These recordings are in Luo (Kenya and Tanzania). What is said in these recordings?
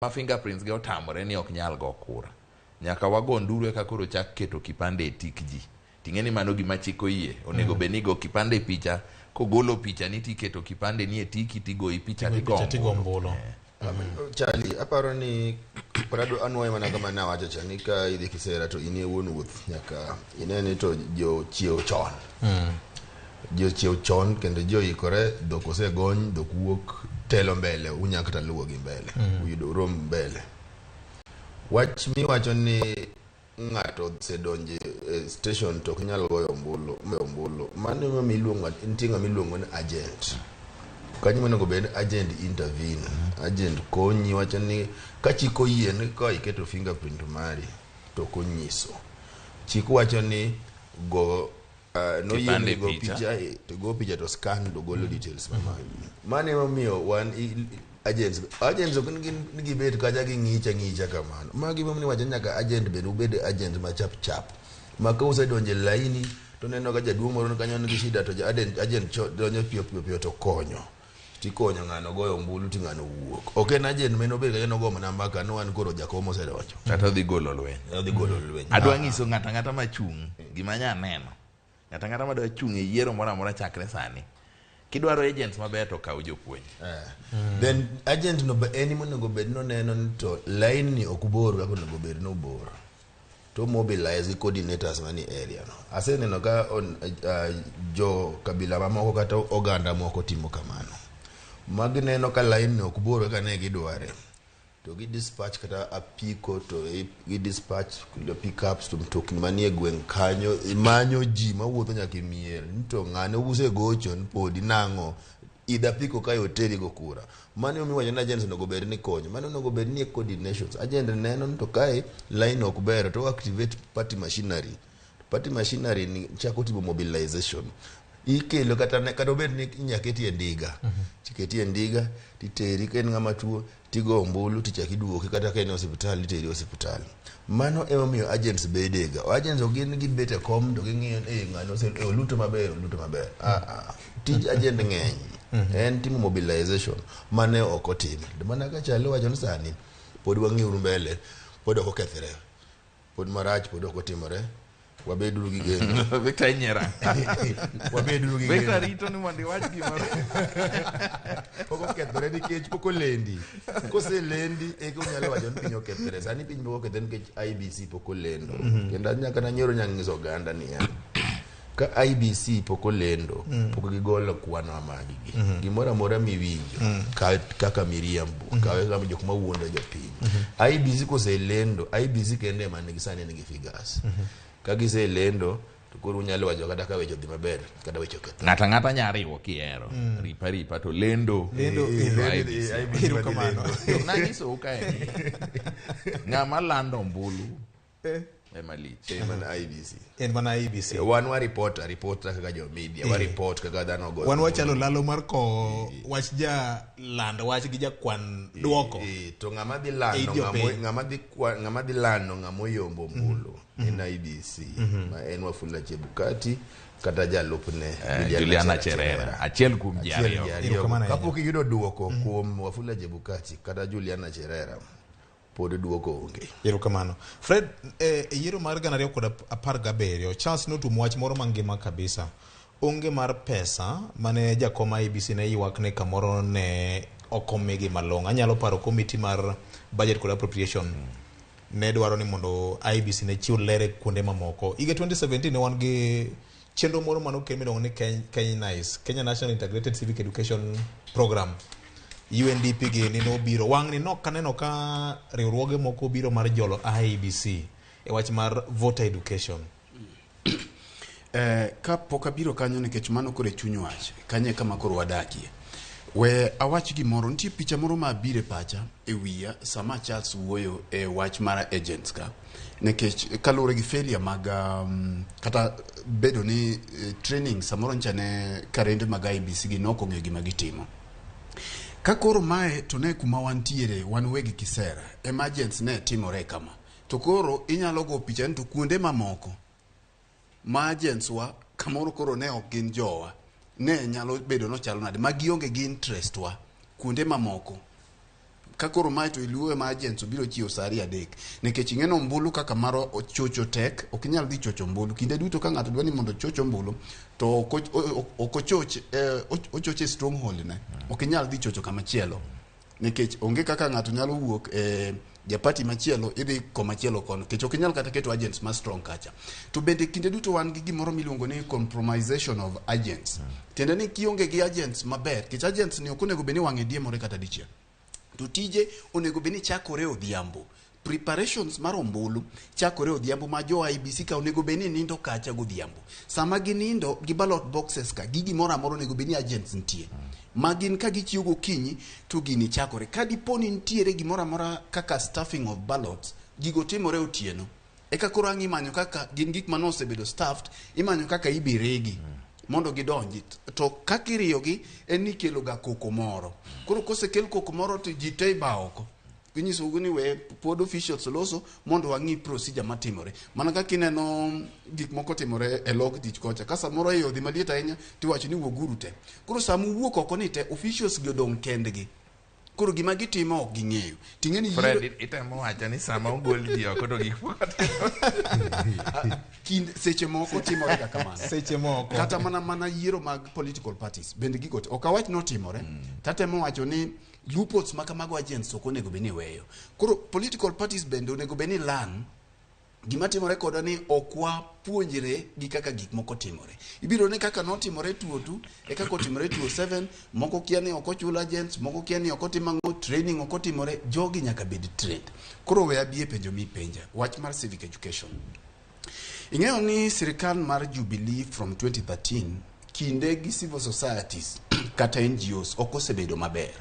Ma fingerprints gi otamore ni ok nyal go kura. Nyaka wago nduru eka koro chak keto kipande e tik ji. Ting'e ni mano gima chik oyie. Onego bed ni igo kipande e picha, kogolo picha ni tiketo kipande ni e tiki tigoyi picha Tigoyi tigo picha tigo ombulu. ombulu. Charlie, aparo ni parado anwoye mana kama nawacho cha ni ka idhi kisera to in e wuon wuoth nyaka ine ni to jo chiew chon. Jo chiew chon kendo jo ikore dhok osegony dhok wuok telo mbele unya kata luwo gi mbele uyudo urom mbele. Wach miwacho ni ng'ato osedonjo e station to ok nyal goyo ombulu ombulu mano ema iluongo nitie ng'ama iluongo ni agent kanyo monego bed ni agent intervene agent konyi wacho ni ka chik oyie ni ka iketo fingerprint mari to ok onyiso chik wacho ni go noyie Kipande ni go picha. picha to go picha to scan to golo details mamagi mano emomiyo wan agents agents ok ni ni gibet kacha ging'icha ng'icha kamano magi emomiyo wacho ni nyaka agent bende ubed agent ma chap chap ma ka usedonjo e laini to neno ka jaduong' moro ni kanyo nigi shida to ja- agent agent cho- donjo piyo piyo piyo to konyo tikonyo ng'ano goyo ombulu ti ng'ano wuok ok en agent mane obet kanyo nogo mana mbaka ni wan koro jakom osedonjo Kata odhi golo lweny. odhi golo lweny Adwa nyiso ng'ato ang'ata machung' gima anya neno. Ng'ato ang'ata madwa chung' e yiero moro amora chakre sani. Kidwaro agents maber to kaw jopuonj. Then agent no be en monego bed noneno ni to line ni ok bor kaka onego bed ni obor to mobilize gi coordinators mani area no aseneno ka on, jo kabila mamoko kata oganda moko timo kamano magineno ka line ni ok bor kaka ne gidware to gi dispatch kata apiko to gi dispatch pickups to mtokni manie gweng' kanyo manyo ji mawuotho nyaka e mier ni to ng'ane usegocho ni podi nang'o idh apiko kae oteri go kura mano emomiyo iwacho ni agents onego bed ni konyo mano onego bed ni e coordinations agent neno ni to kae line ok ber to activate party machinery party machinery ni chako timo mobilization ikelo kata ne- kata obed ni inya keti e ndiga tiketi e ndiga titeri ka en ng'ama tuo tigo ombulu tichak iduoki kata ka en e osiptal iteri e osiptal mano emomiyo agents bedega agents ok gin gibet e kom to ging'iyo ni eh, ng'ani ose eh, oluto maber oluto maber ah, ah. Tij agent ng'eny en timo mobilization mane ok otim mana ka chalo wacho ni sani pod wang'iuru mbele pod ok okethre pod marach pod ok otimore wabeduru gi geno Victor inyiera. Wabeduru gi Victor geno rito ni mondo iwach gimoro. Pok okethore nikech pok olendi koselendi eka unyalo wacho ni piny okethore sani piny pok okethore nikech IBC pok olendo kendo nyaka nanyoro nyanyiso oganda niya ka IBC pok olendo pok gigolo kwan maggi gimoro amora miwinjo kaka miriambo kawe kama jok mawuondo jopiny IBC koselendo IBC kende ema nigi sani nigi figures ka giselendo to koro unyalo wacho kata ka weche odhi maber kata weche okethore Ng'ato ang'ata nya riwo kihero. Ripa ripa to lendo. Lendo, To eh, IEBC. IEBC Erokamano. To nanyisou kae ni ng'ama lando ombulu ema lich. En mana IEBC En mana IEBC. Wan wa report report kaka jo media wa report kaka dhano goyo Wan wachalo lalo mar ko wach ja land wach gi jakwan duoko. To ng'ama dhi lando Ei jopiny. ng'ama dhi ng'ama dhi lando ng'ama oyombo ombulu en IEBC ma en Wafula Chebukati kata jalupne Juliana Cherera. Achiel kuom ji Achiel ariyo. ji ariyo. Erokamano ahinya. Kapok iyudo duoko kuom Wafula Chebukati kata Juliana Cherera pod duoko onge. Erokamano. Fred, e yiero mar 2017, Charles notuomo wach moro mangima kabisa. Onge mar pesa mane jakom IEBC ne ywak ni kamoro ne ok omigi malong'o. Anyalo paro komiti mar budget kod appropriation ne dwaro ni mondo IEBC ne chiw ler e kuonde mamoko. Higa 2017 ne wan gi chenro moro mane okel miluongo ni KENICE, Kenya National Integrated Civic Education Program. UNDP gi ni nobiro. Wang'ni nok aneno ka riwruoge moko obiro mar jolo IEBC e wach mar voter education. Ka pok abiro kanyo nikech mano koro e chuny wach, kanyo e kama koro wadakie. We awach gimoro, nitie picha moro ma biro e pacha e wiya sama Charles wuoyo e wach mar agents ka. Nikech kaluwore gi failure mag kata bedo ni training samoro ncha ne karende mag IEBC gi nok ong'eyo gima gitimo. Ka koro mae to ne kuma wantiere wan wegi kisera, emergency ne timore kama. To koro inyalo go picha ni to kuonde mamoko ma agents wa kamoro koro ne ok gin jowa ne nyalo bedo nochalo nade ma gionge gi interest wa kuonde mamoko. Ka koro mae to iluo ema agents obiro chiwo sa ariyo adek. Nikech ing'e ni ombulu kaka mar chocho tek, ok inyal dhi chocho ombulu. Kinde duto ka ng'ato dwa ni mondo ochoch ombulu, to ok ochoch, ochocho e stronghold ne. Ok inyal dhi chocho kama chielo. Nikech onge kaka ng'ato nyalo wuok e japati machielo idhi komachielo kono. Nikech ok inyal kata keto agents ma strong kacha. To bende kinde duto wan gi gimoro miluongo ni compromisation of agents. Tiende ni kionge gi agents maber, nikech agents ni ok onego bed ni wang'e diemore kata dichiel. To tije onego bed ni chakore odhiambo. Preparations mar ombulu chakore odhiambo ma jo IEBC ka onego bed ni nindo kacha godhiambo. Sama ginindo gi ballot boxes ka gi gimoro amora onego bed ni agents nitie. Ma gin ka gichiwo gokinyi to gini chakore. Ka dipo ni nitiere gimoro amora kaka stuffing of ballots, gigo timore otieno. Eka koro ang' imanyo kaka gin gik mane osebedo stuffed, imanyo kaka ibiregi mondo gidonji. To kaka iriyogi en ni ikelo ga koko moro. Koro kosekel koko moro to ji te iba oko. Inyisogi ni we pod officials loso mondo wang'i procedure matimore. Mana kaka ineno gik moko timore e log tich kocha. Ka samoro iye odhi maliet ahinya tiwacho ni wuoguru te. Koro sama uwuok oko ni te, officials gi odong' kendgi. Koro gima gitimo ok ging'eyo. Ting'e ni Fred, itemo wacho ni sama ogol ji oko to gik moko kind seche moko timore ga kamano. Seche moko. Kata mana yiero mag political parties bende gigo ok awach notimore. Tatemo wacho ni loopholes ma kamago agents ok onego bed ni weyo. Koro political parties bende onego bed ni learn gima timore kodwa ni ok wapuonjre gi kaka gik moko timore. Ibiro ni kaka notimore 2002 e kaka otimore 2007, moko kia ni ok ochul agents, moko kia ni ok otim ang'o, training ok otimore, jogi nyaka bed trained. Koro we abi e penjo mipenja, wach mar civic education. Ing'eyo ni sirikal mar Jubilee from 2013 kinde gi civil societies kata NGOs ok osebedo maber.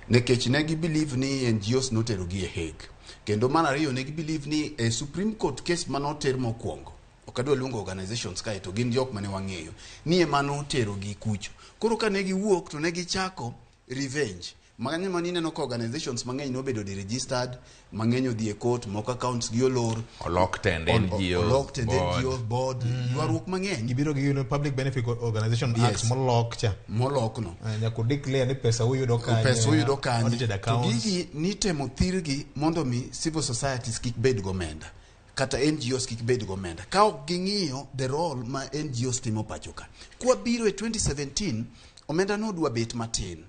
Nikech ne gi believe ni NGOs noterogi e Hague. Kendo mar ariyo ne gi believe ni e Supreme Court case manoter mokwongo, ok adwa luongo organizations kae to gin jok mane wang'eyo, ni ema noterogi kucho. Koro ka ne giwuok to ne gichako revenge. Mang'eny mane ineno ka organizations mang'eny nobedo deregistered, mang'eny odhi e court, moko accounts gi olor. Olok tend NGOs, olok tend board. NGOs board, ywaruok mang'eny. Gibiro gi Public Benefit Organization Act Yes. molok cha. Molok no. Nyaka declare ni pesa uyudo kanye. Pesa uyudo kanye. Audited To accounts. gigi nitemo thirgi mondo mi civil societies kik bed gomenda. Kata NGOs kik bed gomenda. Ka ok ging'iyo the role ma NGOs timo pacho ka. Kwa biro e 2017, omenda nodwa bet matin.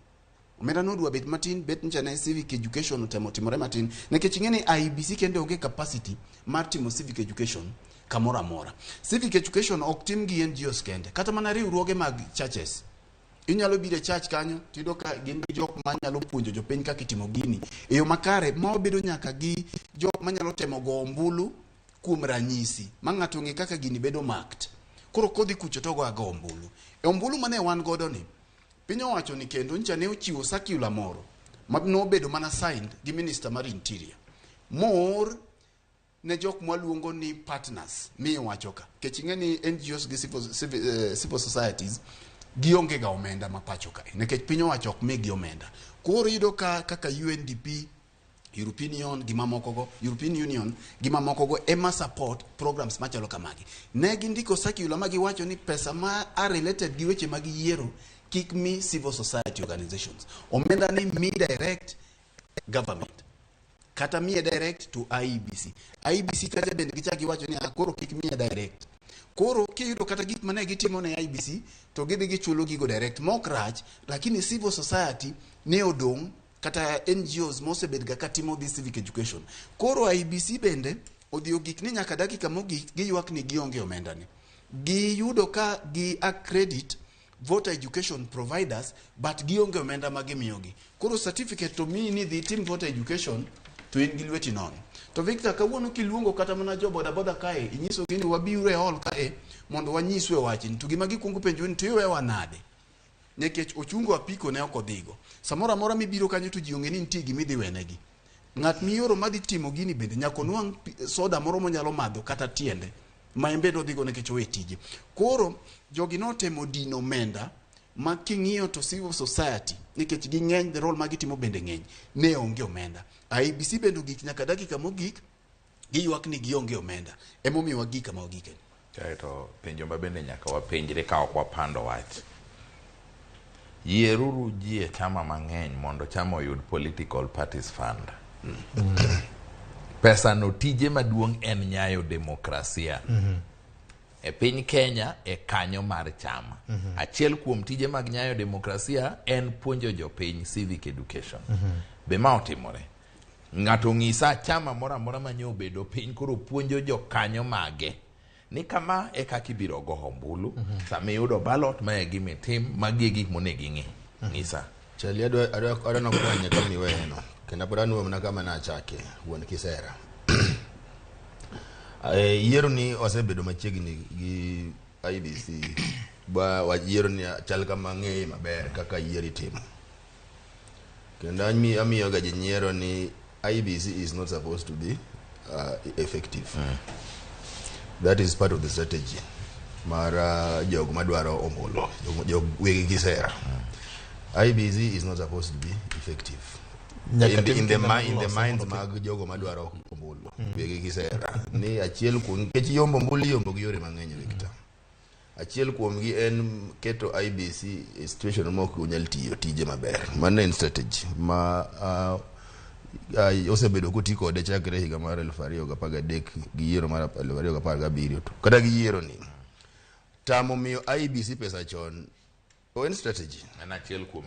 Omenda nodwa bet matin, bet ncha ne civic education otemo timore matin. Nikech ing'e ni IEBC kende onge capacity mar timo civic education kamoro amora. Civic education ok tim gi NGOs kende, kata mana riwruoge mag churches. Inyalo biro e church kanyo, tiyudo ka gin gi jok manyalo puonjo jopiny kaka itimo gini. E yo makare, ma obedo nyaka gi jok manyalo temo go ombulu kuom ranyisi, ma ng'ato ong'e kaka gini bedo marked. Koro kodhi kucho to ogo ago ombulu. E ombulu mane wan godo ni, piny owacho ni kendo ncha ne ochiwo circular moro ma nobedo mana signed gi minister mar interior. Moor ne jok mwaluongo ni partners miwacho ka. Nikech ing'e ni NGOs gi civil societies gionge ga omenda ma pacho kae. Nikech piny owacho ok migi omenda. Koro iyudo ka kaka UNDP, European Union gi mamokogo, European Union gi mamokogo ema support programs machalo kamagi. Ne gindiko circular ma giwacho ni pesa ma are related gi weche mag yiero kik mi civil society organizations. Omenda ni mi direct government. Kata miye direct to IEBC. IEBC kacha bende gichak giwacho ni koro kik miye direct. Koro kiyudo kata gik mane gitimo ne IEBC to gidhi gichulo gigo direct mok rach, lakini civil society ne odong' kata NGOs mosebet ga katimo this civic education. Koro IEBC bende odhi ogik ni nyaka dakika mogik giywak ni gionge omenda ni. Giyudo ka gi accredit voter education providers but gionge omenda ma gimiyogi. Koro certificate to miyi ni dhi itim voter education to in gi lweti nono. To Victor, kawuono kiluongo kata mana jo boda boda kae, inyisogi ni wabiuru e hall kae mondo wanyisue wachni. To gima gikuongo penjo ni to iwewa nade? Nikech ochungo apiko ne ok odhigo. Samoro amora mibiro kanyo to ji ong'e ni nitie gima idhi wenegi. Ng'at mioro madhi timo gini bende nyaka onwang' soda moro monyalo madho kata tiende ma en bende odhigo nikech owe tije. Koro jogi notemo dino omenda ma king'iyo to civil society nikech ging'eny, the role ma gitimo bende ng'eny, ne onge omenda. IEBC bende ogik nyaka dakika mogik giywak ni gionge omenda. Emomiyo wagik kama wagike. Kaeto penjo ma bende nyaka wapenjre ka ok wapando wach. Yieruru ji e chama mang'eny mondo chama oyud political parties fund. Pesa no tije maduong' en nyayo demokrasia. E piny Kenya e kanyo mar chama. Achiel kuom tije mag nyayo demokrasia en puonjo jopiny civic education. Be ma otimore? Ng'ato ng'isa chama moro amora manyo obedo piny koro puonjo jokanyo mage ni kama e kaka ibiro go ombulu. Sama iyudo ballot ma e gima itim, magi e gik monego ing'e. Ng'isa. Chali adwa nokwanye kama iweyeno kendo pod anuoyo mana kama nachake wuon kisera. Yiero ni osebedo machiegni gi IEBC ba wach yiero ni chal kama ng'eye maber kaka yiero itimo. Kendo amiyo ga ji nyiero ni IEBC is not supposed to be effective. That is part of the strategy mar jog madwaro ombulu, jog wegi kisera. IEBC is not supposed to be effective. In the minds mag jogo madwaro ombulu, wegi kisera. Ni achiel kuom nikech yombo ombulu iyombo gi yore mang'eny Victor. Achiel kuomgi en keto IEBC e situation ma ok onyal tiyo tije maber. Mano en strategy ma osebedo koti kode chakre higa mar 2013 gi yiero mar 2017 to kata gi yiero ni. Tamo miyo IEBC pesa chon en strategy. En achiel kuom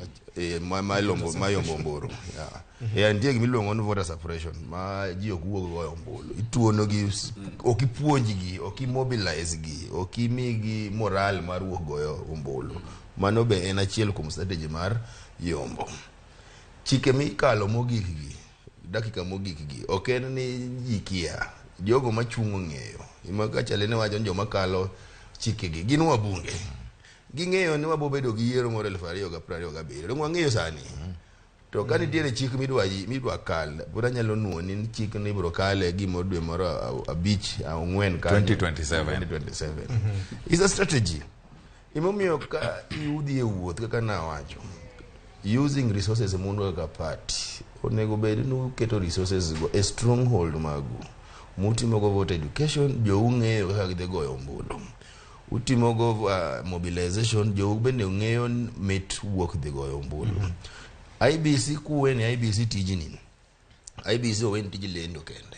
ma yombo ombulu. Yeah. Nitie gima iluongo ni voter suppression ma ji ok wuog goyo ombulu. Ituono gi, ok ipuonjgi, ok imobilize gi, ok imigi moral mar wuok goyo ombulu. Mano be en achiel kuom strategy mar yombo. Chike mikalo mogik gi, dakika mogik gi, ok en ni ji kia. Jogo machung' ong'eyo. Ima ka chale ne wacho ni joma kalo chike gi gin wabunge. Ging'eyo ni wabo bedo gi yiero mar 2027. Dong wang'eyo sani. To ka nitiere chik midwa kal, pod anyalo nuo ni chik ni ibiro kale gimoro dwe moro 5 4 kanyo. 2027. 2027. It's a strategy. Emomiyo ka udhi e wuoth kaka nawacho, using resources mungo kaka party, onego bed ni uketo resources go e stronghold magu. Mutimogo voter education, jou ng'eyo kaka gidhi goyo ombulu. Utimogo mobilization, jou bende ng'eyo mit wuok dhi goyo ombulu. IEBC kuwene IEBC tijni, IEBC owen tij lendo kende.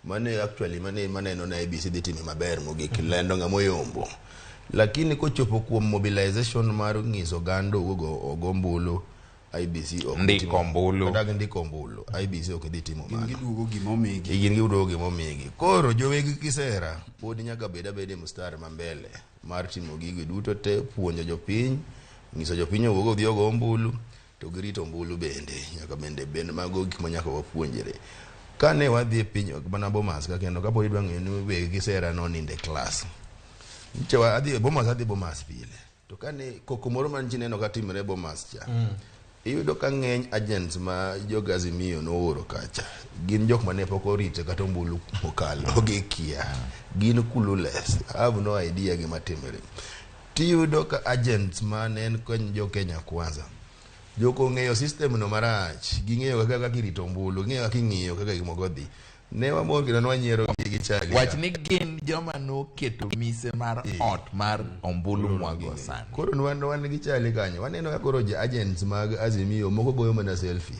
Mane actually mane maneno ni IEBC dhi time maber mogik lendo ng'ama oyombo. Lakini kochopo kuom mobilization mar ng'iso oganda owuog ogo ombulu, IEBC ok dhi Ndiko ombulu. Kata gi ndiko ombulu, IEBC ok dhi timo Gin mano. giduogo gimomigi. Gin giduogo gimomigi. Koro joweg kisera pod nyaka bed abeda e mstari ma mbele mar timo gigo duto te, puonjo jopiny, ng'iso jopiny owuog odhi ogo ombulu, to girito ombulu bende. Nyaka bende bende mago gik ma nyaka wapuonjre. Kane wadhi e piny mana Bomas ka kendo kapod idwa ng'eyo ni weg kisera nonindo e klas. Nyicha adhi Bomas adhi Bomas pile. To kane koko moro manchi neno ka timore Bomas cha. Iyudo ka ng'eny agents ma jog Azimio nooro kacha gin jok mane pok orito kata ombulu mokalo gikia. Gin clueless. I have no idea gima timore. Tiyudo ka agents mane en jo Kenya Kwanza joko ong'eyo system no marach ging'eyo kaka irito ombulu ging'eyo kaka ing'iyo kaka gik moko dhi ne wamor kendo ne wanyiero gi Charlie Wach ni gin joma noketo mise mar ot mar ombulu mwago sani. Koro wan gi Charlie kanyo waneno ka koro ja agents mag Azimio moko goyo mana selfie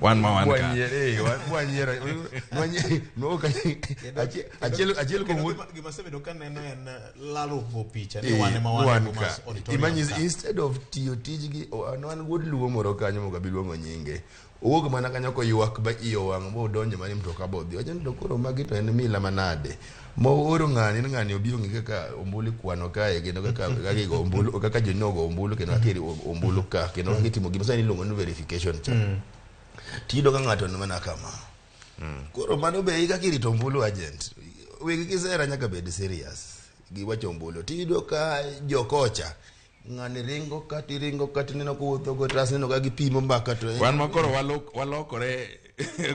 Wan ma wan ka. Wanyiero achiel kuom Gima asebedo kaneno en lalruok picha ni wan ema wan e wan Bomas ka. Auditorium Imagine ka. instead of tiyo tijgi wan wuod luo moro kanyo mok abi luongo nyinge owuok mana kanyo koywak ba iye owang' bodonjo mana e mtoka bodhi wacho ni to koro magi to en mila manade mooro ng'ani ni ng'ani obi ong'e kaka ombulu ikwano kae kendo kaka igo ombulu kaka jonogo ombulu kendo kaka ombulu ka kendo kaka itimo gima sani iluongo ni verification cha tiyudo ka ng'ato ni mana kama koro mano be kaka irito ombulu agent weg kisera nyaka bed serious gi wacho ombulu tiyudo ka jokocha ng'ani ringo ka tiringo ka tineno kowuotho go tras neno ka gipimo mbaka to Wan ma koro walokore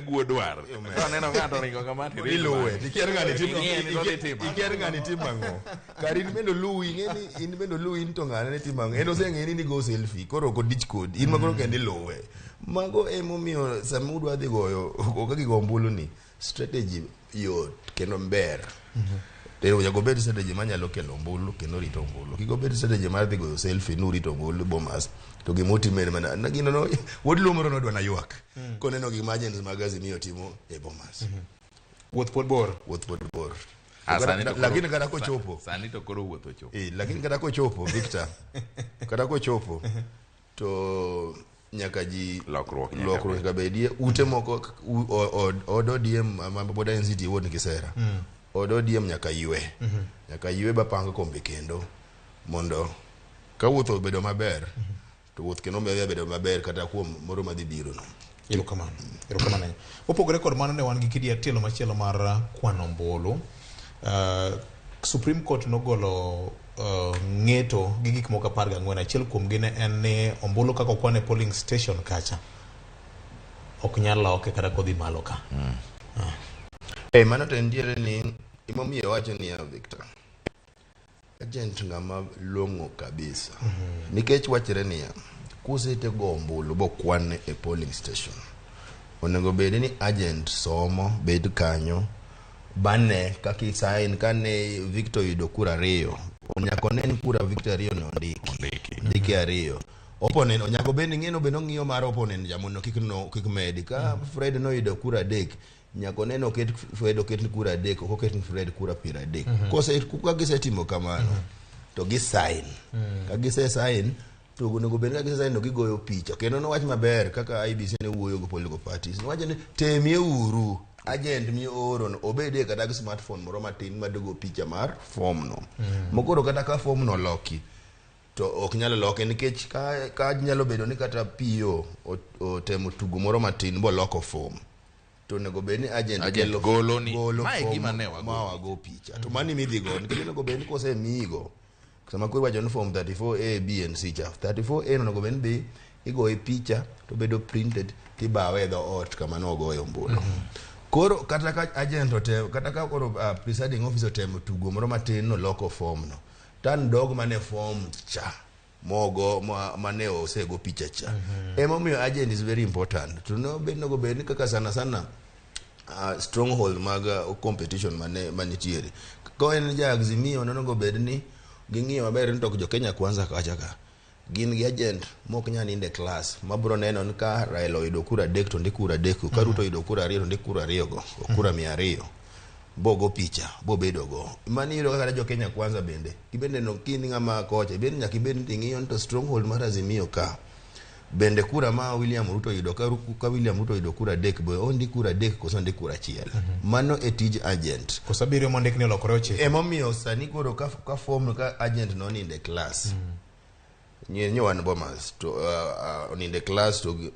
guo dwar. Ka waneno ng'ato ringo kama to iringo iluwe bang'e. ikier ng'ani timo Ing'e ni odhi timo ang'o. ikier ng'ani timo ang'o kar in bende oluwi ing'e ni in bende oluwi in to ng'ane ne timo ang'o en oseng'e ni nigo selfie koro ok odich kodi in ma koro kendo iluwe mago emomiyo sama udwa dhi goyo kaka gigo ombulu ni strategy yot kendo ber. To nyaka obed strategy manyalo kelo ombulu kendo rito ombulu. Kik obed strategy mar dhi goyo selfie nurito ombulu Bomas to gima otim en mana na gino no wuod luo moro nodwa na ywak koneno gima agents mag Azimio timo e Bomas. Wuoth pod bor. Wuoth pod bor. Ah, sani to koro- Lakini kata kochopo sani to koro wuoth ochopo. Lakini kata kochopo Victor, kata kochopo to nyaka ji Lokruok nyaka lokruok nyaka bedie. Ute moko od ODM ma pod NCT wuod Kisera, od ODM nyaka ywe, nyaka ywe bapang kombe kendo mondo ka wuoth obedo maber to wuoth kendo bedo maber kata kuom moro madhi biro no. Erokamano. Erokamano ahinya. Mopogore kod mano ne wan gi kidi tielo machielo mar kwano ombulu. Supreme Court nogolo ng'eto gi gik moko 14. Achiel kuomgi ne en ni ombulu kaka okwan e polling station kacha ok nyal loke kata kodhi malo ka. Mano to nitiere ni emomiyo wacho niya Victor, agent ng'ama long'o kabisa. Nikech wachre niya, kusete go ombulu bokwan e polling station, onego bed ni agent somo bed kanyo bane kaka isain kane Victor oyudo kura 2, nyaka one ni kura Victor 2 no ondiki 2. Opponent nyaka bed ni ng'eno bende ong'iyo mar opponent ja mondo kik no kik medi. Ka Fred noyudo kura 3, nyaka one ni oket Fred oket kura 3, ok oket Fred kura 30. Kose ka gisetimo kamano to gi sign. Ka gise sign to onego bed ni ka gise sign to gigoyo picha. Kendo nowach maber kaka IEBC ne wuoyo gi political parties. Nowacho ni temie uru agent mioro no obedie kata gi smartphone moro matin madogo picha mar form no. Mokoro kata ka form no loki to ok nyal loke nikech ka nyalo bedo ni kata PO otemo tugo moro matin boloko form to onego bed ni agent Agent golo ni, mae form gima ne wago ma wago picha to mani midhi go nikech onego bed ni kosemiyigo sama koro iwacho ni form 34A B and C cha 34A onego bed ni bi igoye picha to bedo printed tibawe e dho ot kama nogoye ombulu. Koro kata ka agent otemo kata ka koro presiding officer otemo tugo moro matin noloko form no tan dog mane form cha mogo mane osego picha cha. Emomiyo agent is very important. To no bed nogo bed ni kaka sana sana stronghold mag competition mane manitiere. Ka en ja Azimio nonego bed ni ging'iyo maber ni to jo Kenya Kwanza kacha ka gin gi agent mok nyal ninde class mabro neno ni ka Raila oyudo kura 3 to ndik kura 3, ka Ruto oyudo kura 2 to ndik kura 2 go, kura 200 bogo picha bobedo go. Mani iyudo kaka jo Kenya Kwanza bende gibende no kin ng'ama kocha bende nyaka ibed ni ing'iyo ni to stronghold mar Azimio ka bende kura ma William Ruto oyudo ka William Ruto oyudo kura 3 be ondik kura 3 koso ondik kura 1. Mano e tij agent. Koso 7 mondik ni olokore 9. Emomiyo sani koro ka form ka agent no ninde class. Nye wan Bomas to oninde class to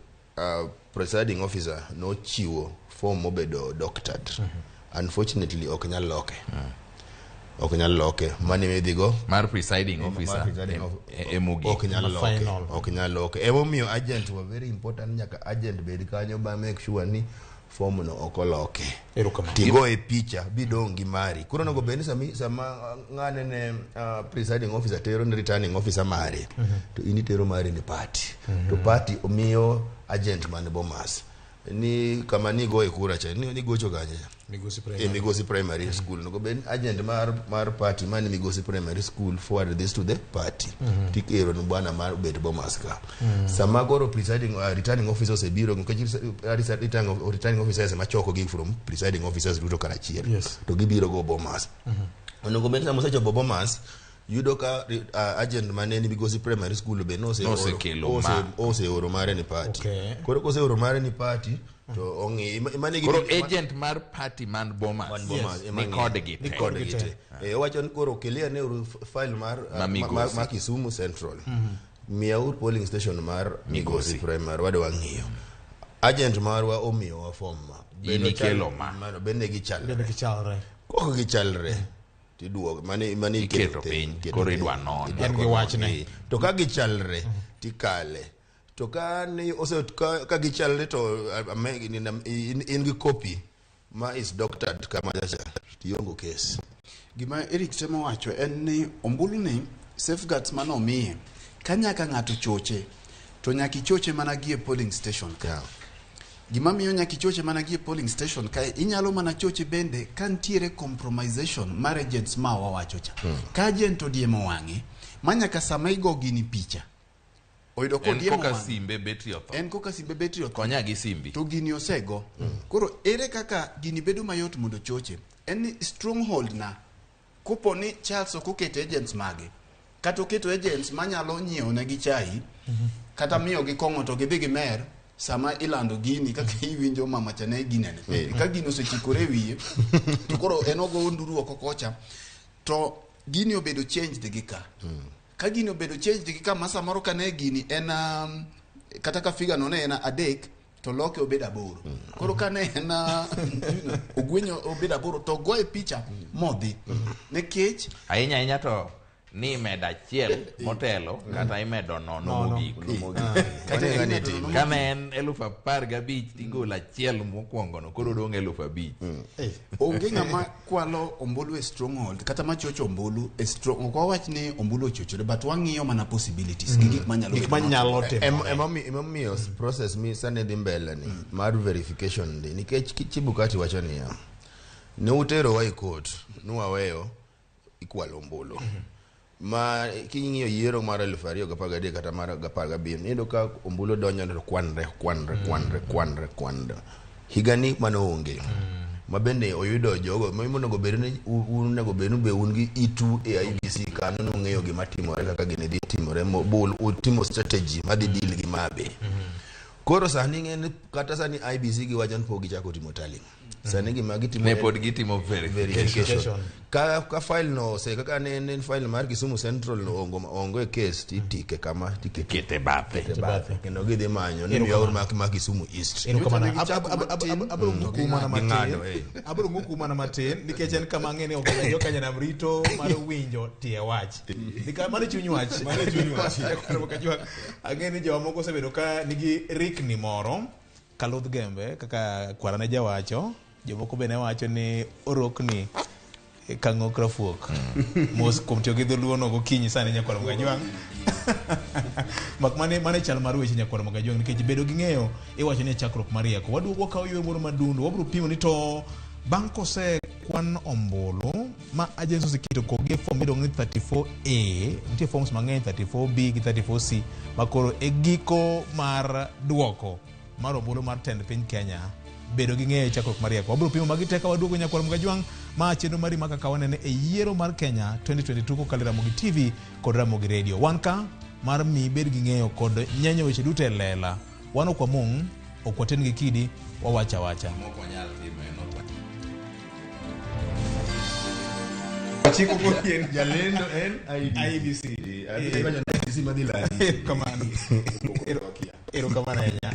presiding officer nochiwo form mobedo doctored. Unfortunately ok nyal loke. Ok nyal loke. Mani midhi go mar presiding officer emogi. Ok nyal loke. Ok nyal loke. Emomiyo agent wa very important, nyaka agent bed kanyo ba make sure ni form no ok oloke. Tigoye picha bidong' gi mari. Koro onego bed ni sama ng'ane ne presiding officer tero ni returning officer mare to in itero mari ni party. To party omiyo agent man Bomas ni kama ni goye kura cha ni gocho kanye Migosi Primary. Migosi Primary School. Onego bed agent mar party man Migosi Primary School forward this to the party. Tikero ni bwana mar bet Bomas ka. Sama koro presiding returning officer osebiro nikech returning officers ema choko gi from presiding officers duto karachiel. To gibiro go Bomas. Onego bed sama osechopo Bomas yudo ka agent mane ni Migosi Primary School be noseoro mare ni party. Koro koseoro mare ni party to ong'i mane koro agent mar party man Bomas ni kodgi te. Ni kodgi te. Owacho ni koro kelia ne uru file mar ma Kisumu Central. Miya ur polling station mar Migosi Primary wadwa ng'iyo. Agent marwa omiyowa form ma. Bende ma. Bende gichalre. Bende gichalre. Kok gichalre. Tiduogo mani iketo piny koro idwa nono. En gi wachne. To ka gichalre tikale. To ka ni ose ka gichalre to in gi copy ma is doctored kama chacha tiongo case. Gima Eric temo wacho en ni ombulu ni safeguards manomiye ka nyaka ng'ato choche to nyaka ichoche mana gi e polling station ka. Gima miyo nyaka ichoche mana gi e polling station kae inyalo mana choche bende ka nitiere compromisation mar agents ma wawacho cha. Ka agent odiemo wang'e ma nyaka sama igo gini picha oyudo En kodiemo koka wang'e simbe betri otho. en koka simbe betri otho Konya gi simbi. to gini osego. Koro ere kaka gini bedo mayot mondo choche? En ni stronghold na kopo ni Charles ok oketo agents mage kata oketo agents manyalo nyiewo negi chai kata miyo gi kong'o to gidhi gimer sama ilando gini kaka iwinjo mama cha ne ginene ka gini osechikore e wiye to koro en ogo nduru oko kocha to gini obedo changed gi ka ka gini obedo changed gi ka ma samoro ka ne gini en kata ka figure no ne en 3 to loke obed 8 koro ka ne en ogwenyo obed 8 to goye picha modhi nikech Ahinya ahinya to ni imedo 1 motelo kata imedo 0 mogik. Kata imedo nono. Ka ne en 15,000 tigolo 1 mokwongo no koro odong' 5,000. Onge ng'ama kwalo ombulu e stronghold kata machocho ombulu e strong ok wawach ni ombulu ochochore but wang'iyo mana possibilities gi gik manyalo Gik bedo manyalo timore. Emomiyo process mi sani dhi mbele ni mar verification ni nikech Chebukati wacho niya ne uterowa e court nuwaweyo ikwalo ombulu ma king'iyo yiero mar 2013 kata mar 17 iyudo ka ombulu donjo to kwanre kwanre kwanre kwanre kwanre higani mano onge ma bende oyudo jogo monego bed ni onego bed ni be un gi itu e IEBC kanyo nung'eyo gima timore kaka gini dhi timore bul utimo strategy madhi deal gi mabe koro sani ng'e kata sani IEBC giwacho ni pok gichako timo tallying sani gima gitimo Ne pod gitimo verification. Ka file no ose kaka ne en file mar Kisumu Central no ongo e case titike kama tikete bathe kendo gidhi manyo ni miyo mar Kisumu East. Abro nguku mana matin nikech en kama ang'e ni oganda jo Kenya nam rito mar winjo tie wach. Mano chuny wach. Ang'e ni jomoko osebedo ka nigi rikni moro kaludh gembe kaka kwara ne jawacho jomoko be ne wacho ni orokni kang'ok rafuok mos kuom tiyo gi dholuo no gokinyi sani Nyakwar Mogajwang'. Mak mane chal mar weche Nyakwar Mogajwang' nikech bedo gi ng'eyo iwacho ni chakruok mar rieko. Waduogo wakawo ywe moro madundo wabiro pimo ni to bang' kose kwan ombulu ma agents oseketo kogi e form miluongo ni 34A nitie forms mang'eny 34B gi 34C makoro e giko mar duoko mar ombulu mar tend piny Kenya bedo gi ng'eyo chakruok mar rieko. Wabiro pimo magi te ka waduogo Nyakwar Mogajwang' ma chenro mari ma kaka wanene e yiero mar Kenya 2022 kokalo e Ramogi TV kod Ramogi Radio. Wan ka mar mi bed gi ng'eyo kod nyenyo weche duto e lela. Wan ok wamung', ok waten gi kidi, wawacho awacha. Chiko koyien jalendo en IEBC. Erokamano. Erokamano ahinya.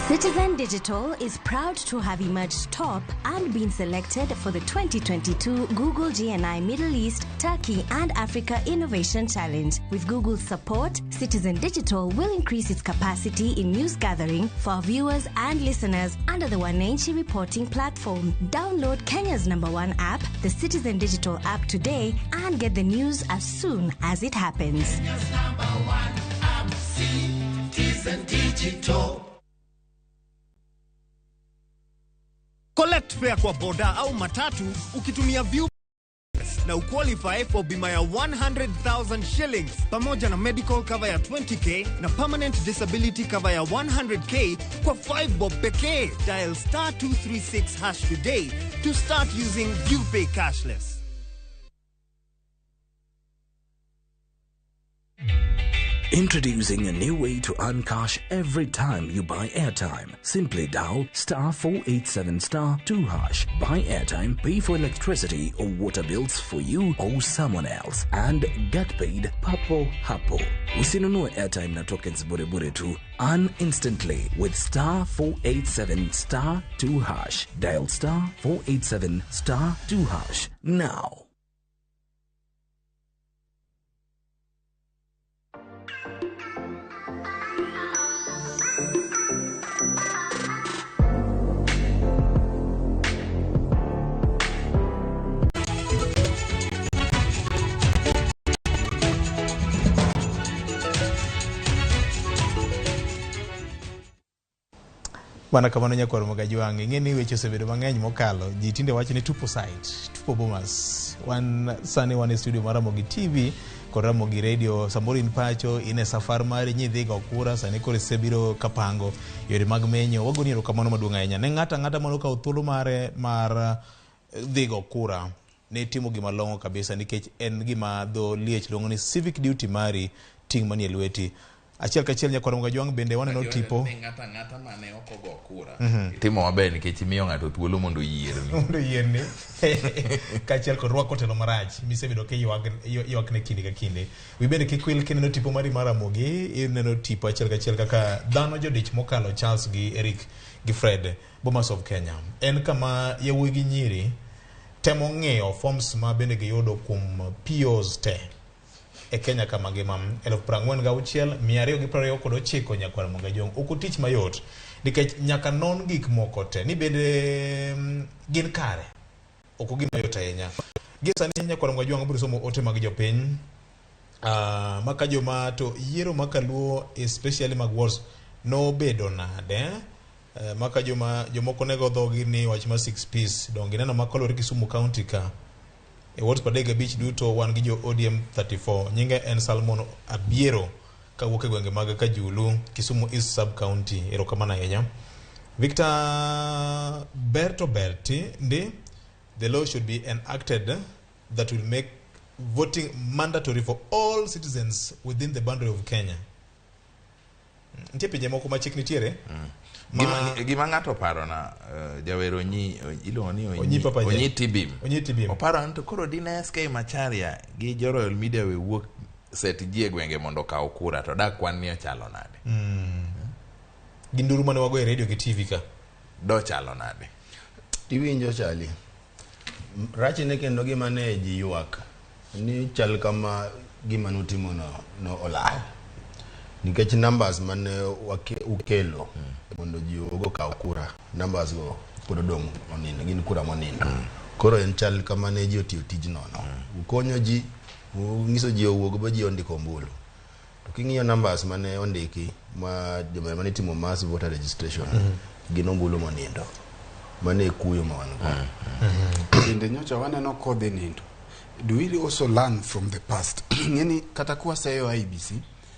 Citizen Digital is proud to have emerged top and been selected for the 2022 Google GNI Middle East, Turkey and Africa Innovation Challenge. With Google's support, Citizen Digital will increase its capacity in news gathering for our viewers and listeners under the Wananchi reporting platform. Download Kenya's #1 app, the Citizen Digital app today, and get the news as soon as it happens. Kenya's #1 app, Citizen Digital. Collect fare kwa boda au matatu ukitumia View na uqualify for bima ya 100,000 shillings pamoja na medical cover ya 20k na permanent disability cover ya 100k kwa 5 bob pekee. Dial *236# today to start using ViewPay Cashless. Introducing a new way to earn cash every time you buy airtime. Simply dial star 487 star 2 hash. Buy airtime, pay for electricity or water bills for you or someone else, and get paid papo hapo. Usinunue airtime na tokens bure bure tu. Earn instantly with star 487 star 2 hash. Dial star 487 star 2 hash now. Mana kamano nyakwar Mogajwang', ing'e ni weche osebedo mang'eny mokalo. Ji tinde wacho ni tupo site, tupo Bomas. Wan sani wan e studio mar Ramogi TV kod Ramogi Radio. Samoro in pacho, in e safar mari, nyidhi go kura, sani koro isebiro kapango yore mag menyo. Wagoni erokamano maduong' ahinya. Ne ng'ato ang'ata manokawo thuolo mare mar dhi go kura, ne timo gima long'o kabisa nikech en gima dho liech luongo ni civic duty mari, ting' manie lweti. Achiel kachiel nyakwar Mogajwang' bende waneno tipo. Ni ng'ata ang'ata mane ok ogo kura. Itimo maber nikech imiyo ng'ato thuolo mondo oyierni. Mondo oyierni. Kaachiel kod rwako telo marach misebedo ka ywak ne kinde ka kinde. Wi bende kik wil kineno tipo mari mar Ramogi, ineno tipo achiel kachiel kaka dhano jodich mokalo Charles gi Eric gi Fred, Bomas of Kenya. En kama yawuoyi gi nyiri temo ng'iyo forms ma bende giyudo kuom POs te e Kenya kama ngima 46,229 nyakwar Mogajwang'. Ok otich mayot nikech nyaka non gik moko te ni bende gin kare. Ok gima yot ahinya. Gi sani nyakwar Mogajwang' abiro somo ote mag jopiny. Maka joma to yiero makaluo especially mag wards nobedo nade? Maka joma jomoko nego dhogi ni wach mar 6 piece donge ineno makolore Kisumu County ka. E wards 35 duto wan gi jo ODM 34. Nyinge en Salmon Abiero kawuok e gwenge mag Kajulu, Kisumu East Sub County. Erokamano ahinya. Victor Berto Berti ndi the law should be enacted that will make voting mandatory for all citizens within the boundary of Kenya. Nitie pinje moko ma chik nitiere. Gima ng'ato parona, jawer Onyi, iluongo ni Onyi Papa J. Onyi Tibim. Onyi Tibim. Oparo ni to koro dine SK Macharia gi jo Royal Media we wuok set ji e gwenge mondo okaw kura to dak kwan ni ochalo nade. Gi nduru mane wago e radio gi TV ka. Do chalo nade. Tiwinjo Charlie. Rachne kendo gima ne ji ywak ni chal kama gima nutimo no olal. Nikech numbers mane ukelo mondo ji ogo kaw kura, numbers go pod odong' onindo, gin kura monindo. Koro en chal kama ne ji otiyo tij nono. Ukonyo ji, unyiso ji owuog ba ji ondiko ombulu. To king'iyo numbers mane ondiki ma joma mane timo mass voter registration, gin ombulu monindo. Mane kuyo ma wan go. Bende nyocha waneno kodhi nindo. Do we also learn from the past? Ng'eni kata kwaseyo IEBC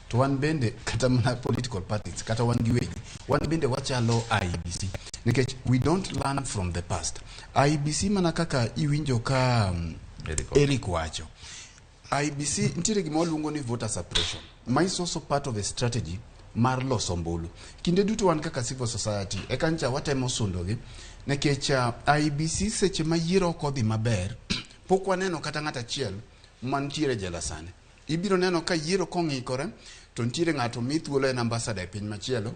to wan bende kata mana political parties kata wan giwegi wan bende wachalo IEBC nikech we don't learn from the past. IEBC mana kaka iwinjo ka Eric wacho, IEBC nitiere gima waluongo ni voter suppression ma is also part of a strategy mar loso ombulu. Kinde duto wan kaka civil society eka ncha watemo sundogi nikech IEBC seche ma yiero ok odhi maber pok waneno kata ng'at achiel mantiere jela sani. Ibiro neno ka yiero kong'ikore to nitiere ng'ato mi thuolo en ambassador e piny machielo,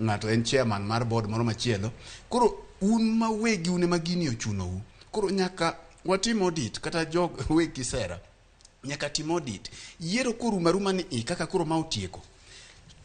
ng'ato en chairman mar board moro machielo. Koro un mawegi un ema gini ochunou. Koro nyaka watim audit kata jog weg kisera nyaka tim audit. Yiero korumo aruma ni i kaka koro ma otieko.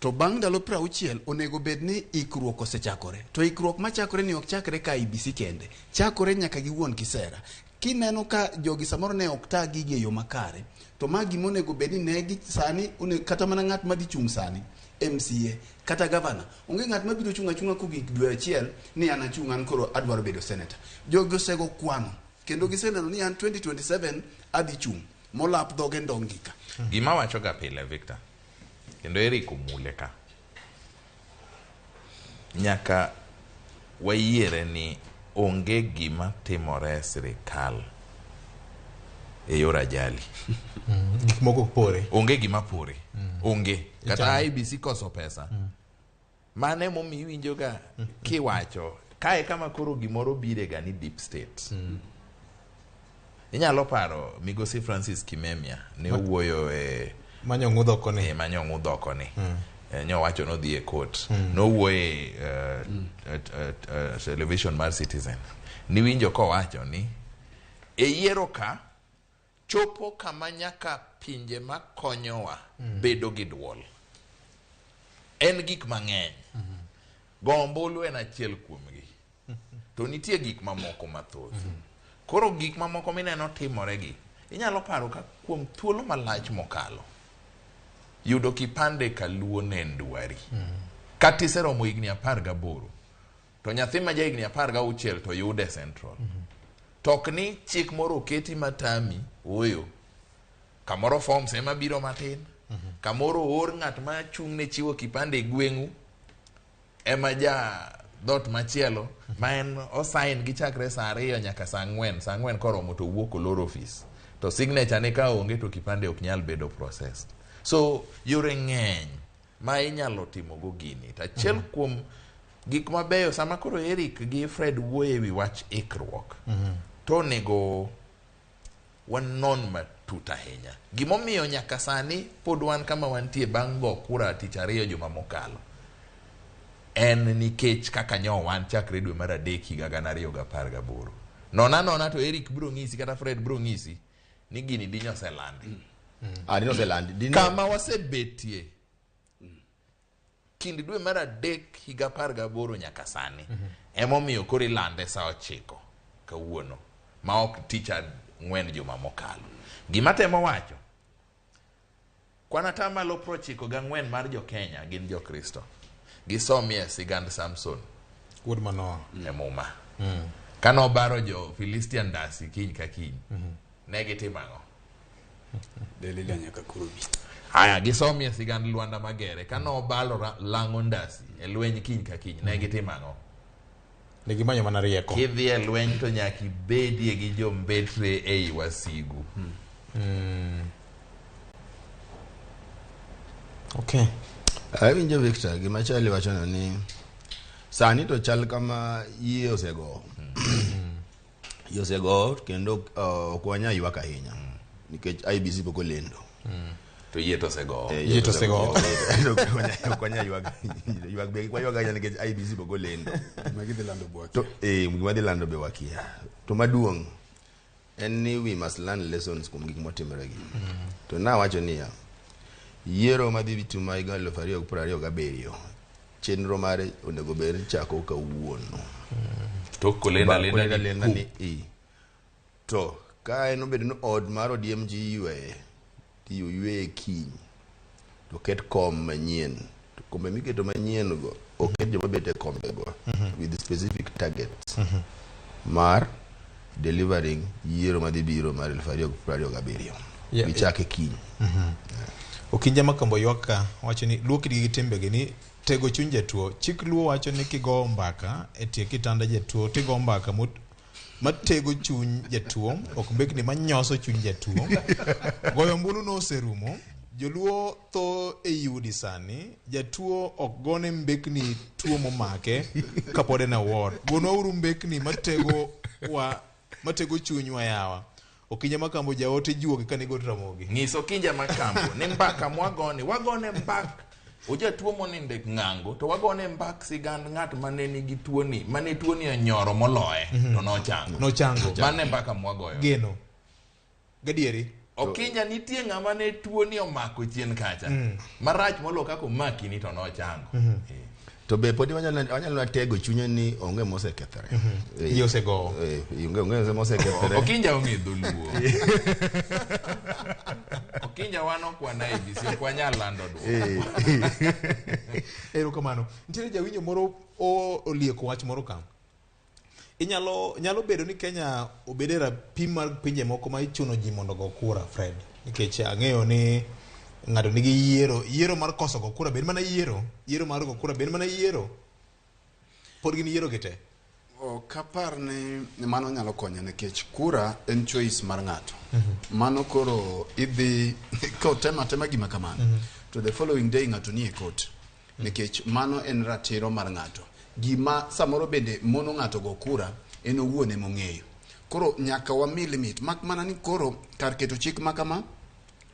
To bang' ndalo 60 onego bed ni ikruok osechakore. To ikruok machakore ni ok chakre ka IEBC kende, chakore nyaka gi wuon kisera. Kineno ka jogi samoro ne ok ta gigi e yo makare, to ma gima onego bed ni ne gi sani, kata mana ng'at madhi chung' sani, MCA, kata gavana, onge ng'at mabiro chung' achung'a kogik dwe achiel ni an achung' an koro adwaro bedo senator. Jogi osego kwano, kendo giseneno ni an 2027 adhi chung', molap dhoge ndongi ka. Gima wacho ga pile, Victor, kendo Eric omule ka, nyaka wayiere ni onge gima timore e sirikal e yor ajali. Gik moko ok pore. Onge gima pore. Onge. Kata IEBC koso pesa. Mano emomiyo iwinjoga kiwacho kae kama koro gimoro birega ni deep state. Inyalo paro migosi Francis Kimemia ne owuoyo e Manyong'udho koni. E manyong'udho koni. Nyowacho nodhi e court. Nowuoyo e television mar Citizen. Niwinjo kowacho ni e yiero ka chopo kama nyaka pinje makonyowa bedo gi duol. En gik mang'eny. Go ombulu en achiel kuomgi. To nitie gik mamoko mathoth. Koro gik mamoko mineno timore gi, inyalo paro ka kuom thuolo malach mokalo, yudo kipande kaluo ne en dwari. Kata iseromo higni 18, to nyathi ma ja higni 16 to yude Central. To ok ni chik moro oketi matami, ooyo. Kamoro forms ema biro matin, kamoro oor ng'at ma chung' ne chiwo kipande e gweng'u, ema ja dhot machielo ma en osign gi chakre saa 2 nyaka saa 4, saa 4 koromo to wuok olor office. To signature ne ka onge to kipande ok nyal bedo processed. So yore ng'eny ma inyalo timogo gini. To achiel kuom gik mabeyo sama koro Eric gi Fred wuoyo ewi wach ikruok, to onego wanon matut ahinya. Gimomiyo nyaka sani pod wan kama wantie bang' go kura tich ariyo juma mokalo, en nikech kaka nyo wan chakre dwe mar 3 higa 2018. Nona nona to Eric biro ng'isi kata Fred biro ng'isi ni gini dinyo oselandi. Dino oselandi. Kama wasebetie kind dwe mar 3 higa 18 nyaka sani. Emomiyo koro ilande saa 9 kawuono ma ok tich ang'wen juma mokalo. Gima temo wacho, kwan atamalo 94 mar jo Kenya gin jo Kristo. Gisomie sigand Samson wuod Manoa e Muma. Kano obaro jo Filistia ndasi kiny ka kiny, ne gitimo ang'o? Delila nyaka koro bi. Aya, gisomie sigand Lwanda Magere. Kano obalo lang'o ndasi e lweny kiny ka kiny, ne gitimo ang'o? Ne gimanyo mana rieko. Kidhi e lweny to nyaka ibedie gi jombetre ei wasigu. Okay. Awinjo Victor, gima Charlie wachono ni sani to chal kama yie osego. Yie osego kendo ok wanyal ywak ahinya nikech IEBC pok olendo. To yie to osego. Yie to osego. Ok wanyal ywak be waywak ahinya nikech IEBC pok olendo. Gima gidhi lando be wakia. To gima dhi lando be wakia. To maduong' en ni we must learn lessons kuom gik motimore gi. To nawacho niya, yiero madhi timo higa 2027 chenro mare onego bed ni chako kawuono. Tok kolenda lenda ni i. To ka en obedo ni od mar ODM ji yweye, ti yweye kiny, to ket kom manyien. To kombe miketo manyien go, oket joma bet e kombe go with specific targets mar delivering yiero madhi biro mar 2027. Gichake kiny. Okinja Makambo ywak ka wacho ni luo kitgi gi timbegi ni tego chuny jatuo. Chik luo wacho ni kigo mbaka e tie kitanda jatuo tigo mbaka matego chuny jatuo, ok mbekni manyoso chuny jatuo. Goyo ombulu no oserumo. Joluo tho e udi sani. Jatuo ok gone mbekni tuo momake kapod en e ward. Gonwauru mbekni matego chunywa yawa. Okinja Makambo jaote juogi kane god Ramogi. Ng'is Okinja Makambo ni mbaka mwagone, wagone mbak ojatuo moninde ng'ango to wagone mbak sigand ng'at mane nigi tuoni, mane tuoni onyoro moloye to nochango. Nochango. Mane mbaka mwagoyo. Geno. Gadieri. Okinja nitie ng'ama ne tuoni omako chien kacha. Marach molo kaka omaki ni to nochango. To be pod wanyalo tego chunye ni onge mosekethore. Yie osego. Onge mosekethore. Okinja onge dholuo. Okinja wan ok wan IEBC, ok wanyal lando duoko. Erokamano. Nitiere jawinjo moro olieko wach moro ka. Nyalo bedo ni Kenya obed e rapim mar pinje moko ma ichuno ji mondo ogo kura, Fred. Nikech ang'eyo ni ng'ato nigi yiero, yiero mar koso go kura bed mana yiero, yiero mar go kura bed mana yiero. Pod gin yiero gi te. Ok apar ni mano nyalo konyo nikech kura en choice mar ng'ato. Mano koro idhi ka otemo atema gima kamano. To the following day ng'ato nie court. Nikech mano en ratiro mar ng'ato. Gima samoro bende mono ng'ato go kura en owuon ema ong'eyo. Koro nyaka wami limit. Mak mana ni koro kar keto chik ma kama,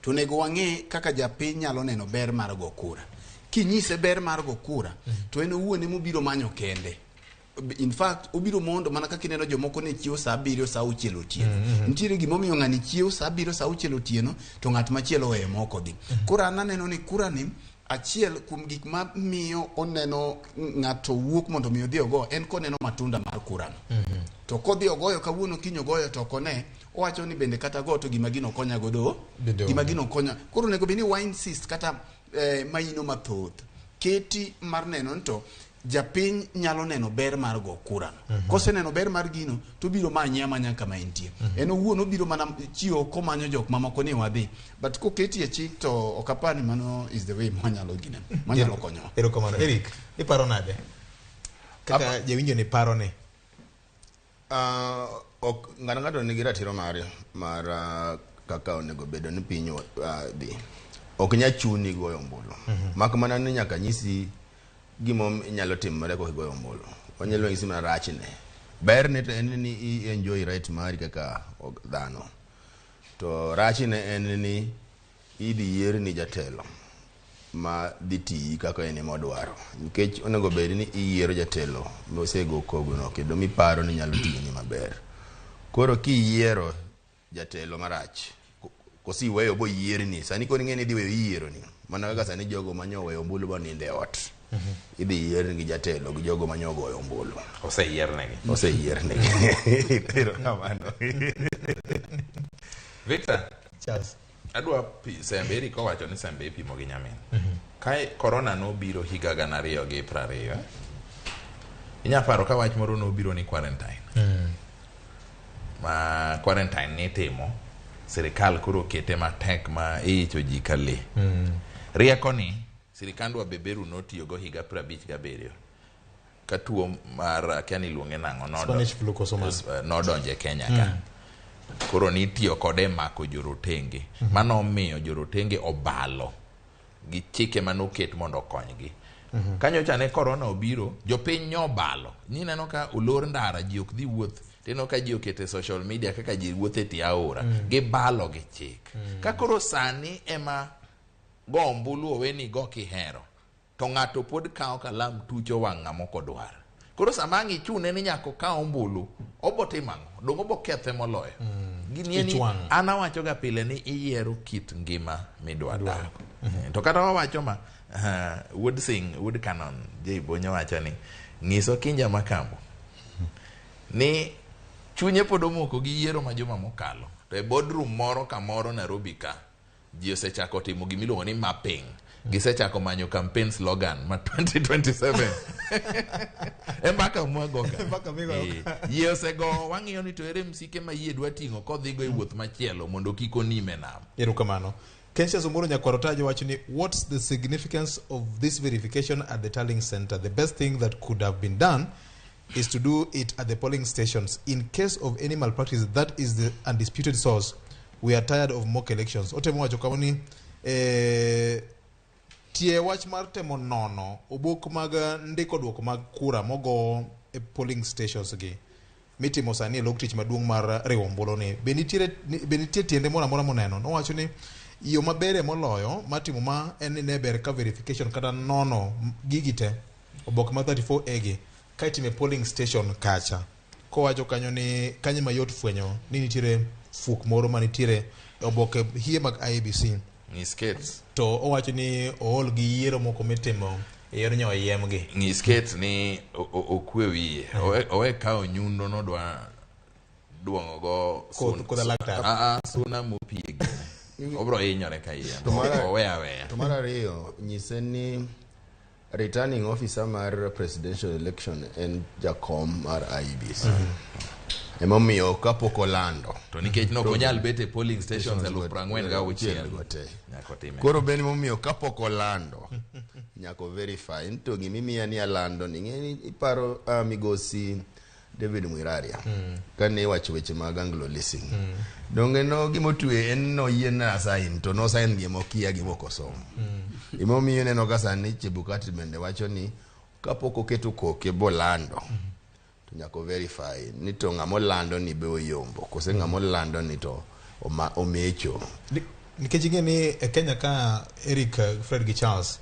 to onego wang'e kaka japiny nyalo neno ber mar go kura. Kinyise ber mar go kura, to en owuon ema obiro manyo kende. In fact, obiro mondo mana kaka ineno jomoko ne chiewo saa 7 saa 6 otieno. Nitiere gimomiyo ng'ani chiewo saa 7 saa 6 otieno to ng'at machielo oweyo ma ok odhi. Koro an aneno ni kura ni achiel kuom gik ma miyo oneno ng'ato wuok mondo mi odhi ogo en koneno matunda mar kurano. To kodhi ogoyo kawuono kiny ogoyo to ok one, owacho ni bende kata go to gima gino konya godo, gima gino konya. Koro onego bed ni wa insist kata maino mathoth keti mar neno ni to japiny nyalo neno ber mar go kurano. Koseneno ber mar gino to obiro manye amanya kama entie. En owuon obiro mana chiwo komanyo jok mamoko ni wadhi. But koketi e chik to ok apar ni mano is the way mwanyalo gine, mwanyalo konyowa. Erokamano. Eric, iparo nade? Kaka jawinjo ni paro ni? Ok ng'ato ng'ato nigi ratiro mare mar kaka onego bedo ni piny dhi. Ok nyal chuni goyo ombulu. Mak mana ni nyaka nyisi gima nyalo timore kok igoyo ombulu. Onyalo nyisi mana rachne. Berne to en ni i enjoy right mari kaka dhano. To rachne en ni idhi yierni jatelo ma dhi tiyi kaka en ema odwaro. Nikech onego bed ni iyiero jatelo mosego kogno kendo miparo ni nyalo tiyoni maber. Koro kiyiero jatelo marach, kosiweyo boyierni, sani koro ing'e ni idhi weyo yieroni. Mana kaka sani jogo manyo weyo ombulu bonindo e ot. Idhi yier gi jatelo gi jogo manyo goyo ombulu. Oseyiernegi. Oseyiernegi. Erokamano. Victor. Charles. Adwa sembe Eric owacho ni sembe ipimo gi nyamin. Kae corona nobiro higa 2020. Inya paro ka wach moro nobiro ni quarantine. Ma quarantine nitimo, sirikal koro kete matek ma iicho ji ka lee. Rieko ni sirikandwa beberu notiyogo higa 57. Ka tuo mar akia ni iluonge nang'o Spanish flu koso mano? Nodonjo e Kenya ka. Koro nitiyo kode mako jorotenge. Mano omiyo jorotenge obalo gi chike manoket mondo okonygi. Kanyocha ne corona obiro, jopiny nyobalo. Nineno ka olor ndara ji ok dhi wuoth. Tineno ka ji okete social media kaka ji wuotho e tie aora. Gibalo gi chik. Ka koro sani ema go ombulu oweni go kihero, to ng'ato pod kawo kalam tucho wang' ng'ama ok odwar. Koro sama ang' ichune ni nyaka okaw ombulu, obo timo ang'o? Dong' obo kethe moloyo. Gini en ni, Ich wang'. an awacho ga pile ni iyiero kit ngima midwa dak. To kata wawacho ma, Wuod Singh, Wuod Canon, J. Bonyo wacho ni, ng'iso Kinja Makambo ni chunye pod omoko gi yiero ma juma mokalo. To e boardroom moro kamoro Nairobi ka, ji osechako timo gimiluongo ni mapping. Gisechako manyo campaign slogan ma 2027. E mbaka mwago ka. Mbaka migoyo ka. Yie osego, wang'iyo ni to ere msike ma yie dwa ting'o kodhigo e wuoth machielo mondo kik onim e nam. Erokamano. Kensia Zumuro Nyakwaro Tajo wacho ni, what's the significance of this verification at the tallying center? The best thing that could have been done is to do it at the polling stations. In case of any malpractice, that is the undisputed source. We are tired of mock elections. Otemo wacho kama ni, tie wach mar temo nono obok mag ndiko duoko mag kura mogo e polling stations gi mitimo sani e lok tich maduong' mar riwo ombulu ni. Be nitie tiende moro amora moneno? Nowacho ni yo maberie moloyo mar timo ma en ni ne ber ka verification kata nono gigi te oboke mar 34A gi ka itimo e polling station kacha. Kowacho kanyo ni kanyo mayot fwenyo ni nitiere fuok moro manitiere e oboke hie mag IEBC. Ng'is Kate. To owacho ni ool gi yiero moko mitimo e yor nyoyiem gi. Ng'is Kate ni okwe wiye. Owe kawo nyundo nodwa duong'o go Kodh laktar. Suna mopiegi. Obro hinyore ka yiem. Owe aweya. To mar ariyo, nyise ni returning officer mar presidential election en jakom mar IEBC. Emomiyo kapok olando. To nikech nok onyal bet e polling stations 46,000. Go te. Nyaka otime. Koro ben emomiyo kapok olando nyaka verify to gimimiya ni alando ni ng'e ni iparo migosi David Mwiraria kane iwacho weche mag Anglo Leasing. Donge no gimotwe en noyie na sign to no sign gimokia gimokosomo. Emomiyo ineno ka sani Chebukati bende wacho ni kapok oketo koke bolando to nyaka verify ni to ng'ama olando ni be oyombo kose ng'ama olando ni to omecho. Nikech ing'e ni e Kenya ka Eric, Fred gi Charles,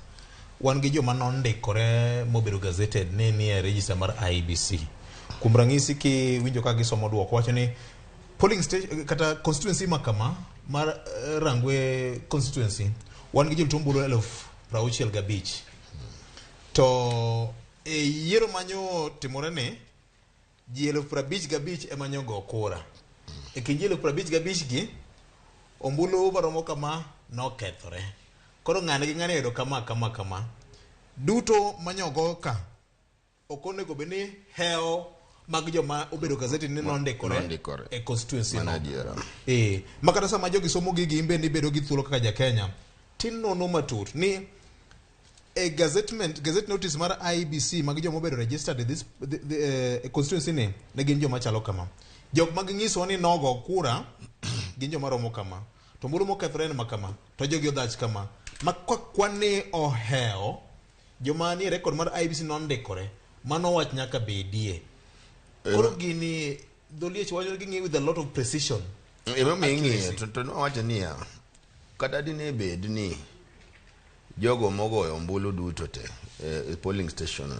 wan gi joma nondikore mobedo gazetted ni e register mar IEBC. Kuom ranyisi kiwinjo ka gisomo duoko wacho ni polling station kata constituency ma kama mar Rangwe constituency wan gi jolut ombulu 65,000. To e yiero manyo timore ni ji 55,000 ema nyogo kura. E kind ji 55,000 gi ombulu maromo kama nokethore. Koro ng'ane gi ng'ane yudo kama kama kama. Duto manyogo ka ok onego bed ni hewo mag joma obedo gazetted ni nondikore e constituency no. Ma kata sama jogi somo gigi in bende ibedo gi thuolo kaka ja Kenya tinono matut ni e gazette notice mar IEBC mag joma obedo registered this the constituency ni ne gin joma chalo kama. Jok ma ginyisowa ni nogo kura gin joma romo kama. To ombulu mokethore en ma kama. To jogi odhach kama. Ma kwan ni ohewo joma nie record mar IEBC nondikore mano wach nyaka bedie. Koro gini dholiech wacho ging'iyo with a lot of precision. Emomiyo ing'iyo to nowacho niya kata dine bed ni jogo mogoyo ombulu duto te e polling station no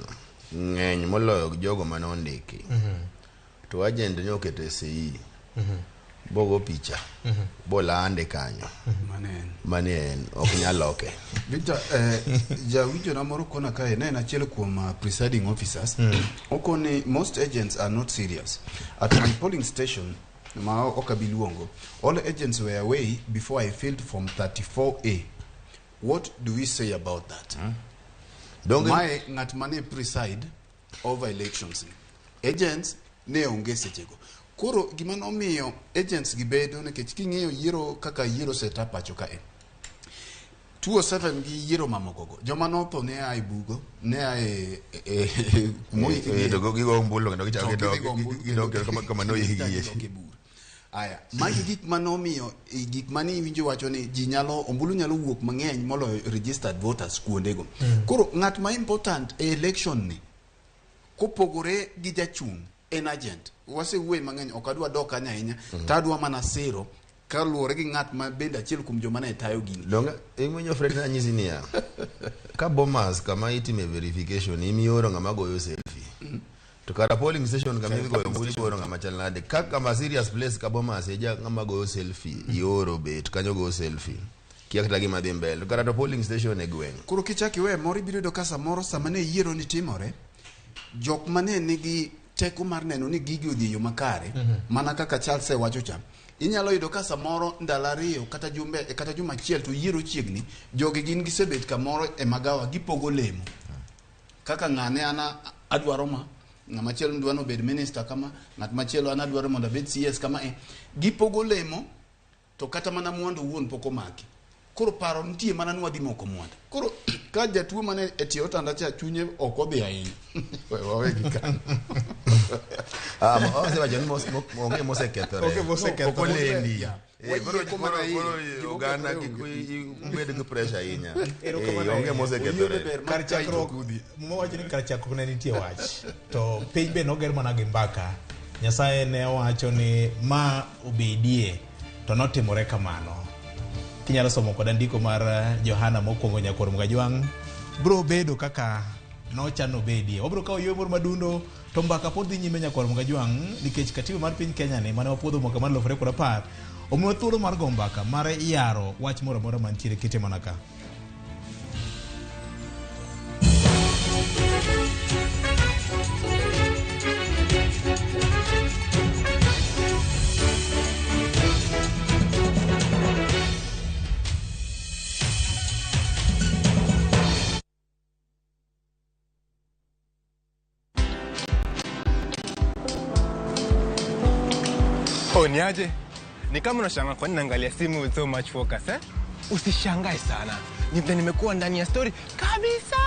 ng'eny moloyo jogo mane ondiki. To agent ne oketo e CE bogo picha bolande kanyo. Mane en ok nyal loke. Victor, jawinjo na moro kona kae ne en achiel kuom presiding officers. Okoni most agents are not serious. At my polling station ma ok abi luongo, all agents were away before I filled form 34A. What do we say about that? Mae ng'at mane preside over elections. Agents ne onge sechego. Koro gima nomiyo agents gi bedo nikech king'iyo yiero kaka yiero set up pacho kae. 207 gi yiero mamokogo. Joma notho ne a e bugo, ne a e kumoyikgi. To gigo ombulu kendo gichako gidok kama noyikgie. Aya, magi gik manomiyo gik mane iwinjo wacho ni ji nyalo ombulu nyalo wuok mang'eny moloyo registered voters kuondego. Koro ng'at ma important e election ni kopogore gi jachung' en agent. Wasewuoye mang'eny ok adwa dok kanyo ahinya. To adwa mana siro kaluwore gi ng'at ma bende achiel kuom joma ne tayo gini. Donge iwinjo Fred anyisi niya ka Bomas kama itime verification imioro ng'ama goyo selfie. To kara polling station kama igoyo ombulu ioro ng'ama chal nade. Ka kama serious place ka Bomas e ja ng'ama goyo selfie ioro bet kanyo goyo selfie. Kia kata gima dhi mbele. Kara to polling station e gweng'. Koro kichak iwe moro ibiro yudo ka samoro sama ne yiero ni timore jok mane nigi teko mar neno ni gigi odhi e yo makare mana kaka Charles wacho cha inyalo yudo ka samoro ndalo ariyo kata jumbe kata juma achiel to yiero chiegni jogi gin gisebet kamoro e magawa gipogo lemo kaka ng'ane ana adwaro ma ng'ama chielo dwa nobed minister kama ng'at machielo an adwaro mondo abed CS kama gipogo lemo to kata mana mwandu wuon pok omaki. Koro paro nitie mana ni wadhi moko mwandu. Koro ka jatuo mane e tie otanda cha chunye ok odhi ahinya. Wawe gi kanyo. Osewacho ni onge mosekethore. Onge mosekethore. Ok olendi. Koro oganda kik ubed gi pressure ahinya. Onge mosekethore. Kar chakruok, Muma wacho ni kar chakruok ne nitie wach. To piny be noger mana gi mbaka. Nyasaye ne owacho ni ma obedie to notimore kamano. Kinyalo somo koda ndiko mar Johana mokwongo nyakwar Mgajwang' bro bedo kaka nochano bedie. Wabro kawo ywe moro madundo to mbaka pod dhi nyime nyakwar Mgajwang' nikech katiba mar piny Kenya ni mane wapuodho mwaka mar 2010 omiwa thuolo mar go mbaka mar yaro wach moro amora mantiere kete mana ka. Oh, niaje? Ni kama unashangaa kwa nini naangalia simu with so much focus, eh? Usishangae sana. Ni vile nimekuwa ndani ya story kabisa.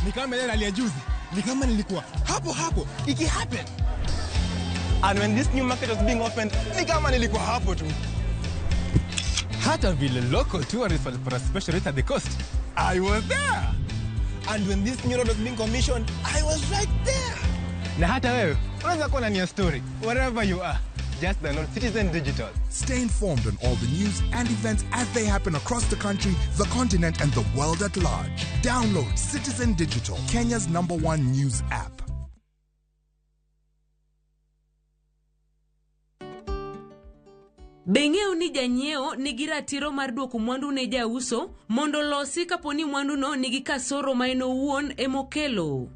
Ni kama ile ya juzi. Ni kama nilikuwa hapo hapo iki happen. And when this new market was being opened, ni kama nilikuwa hapo tu. Hata vile local tourists walipata special rate at the coast, I was there. And when this new road was being commissioned, I was right there. Na hata wewe unaweza kuwa ndani ya story wherever you are. Just download Citizen Digital. Stay informed on all the news and events as they happen across the country, the continent, and the world at large. Download Citizen Digital, Kenya's number one news app. Be ing'eyo ni janyiewo nigi ratiro mar duoko mwandu ne jauso mondo losi kapo ni mwanduno nigi kasoro ma en owuon emokelo?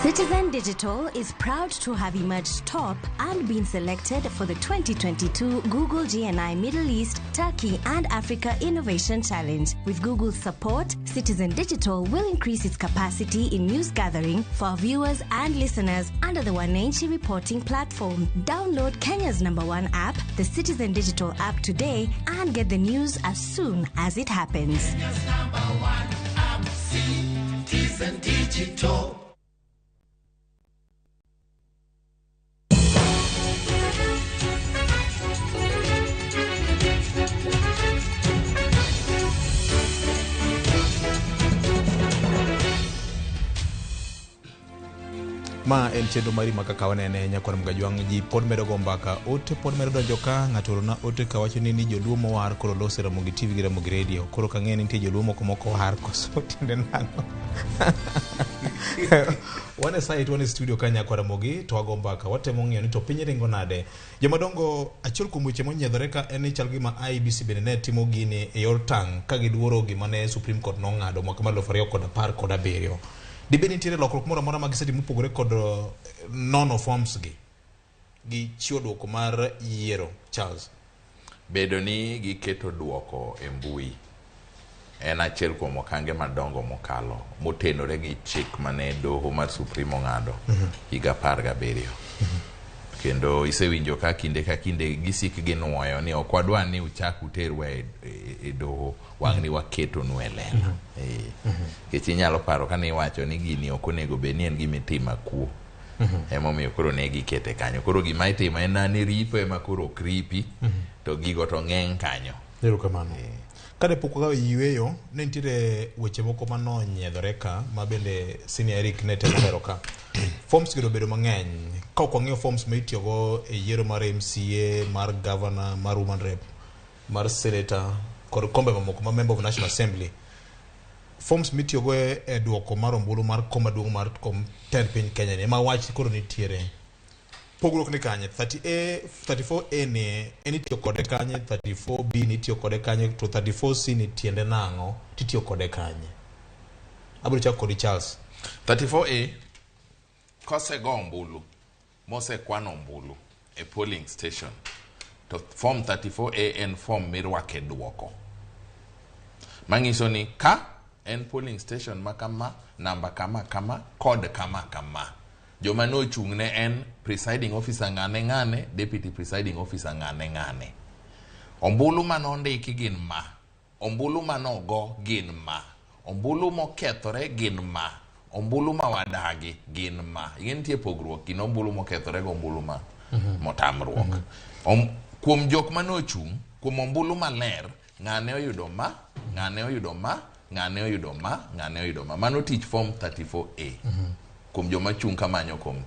Citizen Digital is proud to have emerged top and been selected for the 2022 Google GNI Middle East, Turkey and Africa Innovation Challenge. With Google's support, Citizen Digital will increase its capacity in news gathering for our viewers and listeners under the Wananchi reporting platform. Download Kenya's number one app, the Citizen Digital app today, and get the news as soon as it happens. Kenya's number one app, Citizen Digital. Ma en chenro mari ma kaka wanene nyakwar Mgajwang' ji pod medo go mbaka ote pod medo donjo ka ng'ato orona ote kawacho ni ni joluo mowar koro lose Ramogi TV gi Ramogi Radio koro kang'eyo ni nitie joluo moko moko war koso tiende nang'o. Wan e site, wan e studio ka nyakwar Ramogi to wago mbaka watemo ng'iyo ni to piny ringo nade. Jomadongo, achiel kuom weche monyiedhore ka en ni chal gima IEBC bende ne timo gini e yor tang' ka giduoro gima ne Supreme Court nong'ado mwaka mar 2017. Dibed ni nitiere lokruok moro amora ma gisetimo mopogore kod nono forms gi gi chiwo duoko mar yiero Charles? Bedo ni giketo duoko e mbui en achiel kuom okange madongo mokalo motenore gi chik mane doho mar Supreme ong'ado higa 17. Kendo isewinjo ka kinde ka kinde gisik ginuoyo ni ok wadwa ni uchak uterwa e doho, wang' ni waketonu e lela. Nikech inyalo paro kane iwacho ni gini ok onego bed ni en gima itimo akuo. Emomiyo koro ne gikete kanyo. Koro gima itimo en ni ripo ema koro ok ripi, to gigo to ng'eny kanyo. Erokamano. Kane pok wakawo yueyo, ne nitiere weche moko manonyiedhore ka ma bende Senior Eric ne temo lero ka. Forms gi obedo mang'eny. Ka ok wang'iyo forms ma itiyogo e yiero mar MCA, mar governor, mar woman rep, mar senator, kod kombe mamoko ma member of National Assembly. Forms mitiyogo e duoko mar ombulu mar kom maduong' mar kom tend piny Kenya ni ema wach koro nitiere. Pogruok ni kanye? 30A, 34A ni en itiyo kode kanye? 34B ni itiyo kode kanye? To 34C ni tiende nang'o? Titiyo kode kanye? Abiro chako kodi Charles. 34A kosego ombulu mosekwan ombulu e polling station to form 34A en form mirwake duoko manyiso ni ka en polling station ma kama, namba kama kama, kod kama kama, joma nochung' ne en presiding officer ng'ane ng'ane, deputy presiding officer ng'ane ng'ane, ombulu manondiki gin ma, ombulu manogo gin ma, ombulu mokethore gin ma, ombulu ma wadagi gin ma. Ing'e nitie pogruok kind ombulu mokethore gi ombulu ma motamruok. Kuom jok manochung' kuom ombulu maler, ng'ane oyudo ma, ng'ane oyudo ma, ng'ane oyudo ma, ng'ane oyudo ma. Mano tich form 34A kuom joma chung' kamanyo kom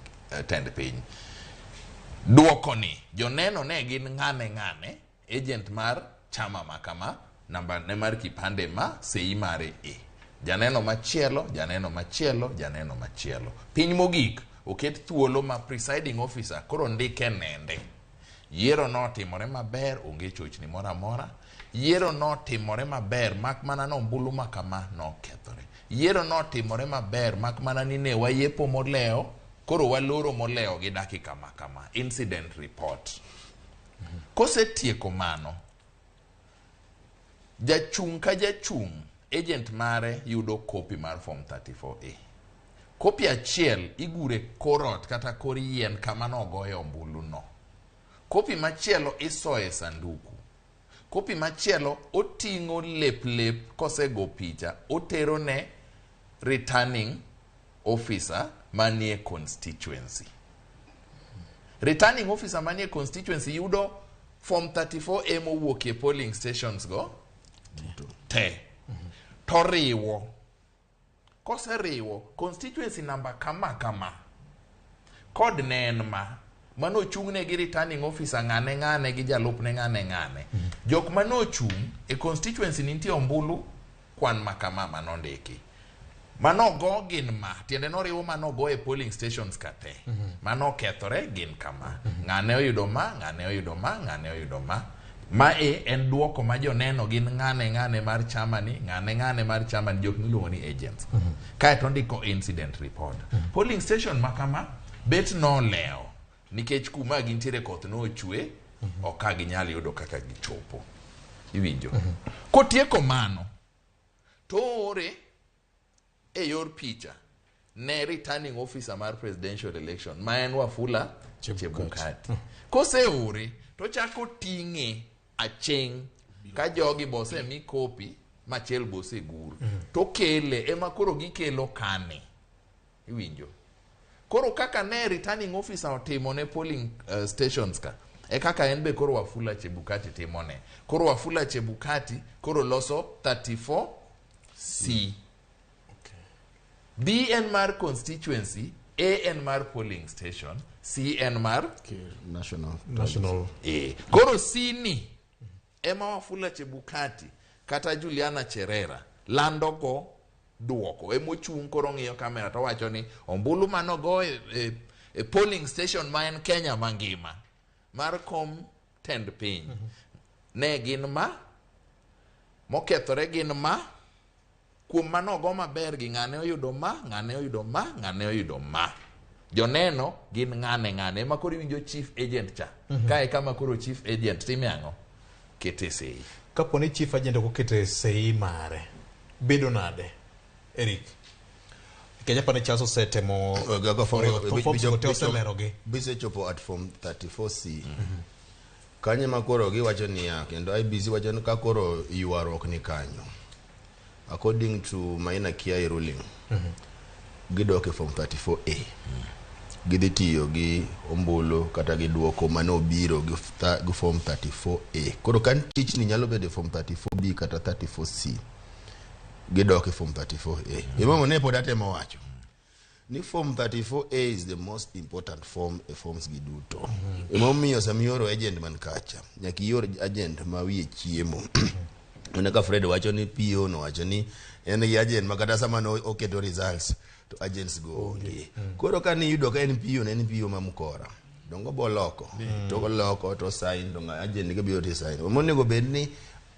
tend piny. Duoko ni joneno ne gin ng'ane ng'ane, agent mar chama ma kama, namba ne mar kipande ma, sei mare e. Janeno machielo, janeno machielo, janeno machielo. Piny mogik oket thuolo ma presiding officer koro ndike nende. Yiero notimore maber, onge chochni moro amora. Yiero notimore maber, mak mana ni ombulu ma kama nokethore. Yiero notimore maber, mak mana ni ne wayepo molewo, koro waloro molewo gi dakika ma kama. Incident report. Kosetieko mano, jachung' ka jachung' agent mare yudo kopi mar form 34A. Kopi achiel igure kor ot kata kor yien kama nogoye ombulu no. Kopi machielo isoye sanduku. Kopi machielo oting'o lep lep kosego picha otero ne returning officer manie constituency. Returning officer manie constituency yudo form 34A mowuok e polling stations go te toriwo. Koseriwo constituency number kama kama kod ne en ma manochung'ne gi returning officer ng'ane ng'ane gi jalupne ng'ane ng'ane. Jok manochung' e constituency ni nitie ombulu kwan ma kama manondiki. Manogo gin ma, tiende noriwo manogo e polling stations ka te. Manokethore gin kama. Ng'ane oyudo ma, ng'ane oyudo ma, ng'ane oyudo ma. Ma e en duoko ma joneno gin ng'ane ng'ane mar chama ni, ng'ane ng'ane mar chama ni, jok miluongo ni agents. Kaeto ondiko incident report. Polling station ma kama bet nolewo nikech kuma gintiere koth nochwe ok ka ginyal yudo kaka gichopo. Iwinjo? Kotieko mano, to oore e yor picha ne returning officer mar presidential election ma en Wafula Chebukati. Koseore to chako ting'e aching' ka jogi bosemi kopi machiel bosegur to kele ema koro gikelo kane. Iwinjo? Koro kaka ne returning officer otimo ne polling stations ka e kaka en be koro Wafula Chebukati timone. Koro Wafula Chebukati koro loso 34C. B en mar constituency, A en mar polling station, C en mar National. National. A. Koro C ni ema Wafula Chebukati kata Juliana Cherera lando go duoko. Emochung' koro ng'iyo kamera to wacho ni ombulu manogo e polling station ma en Kenya mangima mar kom tend piny ne gin ma mokethore gin ma kuom manogo maber gi ng'ane oyudo ma ng'ane oyudo ma ng'ane oyudo ma joneno gin ng'ane ng'ane ema koro iwinjo chief agent cha kae kama koro chief agent time ang'o kete sei Kapo ni chief agent ok okete sei mare, bedo nade? Eric. Nikech apani Charles osetemo oriwo forms go te oselerogi. Bisechopo at form 34C. Kanyo ma koro giwacho niya, kendo IEBC wacho ni ka koro ywaruok ni kanyo. According to Maina Kiai ruling, gidok e form 34A. Gidhi tiyo gi ombulu kata gi duoko mane obiro gi form 34A. Koro ka tichni nyalo bedo e form 34B kata 34C. Gidok e form 34A. Emomiyo ne pod atemo wacho ni form 34A is the most important form e forms gi duto. Emomiyo sama ioro agent man kacha, nyaka ior agent ma wiye chiemo. Mana ka Fred wacho ni PO no wacho ni en gi agent ma kata sama no oketo results to agents go onge. Koro ka niyudo ka en PO ne en PO ma mkora. Dongo bo loko. To oloko to sign to ng'a agent gi biro to sign. Monego bed ni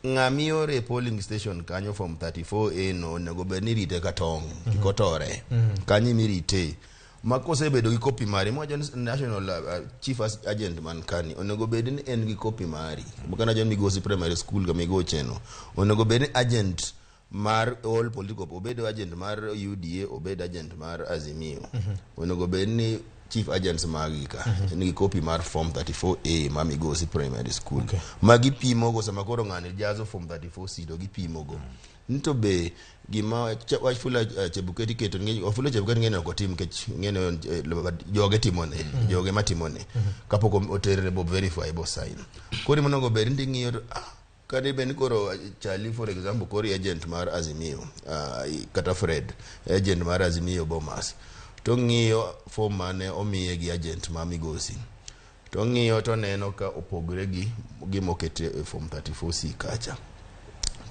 ng'ama ioro e polling station kanyo form 34A no onego bed ni irite ka tong' kik otore. Kanyo emirite. Ma kosebedo gi kopi mari, mwacho ni national chief agent man kani onego bed ni en gi kopi mari. Makana jo Migosi Primary School ka Migoche no. Onego bed ni agent mar all political obed agent mar UDA obed agent mar Azimio. Onego bed ni chief agents magi ka en gi kopi mar form 34A ma Migosi Primary School. Ma gipimogo sama koro ng'ani jazo form 34C to gipimogo. Ni to be gima Wafula Chebukati keto ng'e Wafula Chebukati ng'e ni ok otim nikech ng'e ni joge timone joge matimone kapok otere bo verify bo sign. Koro monego bed ni ing'iyo to kata bed ni koro Charlie for example koro agent mar Azimio kata Fred agent mar Azimio Bomas to ng'iyo form mane omiye gi agent ma Migosi to ng'iyo to neno ka opogre gi gimokete e form 34C kacha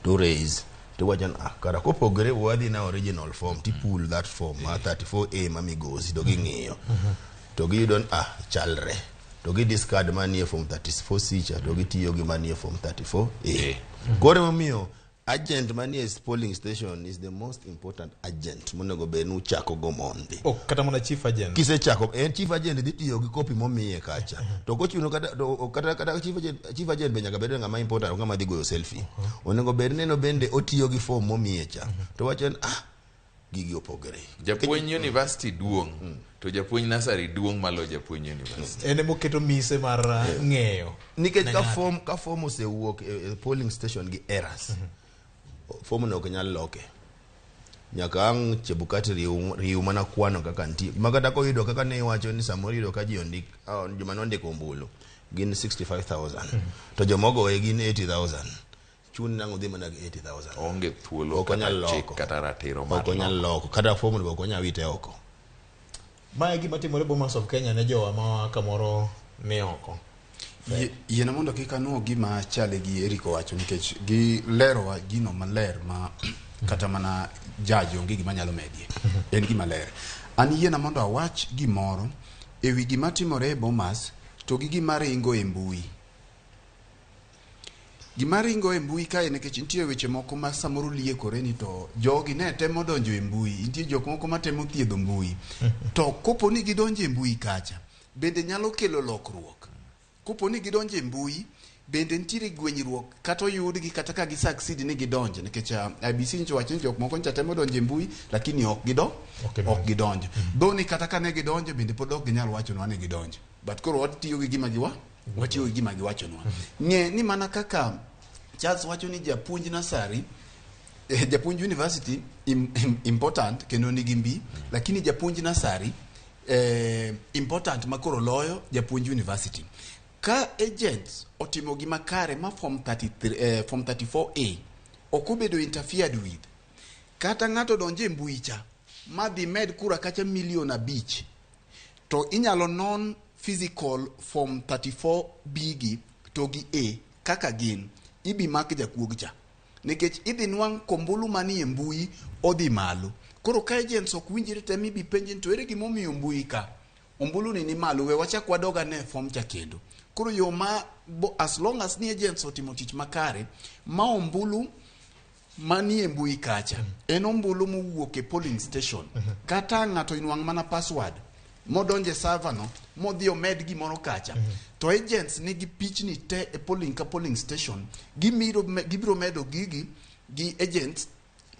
to raise to wacho ni kara kopogre wadhi na original form ti pull that form ma 34A ma Migosi to ging'iyo to giyudo ni chalre to gi discard manie form 34C cha to gitiyo gi manie form 34A. Koro emomiyo Agent manie polling station is the most important agent monego bed ni uchako go mondi. Ok kata mana chief agent. Kisechako en chief agent dhi tiyo gi kopi momiye kacha. To kochuno kata to, kata kata chief agent be nyaka bed ng'ama important ok ng'ama dhi goyo selfie. Onego bed ni en bende otiyo gi form momiye cha. To wacho ni gigi opogore. Japuonj university duong' to japuonj nursery duong' malo japuonj university. En emoketo mise mar ng'eyo. Nikech Ne ka ng'ato. form osewuok e polling station gi errors. Form no ok nyal loke. Nyaka ang' Chebukati riw mana kwano kaka nitie. Ma kata koyudo kaka ne iwacho ni samoro iyudo ka ji ondik joma nondiko ombulu gin 65,000 to joma ogoye gin 80,000. Chuni nang'o dhi mana gi 80,000. Onge thuolo Ok onyal kata chik loko. kata ratiro mar Ok onyal loko. Kata form no ok onyal wite oko. Mae gima timore Bomas of Kenya ne jowa ma kamoro ni oko. Yiena mondo kik anuo gima chale gi Eric owacho nikech gilerowa gino maler ma kata mana judge onge gima nyalo medie. En gima ler. An yiena mondo awach gimoro ewi gima timore e Bomas to gi gima ringo e mbui. Gima ringo e mbui kae nikech nitie weche moko ma samoro liekore ni to jogi ne temo donjo e mbui, nitie jok moko matemo thiedho mbui. To kopo ni gidonjo e mbui kacha, bende nyalo kelo lokruok. Kopo ni gidonjo e mbui, bende nitiere gwenyruok kata oyudgi kata ka gi succeed ni gidonjo nikech IEBC nyocha wacho ni jok moko nyocha temo donjo e mbui lakini ok gidonjo. Though ni kata ka ne gidonjo bende pod ok ginyal wachonwa ni gidonjo. But koro watiyo gi gima watiyo gi gima giwachonwa. Ng'e ni mana kaka Charles wacho ni japuonj nursery, japuonj university important kendo nigi mbi, lakini japuonj nursery important makoro loyo japuonj university. Ka agents otimo gima kare ma form 33, form 34A ok obedo interfered with, kata ng'ato donjo e mbui cha madhi med kura kacha 5 milion, to inyalo non physical form 34B gi to gi A kaka gin ibi mak jakuog cha nikech idhi nwang' kombulu manie mbui odhi malo. Koro ka agents ok winjre te mibi penji ni to ere gimomiyo mbui ka ombulu ni malo, we wachak wadog ane form cha kendo. Koro yo ma as long as ni agents otimo tich makare ma ombulu manie mbui kacha en ombulu mowuok e polling station, kata ng'ato inwang' mana password modonje server no modhi omed gimoro kacha, to agents nigi pichni te e polling ka polling station, gibiro medo gigi gi agents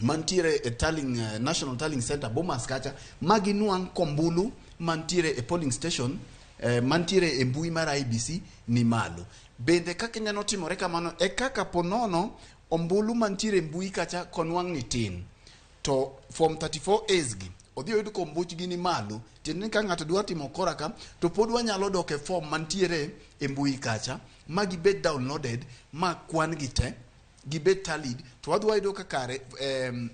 mantiere e tallying, National Tallying Center Bomas kacha, ma ginwang' kombulu mantiere e polling station mantiere e mbui mar IEBC ni malo. Bende kaka nyalo timore kamano e kaka ponono ombulu mantiere e mbui kacha konwang' ni tin, to form 34As gi odhi oyud kombuchgi ni malo, tiende ni ka ng'ato dwa timo kora ka to pod wanyalo dok e form mantiere e mbui kacha ma gibed downloaded ma kwan gi te gibed tallied, to wadhi wayudo ka kare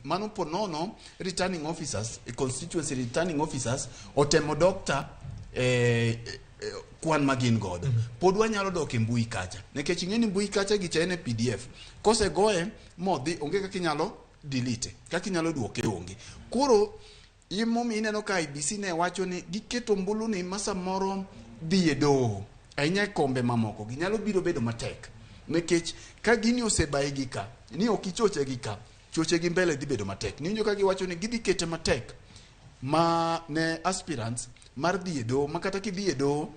mano ponono returning officers, constituency returning officers otemo doctor kwan ma gin godo, pod wanyalo dok e mbui kacha nikech ing'e ni mbui kacha gicha en e PDF, kosegoye modhi onge kaka inyalo delete, kaka inyalo duoke onge. Koro imomiyo ineno ka IEBC ne wacho ni giketo ombulu ni ma samoro dhi e doho ahinya e kombe mamoko gi nyalo biro bedo matek nikech ka gini osebayi gi ka ni ok ichoche gi ka, choche gi mbele dhi bedo matek. Niwinjo ka giwacho ni gidhi kete matek ma ne aspirants mar dhi e doho, ma kata kidhi e doho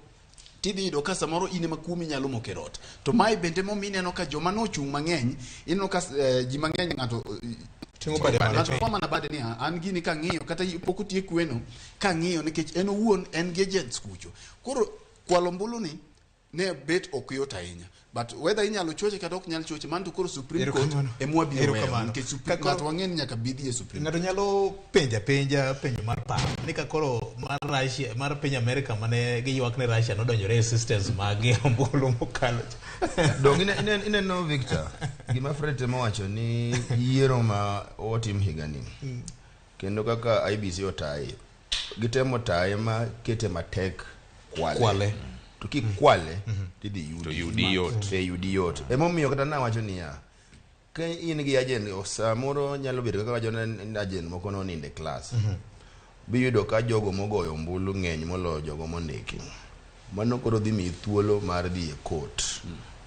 tidhi yudo ka samoro in ema kuomi nyalo moko e rot. To mae bende momiyo ineno ka joma nochung' mang'eny, ineno ka ji mang'eny ng'ato Ting'o bade malo. ng'ato kwa mana bade ni an gini kang'iyo kata pok otiek kweno kang'iyo nikech en owuon en gi agents kucho. Koro kwalo ombulu ni ne bet ok yot ahinya, but whether inyalo choche kata ok nyal choche mano to koro Supreme Court ema wabiro weyo nikech Supreme ng'ato wang'e ni nyaka bi dhi e Supreme. Ng'ato nyalo penja penjo mar paro ni ka koro mar Russia mar piny Amerika mane giywak ni Russia nodonjore e systems mag ombulu mokalo. Dong ineno Victor, gima Fred temo wacho ni yiero ma otim higani kendo kaka IEBC otaye, gitemo taye ma kete matek kwale. To kikwale tidhi yudi yot. Yudi yot. Emomiyo kata nawacho niya, ka in gi agent samoro nyalo bedo kaka wacho ni agent moko nonindo e klas. Biyudo ka jogo mogoyo ombulu ng'eny moloyo jogo mondiki. Mano koro dhi miyi thuolo mar dhi e court.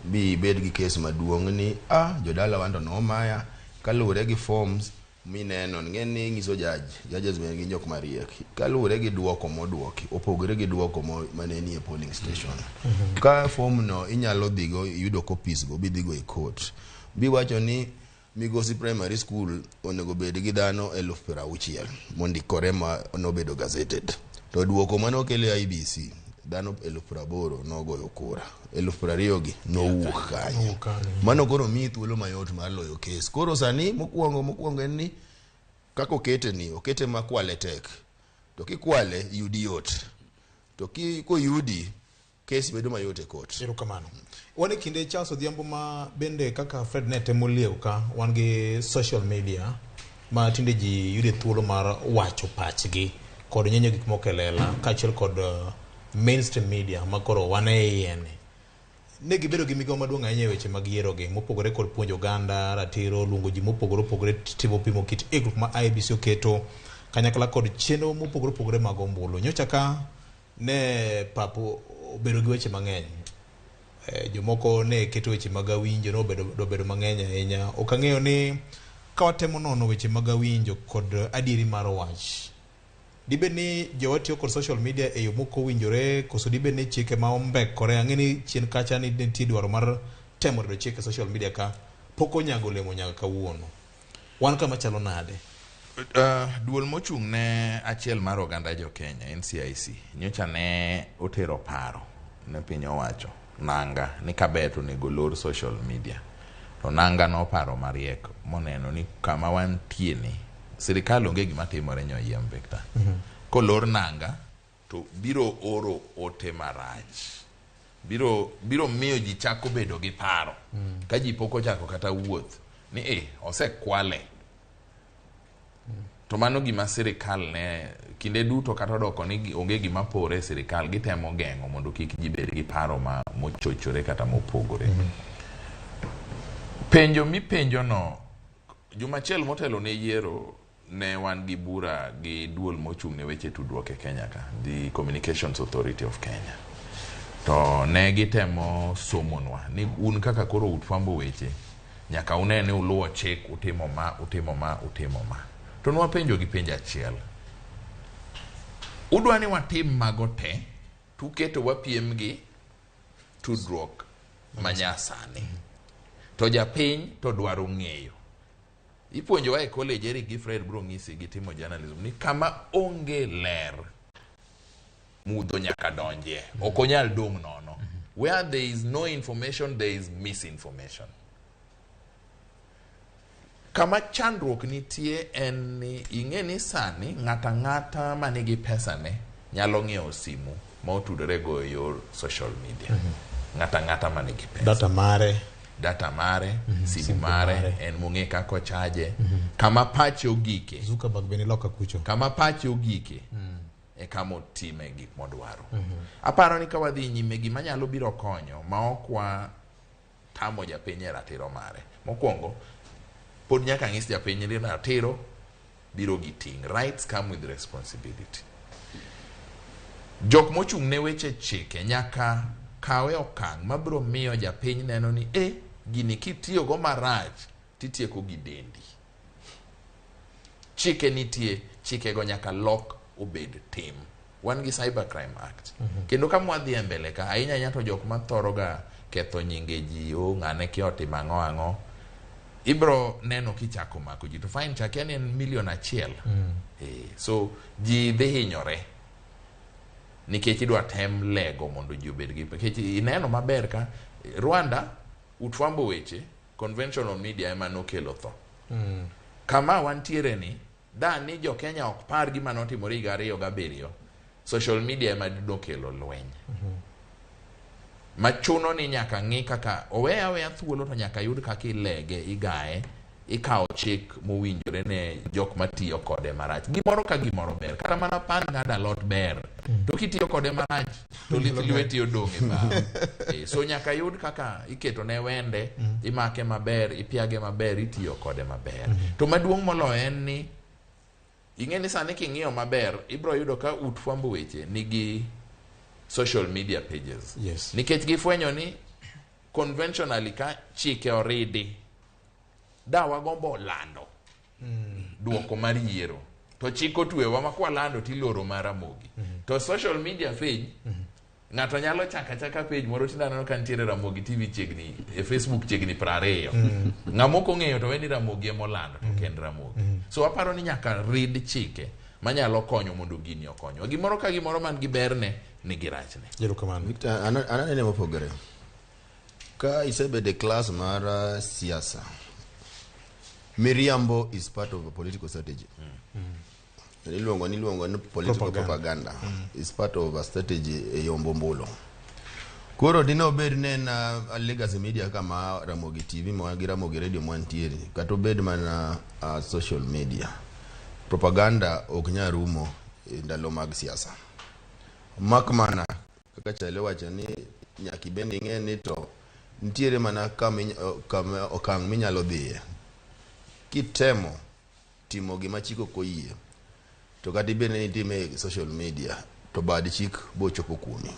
Bi ibed gi kes maduong' ni jodala wan to nomaya, Kaluwore gi forms mineno, ng'e ni nyiso judge, judges be gin jok mariek. Kaluwore gi duoko moduoki, opogore gi duoko mane nie polling station. Ka form no inyalo dhigo yudo copies go bidhigo e court. Biwacho ni Migosi Primary School onego bed gi dhano 60,000 mondikore ma nobedo gazetted. To duoko mane okel e IEBC, dhano 80,000 nogoyo kura. 20,000 gi nowuok kanyo. Mano koro miyi thuolo mayot mar loyo kes. Koro sani mokwongo en ni kaka okete ni, okete ma kwale tek. To kikwale yudi yot. To koyudi kes bedo mayot e court. Erokamano. Wan e kinde Charles Odhiambo ma bende kaka Fred ne temo liew ka, wan gi social media ma tinde ji yude thuolo mar wacho pachgi kod nyenyo gik moko e lela kaachiel kod mainstream media ma koro wan e iye ni. Ne gibedo gi migawo maduong' ahinya e weche mag yiero gi, mopogore kod puonjo oganda, ratiro, luongo ji mopogore opogore, timo pimo kit ikruok ma IEBC oketo kanyakla kod chenro mopogore opogore mag ombulu. Nyocha ka ne pap obedo gi weche mang'eny. Jomoko ne keto weche mag awinjo ne obedo mang'eny ahinya. Ok ang'eyo ni ka watemo nono weche mag awinjo kod adieri mar wach, dibed ni jowa tiyo kod social media e yo mok owinjore, koso dibed ni chike ma ombekore? Ang'e ni chien kacha ni nitie dwaro mar temo redo chike social media ka pok onyago olemo nyaka kawuono. Wan kama chalo nade? Duol mochung' ne achiel mar oganda jo Kenya, NCIC, nyocha ne otero paro ne piny owacho nanga ni kaber to onego lor social media. To nanga noparo mariek moneno ni kama wantie ni sirikal onge gima timore nyoyiem Victor. Kolor nanga to biro oro ote marach. Biro miyo ji chako bedo gi paro. Ka ji pok ochako kata wuoth ni osekwale. To mano gima sirikal ne kinde duto kata odoko ni onge gima pore e sirikal, gitemo geng'o mondo kik ji bed gi paro ma mochochore kata mopogore. Penjo mipenjo no, juma achiel motelo ne yiero ne wan gi bura gi duol mochung' ne weche tudruok e Kenya ka, the Communications Authority of Kenya. To ne gitemo somonwa ni un kaka koro utfwambo weche, nyaka une ni uluwo chik, utimo ma, utimo ma, utimo ma. To nwapenjo gi penjo achiel. Udwa ni watim mago te, tuketo wapiem gi tudruok manyasani. To japiny to dwaro ng'eyo. Ipuonjowa e college, Eric gi Fred bro ng'isi gi timo journalism ni kama onge ler, mudho nyaka donjie. Ok onyal dong' nono. Where there is no information, there is misinformation. Kama chandruok nitie en ni ing'e ni sani ng'ata ng'ata manigi pesa ne nyalo ng'iewo simu ma otudore go e yor social media. Ng'ata ng'ata manigi pesa. Data mare, simu mare, en mong'e kaka ochaje. Kama pache ogike. Zuckerberg bende loka kucho. Kama pache ogike. E kama otime gik modwaro. Aparo ni ka wadhi nyime gima nyalo biro konyo ma ok wa tamo japiny e ratiro mare. Mokwongo, pod nyaka ng'is japiny ni ratiro biro gi ting'. Rights come with responsibility. Jok mochung' ne weche chike nyaka kawe okang' mabiro miyo japiny neno ni gini kitiyogo marach titieko gi dendi. Chike nitie, chikego nyaka lok obed tim. Wan gi Cybercrime Act. Kendo kama wadhi e mbele ka, ahinya ahinya to jok mathoro ga ketho nyinge ji, ng'ane kia otimo ang'o ang'o, ibro neno kichako mako ji. To fine cha kia ni en 1,000,000. So ji dhi hinyore nikech idwa tem lego mondo ji obed gi, nikech ineno maber ka Rwanda utfwambo weche conventional media ema nokelo tho. Kama wantiere ni da ni jo Kenya ok par gima notimore higa 2007, social media ema nokelo lweny. Machuno ni nyaka ng'i kaka oweya aweya thuolo to nyaka yud kaka ilege, igaye, ikawo chik mowinjore ne jok matiyo kode marach. Gimoro ka gimoro ber, kata mana pan ng'ado alot ber. To kitiyo kode marach to lith lweti odong' e bao. So nyaka yud kaka iketo ne wende, imake maber, ipiage maber, itiyo kode maber. To maduong' moloyo en ni ing'e ni sani king'iyo maber, ibro yudo ka ut fwambo weche nigi social media pages. Nikech gifwenyo ni conventionally ka chike oridi, Da wagombo lando duoko mar yiero to chik otwewa ma kwalando tiloro mar Ramogi. To social media page, ng'ato nyalo chako achaka page moro. Tinde aneno ka nitiere Ramogi TV chiegni e Facebook chiegni 20. Ng'ama ok ong'eyo to we ni Ramogi emolando, to ok en Ramogi. So aparo ni nyaka rid chike manyalo konyo mondo gini okonywa. Gimoro ka gimoro man gi berne nigi rachne. Erokamano. Victor, an anene mopogore. Ka isebedo e class mar siasa, miriambo is part of a political strategy. Iluongo ni political Propaganda. propaganda, is part of a strategy e yombo ombulu. Koro dine obed ne en legacy media kama Ramogi TV ma gi Ramogi Radio mwantiere, kata obed mana social media, propaganda ok nyal rumo e ndalo mag siasa. Mak mana kaka Chale wacho ni nyaka ibed ing'e ni to nitiere mana kama okang' minyalo dhiye kitemo timo gima chik ok oyie, to kata ibed ni itime e social media, to bad chik bochopo kuomi.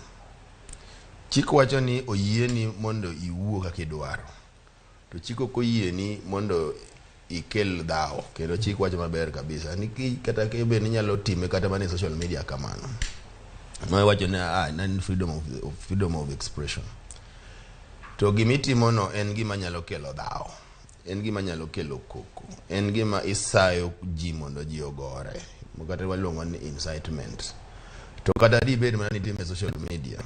Chik wacho ni oyieni mondo iwuo kaka idwaro, to chik ok oyieni mondo ikel dhawo. Kendo chik wacho maber kabisa ni kata kibed ni inyalo time kata mana e social media kamano, ma wacho ni en freedom of expression, to gimitimono en gima nyalo kelo dhawo, en gima nyalo kelo koko, en gima isayo ji mondo ji ogore, kata waluongo ni incitement. To kata dibed mana ni itime e social media,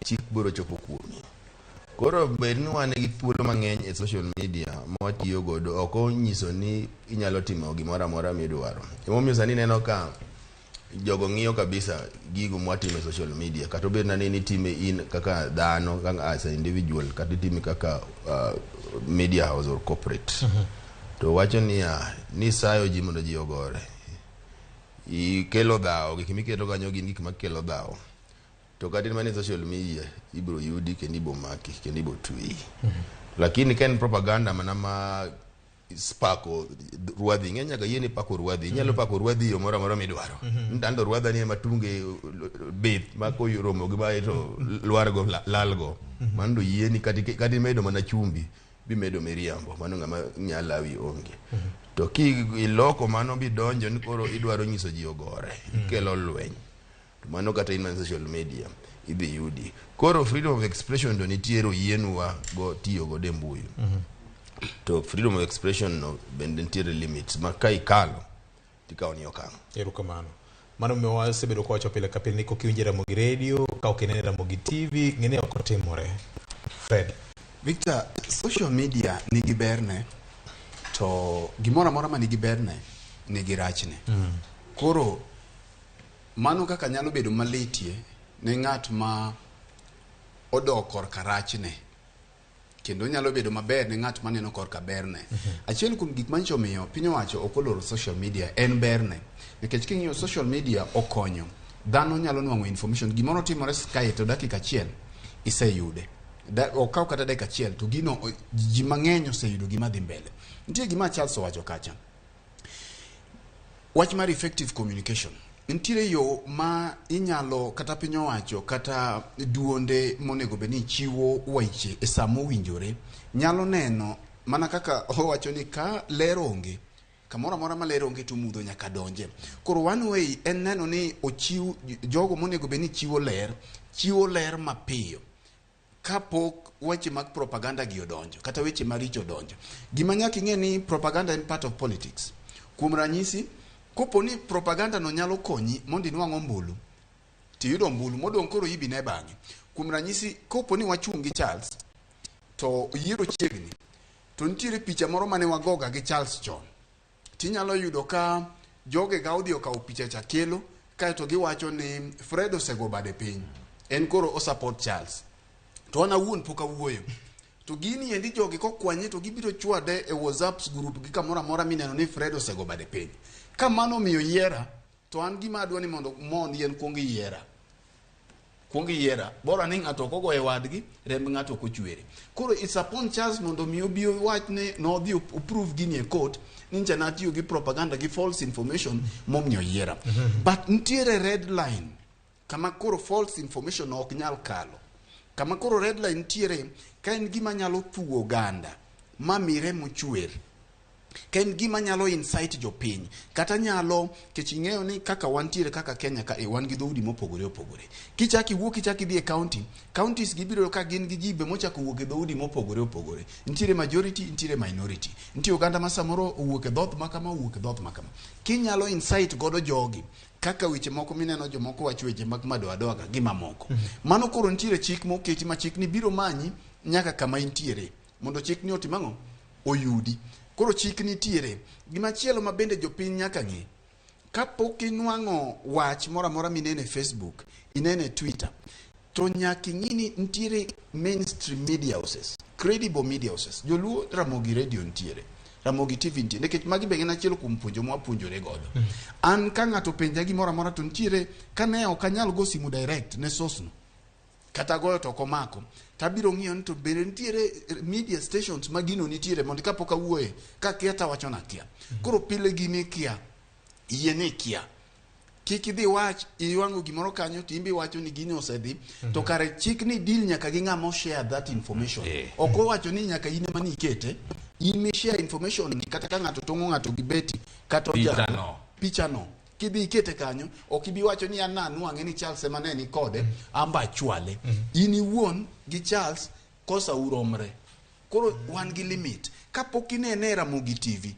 chik biro chopo kuomi. Koro bed ni wan gi thuolo mang'eny e social media ma watiyo godo, ok onyiso ni inyalo timo gimoro amora midwaro. Emomiyo sani ineno ka jogo ng'iyo kabisa gigo mwatimo e social media, kata obed na ni nitime in kaka dhano, kaka as an individual, kata itime kaka media house or corporate. To wacho niya ni sayo ji mondo ji ogore, ikelo dhawo. Gik miketo kanyo gin gik makelo dhawo, to kata in mana e social media ibiro yudi kendo ibiro maki kendo ibiro tweyi. Lakini ka en propaganda mana ma pako ruadhi ing'e nyaka yieni pako ruadhi, inyalo pako ruadhi e yo moro amora midwaro. Ndando ruadha ni ema tunge bith ma koromo gi mae to lwargo lalgo, mano to yieni. Kata imedo mana chumbi bimedo miriambo, mano ng'ama nyalo lawi onge. To ki iloko mano bidonjo ni koro idwaro nyiso ji ogore, ikelo lweny, to mano kata in mana social media idhi yudi. Koro freedom of expression to nitiere, oyienwa go tiyo godo e mbui, to freedom of expression no bende nitiere limits ma ka ikalo tikawo ni okang'. Erokamano. Mano miyo wasebedo kawacho pile ka pile ni kok iwinjo e Ramogi Radio, ka ok inene Ramogi TV, ng'e ni ok otimore. Fred. Victor, social media nigi berne, to gimoro amora ma nigi berne nigi rachne. Koro mano kaka nyalo bedo malitie ne ng'at ma odok korka rachne, kendo nyalo bedo maber ne ng'at maneno korka berne. Achiel kuom gik manyicho omiyo piny owacho ok oloro social media en berne, nikech king'iyo social media okonyo dhano nyalo nwang'o information. Gimoro timore kae to dakika achiel iseyude. Okaw kata dakika achiel to gino ji mang'eny oseyudo gima dhi mbele. Nitie gima Charles owacho kacha, wach mar effective communication. Nitiere yo ma inyalo kata piny owacho kata duonde monego bed ni chiwo weche e sa mowinjore nyalo neno mana kaka owacho ni ka ler onge kamoro amora ma ler onge to mudho nyaka donje. Koro one way en neno ni ochiw jogo monego bed ni chiwo ler, chiwo ler mapiyo kapok weche mag propaganda gi odonjo kata weche maricho odonjo. Gima nyaka ing'e ni propaganda en part of politics. Kuom ranyisi, kopo ni propaganda no nyalo konyi mondo inwang' ombulu, tiyudo ombulu modong' koro ibi ne bang'e. Kuom ranyisi, kopo ni wachung' gi Charles to yiero chiegni, to nitiere picha moro mane wagoga gi Charles chon, tinyalo yudo ka jogega odhi okawo picha cha kelo kaeto giwacho ni Fred osego bade piny, en koro o support Charles, to an awuon pok awuoyo. To gini endi jogi kokwanye to gibiro chwade e WhatsApp group gi kamoro amora mineno ni Fred osego bade piny. Ka mano omiyo yiera, to an gima adwa ni mondo mondi en kuong yiera, kuong yiera bora ni ng'ato ok ogoye wadgi, remb ng'ato ok ochwere. Koro it's upon Charles mondo mi obi owach ni nodhi oprove gini e court ni ncha natiyo gi propaganda gi false information momiyo yiera. But nitiere red line kama koro false information ok nyal kalo. Kama koro red line nitiere ka en gima nyalo thuo oganda ma mi remo chwer. Ka en gima nyalo incite jopiny kata nyalo kech ing'eyo ni kaka wantiere kaka Kenya ka e wan gi dhoudi mopogore opogore. Kichak iwuok kichak idhi e county, counties gibiro yudo ka gin gi ji be mochako wuok e dhoudi mopogore opogore. Nitiere majority, nitiere minority. Nitie oganda ma samoro owuok e dhoth ma kama, owuok e dhoth ma kama. Kinyalo incite godo jogi kaka weche moko mineno jomoko wacho weche mag madoadoa ga gi mamoko. Mano koro nitiere chik moketi ma chik ni biro manyi nyaka kama intiere mondo chik ni otim ang'o? Oyudi. Koro chik nitiere. Gimachielo ma bende jopiny nyaka ng'e, kapok inwang'o wach moro amora minene e Facebook, inene e Twitter, to nyaka ing'i ni nitiere mainstream media houses, credible media houses. Joluo Ramogi Radio nitiere, Ramogi TV nitie, nikech magi be gin achiel kuom puonjo mwapuonjore godo. An ka ng'ato openja gimoro amora to nitiere, kane ok anyal go simu direct ne source no, kata goyo to ok omako, tabiro ng'iyo ni to bende nitiere media stations ma gino nitiere mondo kapok awuoye, kakia tawacho nakia. Koro pile gini kia, yie ni ikia. Kik idhi wach iwang'o gimoro kanyo to in be iwacho ni gini osedhi to kare chik ni deal nyaka gi ng'ama share that information. Ok owacho ni nyaka in ema ni ikete, in mi share information ni kata ka ng'ato tong'o ng'ato gi beti kata ojaro. Picha no. Picha no. Kidhi ikete kanyo, ok ibi wacho ni an nanwang'e ni Charles ema ne ni kode, an be achwale. In iwuon gi Charles kosa uromre. Koro wan gi limit. Kapok inene e Ramogi TV,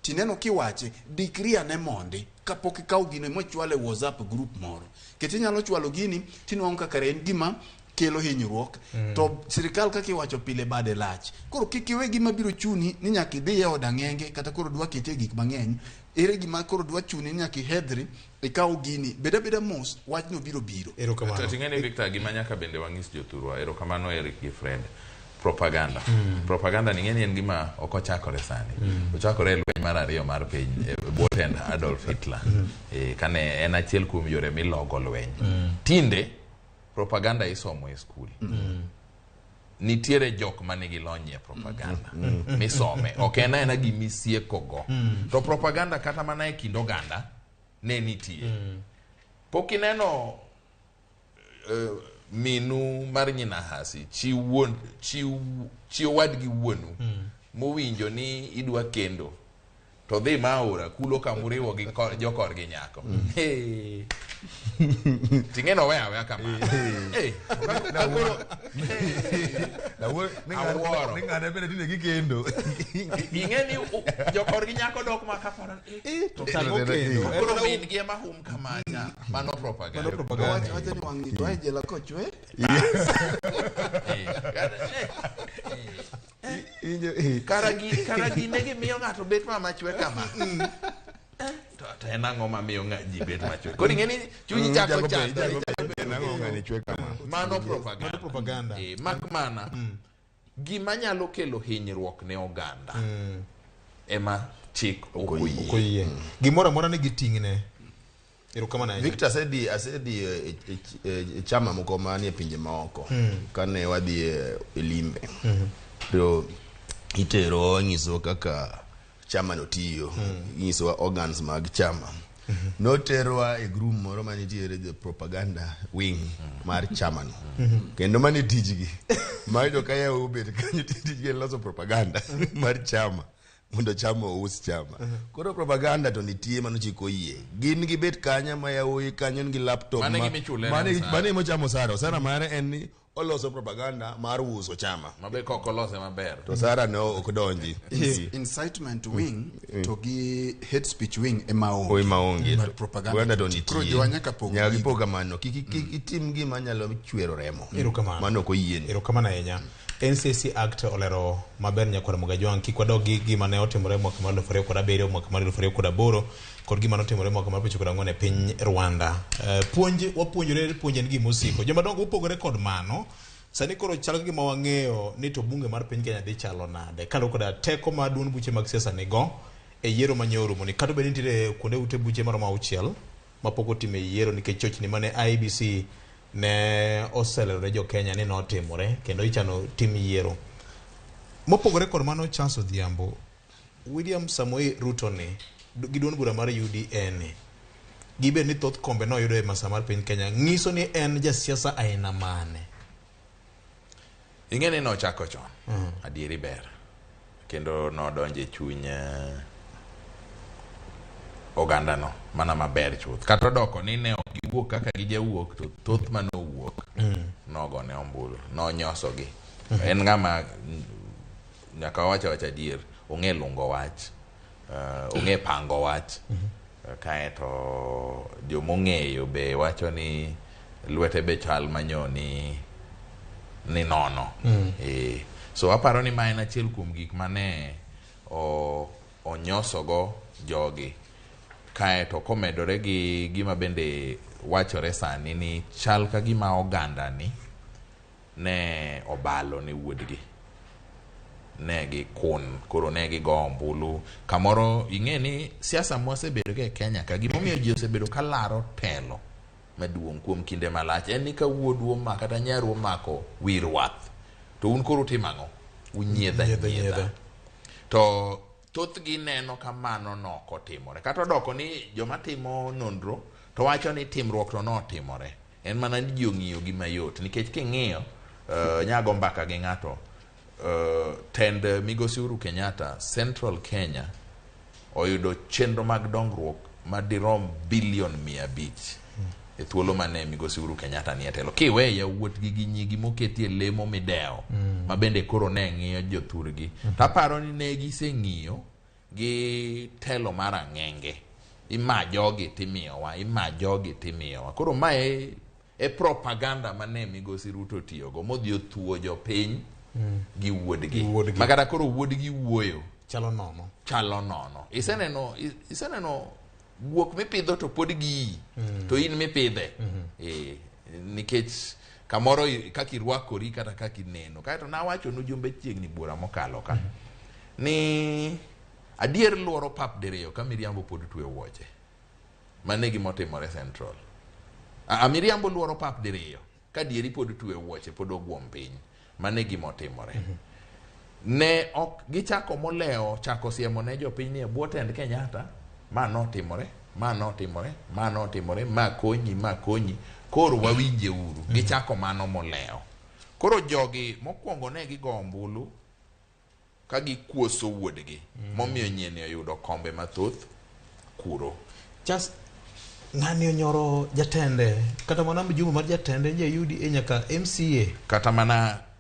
tineno kiwache, dikri ane mondi kapok ikawo gino mochwale e WhatsApp group moro. Nikech inyalo chwalo gini tinwang'o ka kare en gima kelo hinyruok to sirikal kaka iwacho pile bade lach. Koro kik iwe gima biro chuni ni nyaka idhi e od ang'enge kata koro dwa kete e gik mang'eny. Ere gima koro dwa chuni ni nyaka ihedhri ikaw gini. Bed abeda mos, wachno biro biro. To ting'e ni Victor, gima nyaka bende wang'is jothurwa, erokamano Eric gi Fred, propaganda. Propaganda ni ng'eni en gima ok ochakore sani. Ochakore e lweny mar ariyo mar piny e bwo tend Adolf Hitler. Kane en achiel kuom yore milogo lweny. Tinde propaganda isomo e skul. Nitiere jok manigi lony e propaganda misome. Ok en aena gimisieko go. To propaganda kata mana e kind oganda ne nitie. Pok ineno minu mar nyinahasi chi wuon chi chi owadgi wuonu mowinjo ni idwa kendo to dhi ma aora kulo kamuriwo gi jokorgi nyako. Hey. Ting'e no weya aweya kamano. Hey. Awuoro. Ni ng'ane bende tinde gikendo. Ing'e ni jokorgi nyako dok ma kaparo to tang'o kendo. Koro min gi ema hum kamacha. Mano propaganda. Mano propaganda. Wacho ni wang' ni to e jela kochwe. Kara gi ne gimiyo ng'ato bet ma machwe kama. To en ang'o mamiyo ji bet machwe? Koro ing'e ni chunyi chako chando. Mano propaganda. Propaganda. Mak mana gima nyalo kelo hinyruok ne oganda ema chik ok oyie. Gimoro amora nigi ting'ne. Erokamano ahinya. Victor asedhi e chama moko manie pinje maoko kane wadhi e limbe. To itero nyiso kaka chama no tiyo, nyisowa organs mag chama. Noterwa e group moro manitiere the propaganda wing mar chama no. Kendo mane tijgi. Mayudo ka yawo obet kanyo tijgi en loso propaganda mar chama. Mondo chama ous chama. Koro propaganda to nitie mano chik oyie. Gin gibet kanya ma yawuoyi kanyo nigi laptop. Mane gimichule Mane mochamo osara. Osara mare en ni oloso propaganda mar uso chama. Mabe kok olose maber. To osara no ok donji. Incitement wing to gi hate speech wing ema onge. Ema onge. But propaganda to nitie. Koro jowa nyaka pog. Nyaka gipog kamano. Kik itim gima nyalo chwero remo. Erokamano. Mano ok oyieni. Erokamano ahinya. NCC Act olero maber nyakwar Mugajwang' kik wadog gi gima ne otimore mwaka mar 2007, mwaka mar 2008 kod gima notimore mwaka mar 94 e piny Rwanda. Puonj wapuonjore, puonj en gima osiko. Jomadongo opogore kod mano. Sani koro chal ka gima wang'eyo ni to bunge mar piny Kenya dhi chalo nade kaluwore koda teko ma duond buche mag siasa nigo e yiero manye orumo ni. Kata obedo ni nitiere kuonde ute buche maromo 6 mapok otime yiero nikech chochni mane IEBC ne oselero ne jo Kenya ni notimore kendo ichano tim yiero. Mopogore kod mano, Charles Odhiambo, William Samoei Ruto ni gi duond bura mar UDA ni gibed ni thoth kombe noyudo e masa mar piny Kenya ng'iso ni en jasiasa aina mane? Ing'e ni nochako chon. Adieri ber. Kendo nodonjo e chuny ogandano mana maber chuth. Kata odoko ni ne ok giwuok kaka gijawuok, to thoth manowuok nogone ombulu, nonyosogi. En ng'ama nyaka wawach awacha adier, ong'e lungo wach, ong'e pango wach. Kaeto jomong'eyo be wacho ni lwete be chal manyoni ni nono. So aparo ni ma en achiel kuom gik mane onyosogo jogi. Kaeto komedore gi gima bende wachore sani ni chal ka gima oganda ni ne obalo ne wuodgi. Ne gikun, koro ne gigo ombulu. Kamoro ing'e ni siasa mwasebedo go e Kenya ka, gimomiyo ji osebedo ka laro telo maduong' kuom kinde malach en ni ka wuodu omako kata nyaru omako wi rwath, to un koro utimo ang'o? Unyiedha nyiedha. To thothgi neno ka mano nokotimore. Kata odoko ni joma timo nonro to wacho ni timruok to notimore. En mana ni ji ong'iyo gi mayot. Nikech king'iyo, nyago mbaka gi ng'ato, tend Migosi Uhuru Kenyatta, Central Kenya, oyudo chenro mag dongruok madirom bilion 500 e thuolo mane Migosi Uhuru Kenyatta nie telo. Kiwe yawuotgi gi nyigi moketie lemo midewo, ma bende koro ne ng'iyo jothurgi. Taparo ni ne giseng'iyo gi telo mar ang'enge. Ima jogi timiyowa, ima jogi timiyowa. Koro mae e propaganda mane Migosi Ruto otiyogo, modhi othuo jopiny gi wuodgi. Ma kata koro wuodgi wuoyo. Chalo nono. Chalo nono. Iseneno guok mipidho to pod giyi, to in mipidhe. Nikech kamoro kaka irwakori kata kaka ineno. Kaeto nawachonu jumbe chiegni buora mokalo ka. Ni adier luoro pap diriyo ka miriambo pod twe wuoche. Mane gima otimore Central. Miriambo luoro pap diriyo ka dieri pod twe wuoche pod ogwom piny. Mane gima otimore. Ne ok gichako molewo chako siemo ne jopiny ni e bwo tend Kenyatta, ma notimore, ma notimore, ma notimore, ma konyi, ma konyi. Koro wawinje uru. Gichako mano molewo. Koro jogi mokwongo ne gigo ombulu ka gikuoso wuodgi, momiyo nyieni oyudo kombe mathoth kuro. Chas, ng'ani onyoro jatende, kata mana mjumbe mar jatende ja UDA nyaka MCA.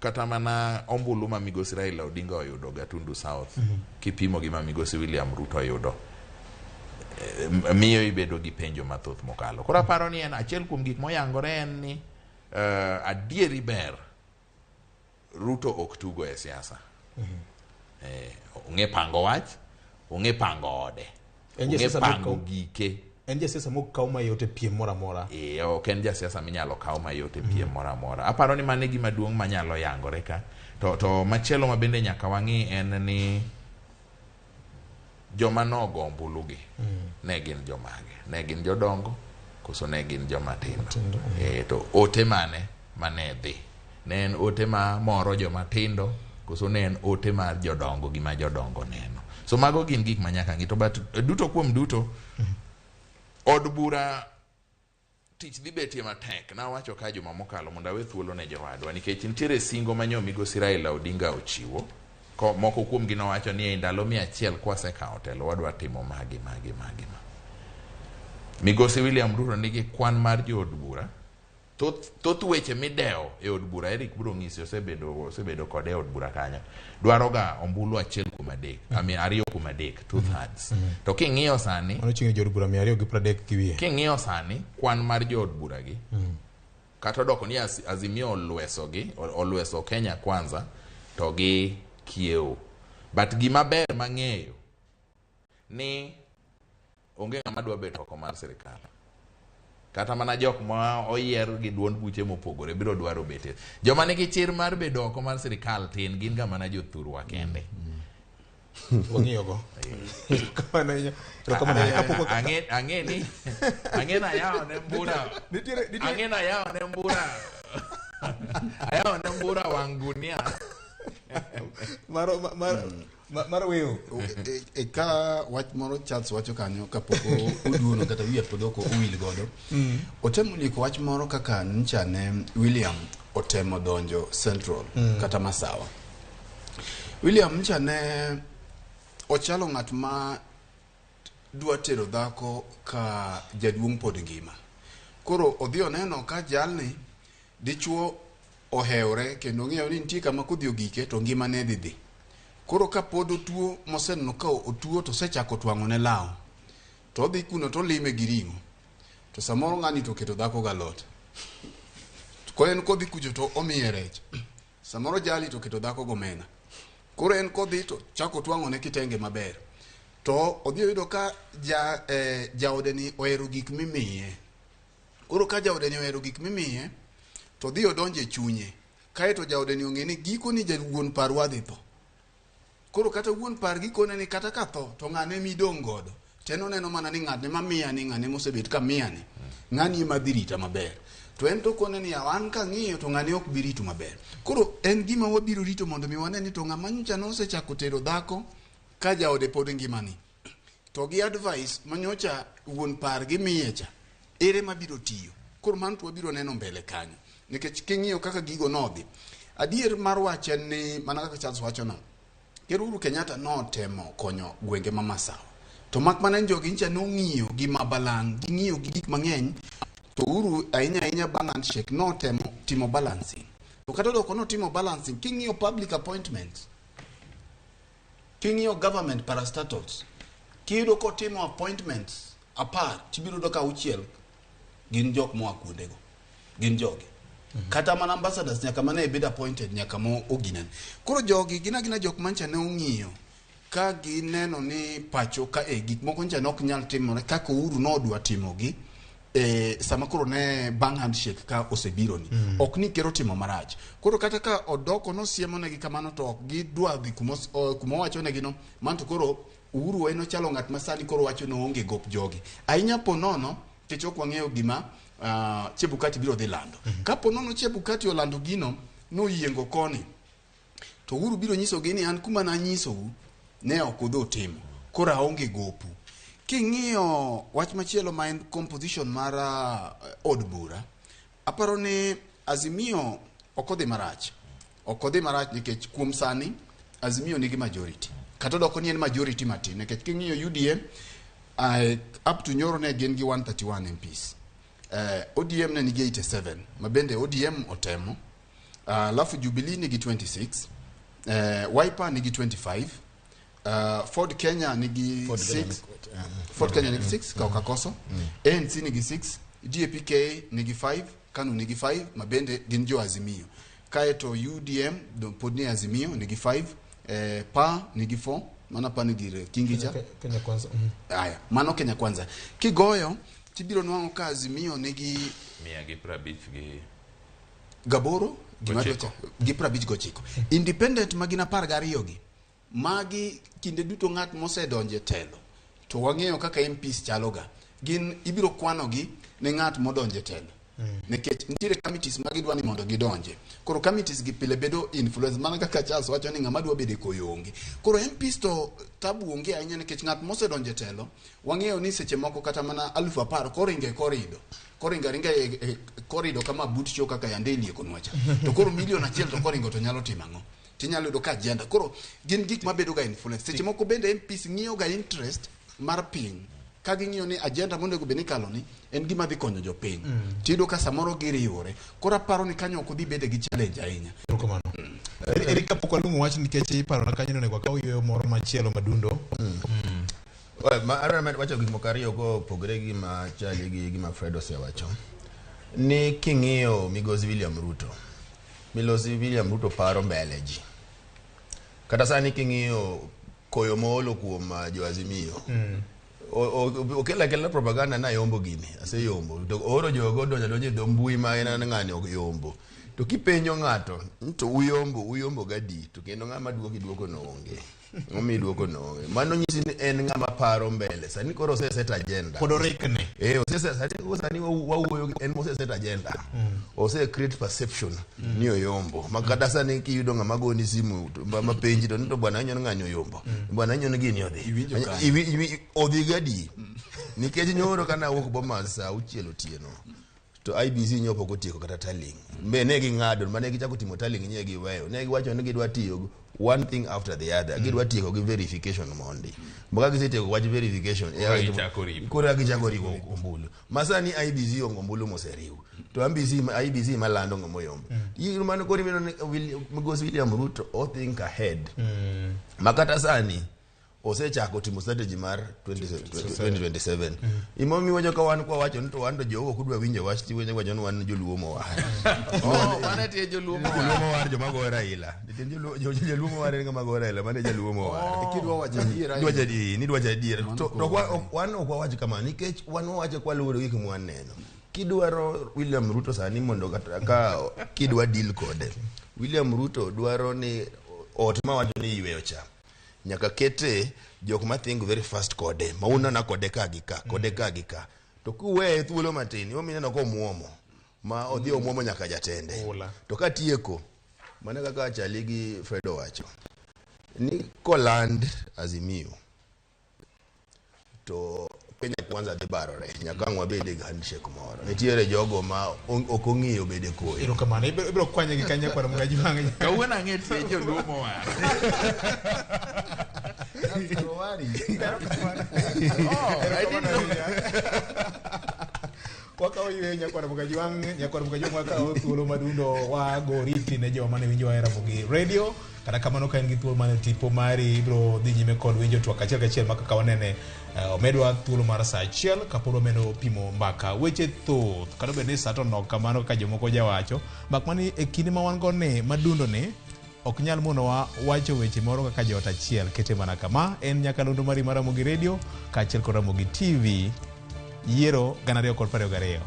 Kata mana ombulu ma Migosi Raila Odinga oyudo Gatundu South, kipimo gi ma Migosi William Ruto oyudo, miyo ibedo gi penjo mathoth mokalo. Koro aparo ni en achiel kuom gik moyangore en ni adieri ber Ruto ok tugo e siasa. Ong'e pango wach, ong'e pango ode, ong'e pango gike. En jasiasa mok kaw mayot e piem moro amora. Ok en jasiasa minyalo kaw mayot e piem moro amora. Aparo ni mano e gima duong' manyalo yangore ka. To machielo ma bende nyaka wang'i en ni joma nogo ombulu gi ne gin jomage? Ne gin jodongo koso ne gin joma tindo? To ote mane mane dhi? Ne en ote ma moro joma tindo koso ne en ote mar jodongo gima jodongo neno? So mago gin gik ma nyaka ng'i. To but duto kuom duto, od bura tich dhi betie matek. Nawacho ka juma mokalo mondo awe thuolo ne jowadwa, nikech nitiere singo ma nyo Migosi Raila Odinga ochiwo. Moko kuomgi nowacho ni e ndalo 100 kwasekawo telo wadwa timo magi magi magi ma. Migosi William Ruto nigi kwan mar jood bura. Thoth weche midewo e od bura, Eric biro ng'isi, osebedo kode e od bura kanyo. Dwaro ga ombulu 1 kuom 3, 2 kuom 3, 2/3. To king'iyo sani, mano chiegni jood bura 230 gi wiye. King'iyo sani kwan mar jood bura gi, kata odoko ni Azimio olweso gi, olweso Kenya Kwanza to gi kiewo. But gima ber mang'eyo ni onge ng'ama dwa bet oko mar sirikal. Kata mana jok ma oyier gi duond buche mopogore biro dwaro bet. Joma nigi chir mar bedo oko mar sirikal tin, gin ga mana jothurwa kende. Wang'iyogo. Ang'e ni ayawo ne mbura. Ang'e ni ayawo ne mbura. Ayawo ne mbura wang' gunia. Mar weyo. Ka wach moro Charles wacho kanyo kapok oduono kata wiye pod ok owil godo. Otemo liko wach moro kaka ncha ne William otemo donjo Central kata Masawa. William ncha ne ochalo ng'at ma dwa tero dhako ka jaduong' pod ngima. Koro odhi oneno ka jalni dichuo ohewre kendo ong'eyo ni nitie kama kodhi ogike to ngima ne dhi dhi. Koro ka pod otuo moseneno ka otuo to osechako twang'o ne law. To odhi kuno to olime gi ring'o. To samoro ng'ani to oketo dhako galot. Ko en kodhi kucho to omiye rech. Samoro jali to oketo dhako gomena. Koro en kodhi to chako twang'o ne kitenge maber. To odhi oyudo ka jaode ni ohero gik mimiye. Koro ka jaode ni ohero gik mimiye, to odhi odonjo e chunye. Kaeto jaode ni ong'e ni giko ni wuon parwa dhi tho. Koro kata wuon par gikone ni kata ka tho to ng'ane midong' godo. To en oneno mana ni ng'atne mamiya ni ng'ane mosebet ka miya ni. Ng'ani ema dhi rita maber. To en to kone ni an kang'iyo to ng'ane ok bi rito maber. Koro en gima wabiro rito mondo mi wane ni to ng'ama nyocha nosechako tero dhako ka jaode pod ngimani. To gi advice manyocha wuon par gi miye cha, ere mabiro tiyo. Koro mano to wabiro neno mbele kanyo. Nikech king'iyo kaka gigo nodhi. Adier mar wach en ni mana kaka Charles wacho no, Ker Uhuru Kenyatta notemo konyo gwenge ma Masawa. To mak mana ni jogi ncha nong'iyo gi mabalang', ging'iyo gi gik mang'eny, to Uhuru ahinya ahinya bang' handshake notemo timo balancing. To kata odoko notimo balancing, king'iyo public appointments, king'iyo government parastatals, kiyudo kotimo appointments 10, tibiro yudo ka 6 gin jok moa kuondego, gin jogi. Kata mana ambassadors nyaka mana ebed appointed nyaka mo oginene. Koro jogi gin agina jok mancha ne ong'iyo ka gineno ni pacho ka gik moko ncha ne ok nyal timore kaka Uhuru nodwa timogi sama koro ne bang' handshake ka osebiro ni. Ok ni ker otimo marach. Koro kata ka odoko nosiemo negi kamano to ok gidwa dhi kuma owacho negi no, mano to koro Uhuru en ochalo ng'at ma sani koro wacho ni oonge gop jogi. Ahinya po nono, nikech ok wang'eyo gima Chebukati biro dhi lando. Kapo nono Chebukati olando gino, noyiengo koni, to Uhuru biro nyisogi ni an kuma nanyisou ne ok udhi utimo, koro aonge gopu. King'iyo wach machielo ma en composition mar od bura, aparo ni Azimio ok odhi marach. Ok odhi marach nikech kuom sani Azimio nigi majority. Kata odoko ni en majority matin nikech king'iyo UDA up to nyoro ne gin gi 131 MPs. ODM ne nigi 87 ma bende ODM otemo. Alafu Jubilee nigi 26, Wiper nigi 25, Ford Kenya nigi 6, Ford Kenya nigi 6 ka ok akoso, ANC nigi 6, DAPK nigi 5, KANU nigi 5 ma bende gin jo Azimio. Kaeto UDM pod ni Azimio nigi 5, PA nigi 4, mana PA nigi Kingi cha. Kenya Kwanza. Aya, mano Kenya Kwanza. Kigoyo tibiro nwang'o ka Azimio nigi 158 gi 59. Independent ma gin 12 gi, magi kinde duto ng'at mosedonje telo to wang'eyo kaka MPs chaloga, gin ibiro kwanogi ne ng'at modonje telo. Nikech nitiere committees ma gidwa ni mondo gidonje. Koro committees gi pile bedo influence mana kaka Charles wacho ni ng'ama dwa bedo e koyo onge. Koro MPs to tabu onge ahinya nikech ng'at mosedonje telo wang'eyo ni seche moko kata mana 10,000 koringe korido. Koringo aringa e korido kama but cho kaka yande ilieko nwacha. To koro 1,000,000 to koringo to nyalo timo ang'o? Tinyalo yudo ka agenda. Koro gin gik mabedo ga influence. Seche moko bende MPs ng'iyo ga interest mar piny. Ka ging'iyo ni agenda monego bed ni kalo ni en gima dhi konyo jopiny. Tiyudo ka samoro giriwore. Koro aparo ni kanyo ok odhi bede gi challenge ahinya. Erokamano. Eri kapok walung'o wach nikech iparona kanyo onego akaw yueyo moro machielo madundo. Adwaro wacho gik moko ariyo kopogore gi gima Charlie gi gima Fred osewacho. Ni king'iyo migosi William Ruto, milosi William Ruto paro mbele ji. Kata sani king'iyo koyo moolo kuom jo Azimio. Okelo akela propaganda na yombo gini, aseyombo. To ooro jogo donjo donjo e dho mbui ma en ng'ani oyombo. To kipenjo ng'ato, to uyombo, uyombo gadi, to kendo ng'ama duoki duoko no onge. Omi duoko no onge. Mano nyisi ni en ng'ama paro mbele. Sani koro oseset agenda. Pod orikni. Sani wawuoyo en moseset agenda. Ose create perception ni oyombo. Ma kata sani kiyudo ng'ama goni simu ma penji to ni to bwana inyono ng'ani oyombo. Bwana inyono gini odhi. Odhi gadi. Nikech nyoro kana awuok Bomas saa 6 otieno. To IBC nyo pok otieko kata tallying. Be ne ging'ado, mane gichako timo tallying nye giweyo. Ne giwacho ni gidwa tiyo One thing after the other. Gidwa tieko gi verification mondi. Maka gisetieko wach verification, Koro gichako ripo. Koro gichako riwo ombulu. Masani IEBC onge ombulu moseriw. To IEBC, IEBC malando ng'ama oyombo. Iyudo mano koro ineno ni Migosi William Ruto o think ahead. Makata sani osechako timo strategy mar 2027. Imomiyo iwacho ka wan kwa wacho ni to wan to jogo ok udwa winjo wach tiwenyo wacho ni wan joluo mowar. Oh, mano tie joluo mowar. Joluo mowar joma goyo Raila. Jaluo mowar en ng'ama goyo Raila, mano e jaluo mowar. Oh. Kidwa wacho adiera. Idwa wacho adier, ni idwa wacho adier. To wan ok wawach kamano nikech wan wawacho kwaluwore gi gik mwaneno. Kidwaro William Ruto sani mondo kata ka kidwa deal kode. William Ruto dwaro ni ot mawacho ni yweyo cha. Nyaka kete jok ma think very fast kode, ma unana kode ka gi ka, kode ka gi ka. To kuweye thuolo matin, emomiyo ineno komuomo, ma odhi omuomo nyaka jatende. To katieko, mana kaka Chali gi Fred owacho, ni koland Azimio, to Kenya Kwanza dhi barore, nyaka ang' wabed gi handshake moro. Nitiere jogo ma ok ong'iyo bede koyo. Erokamano, ibiro kwanye gi kanya kwar mga jwang'. Kawuono ang'e tie joluo mowar. Oh, I didn't know. Wakawo yweyo nyakwar Mugajwang', nyakwar Mugajwang' wakawo thuolo madundo wago riti ne joma mane winjowa e Ramogi Radio. Kata kamano ka in gi thuolo mane tipo mari ibiro dhi nyime kod winjo twak achiel kachiel ma kaka wanene, omedwa thuolo mar saa achiel kapod wamedo pimo mbaka weche thoth kata obedo ni saa to nok kamano kaka jomoko jawacho mak mana ni e kinde ma wan go ni madundo ni ok nyal monowa wacho weche moro kaka joot achiel kete mana kama en nyakalondo mari mar Ramogi Radio kaachiel kod Ramogi TV yiero 2022.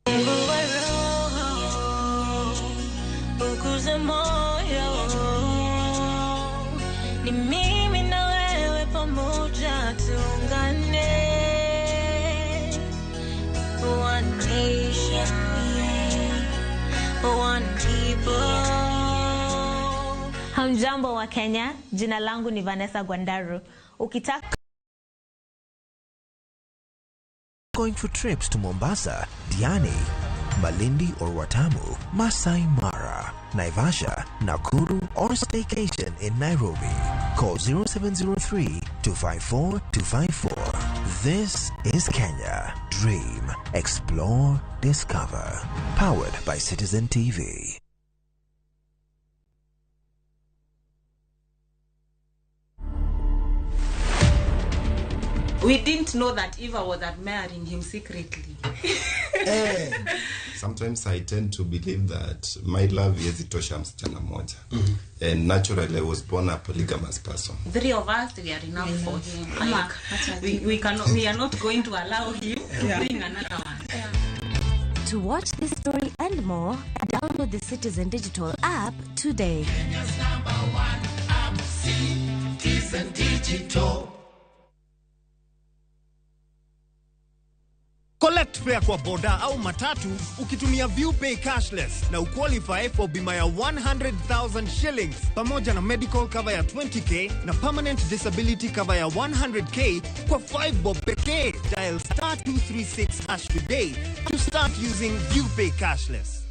Mungu wa roho, ukuze moyo. Ni mimi na wewe pamoja tuungane. One nation, one people. Hamjambo wa Kenya, jina langu ni Vanessa Gwandaru. Ukitaka Going for trips to Mombasa, Diani, Malindi or Watamu, Masai Mara, Naivasha, Nakuru or staycation in Nairobi. Call 0703 254 254. This is Kenya. Dream, explore, discover. Powered by Citizen TV. We didn't know that Eva was admiring him secretly. Sometimes I tend to believe that my love haiwezi tosha msichana moja. And naturally I was born a polygamous person. Three of us, we are enough for him. Like, we cannot, we are not going to allow him to bring another one. To watch this story and more, download the Citizen Digital app today. Kenya's number one app, Citizen Digital. Collect fare kwa boda au matatu ukitumia ViewPay cashless na uqualify for bima ya 100,000 shillings pamoja na medical cover ya 20k na permanent disability cover ya 100k kwa 5 bob pekee. Dial star 236 hash today to start using ViewPay cashless.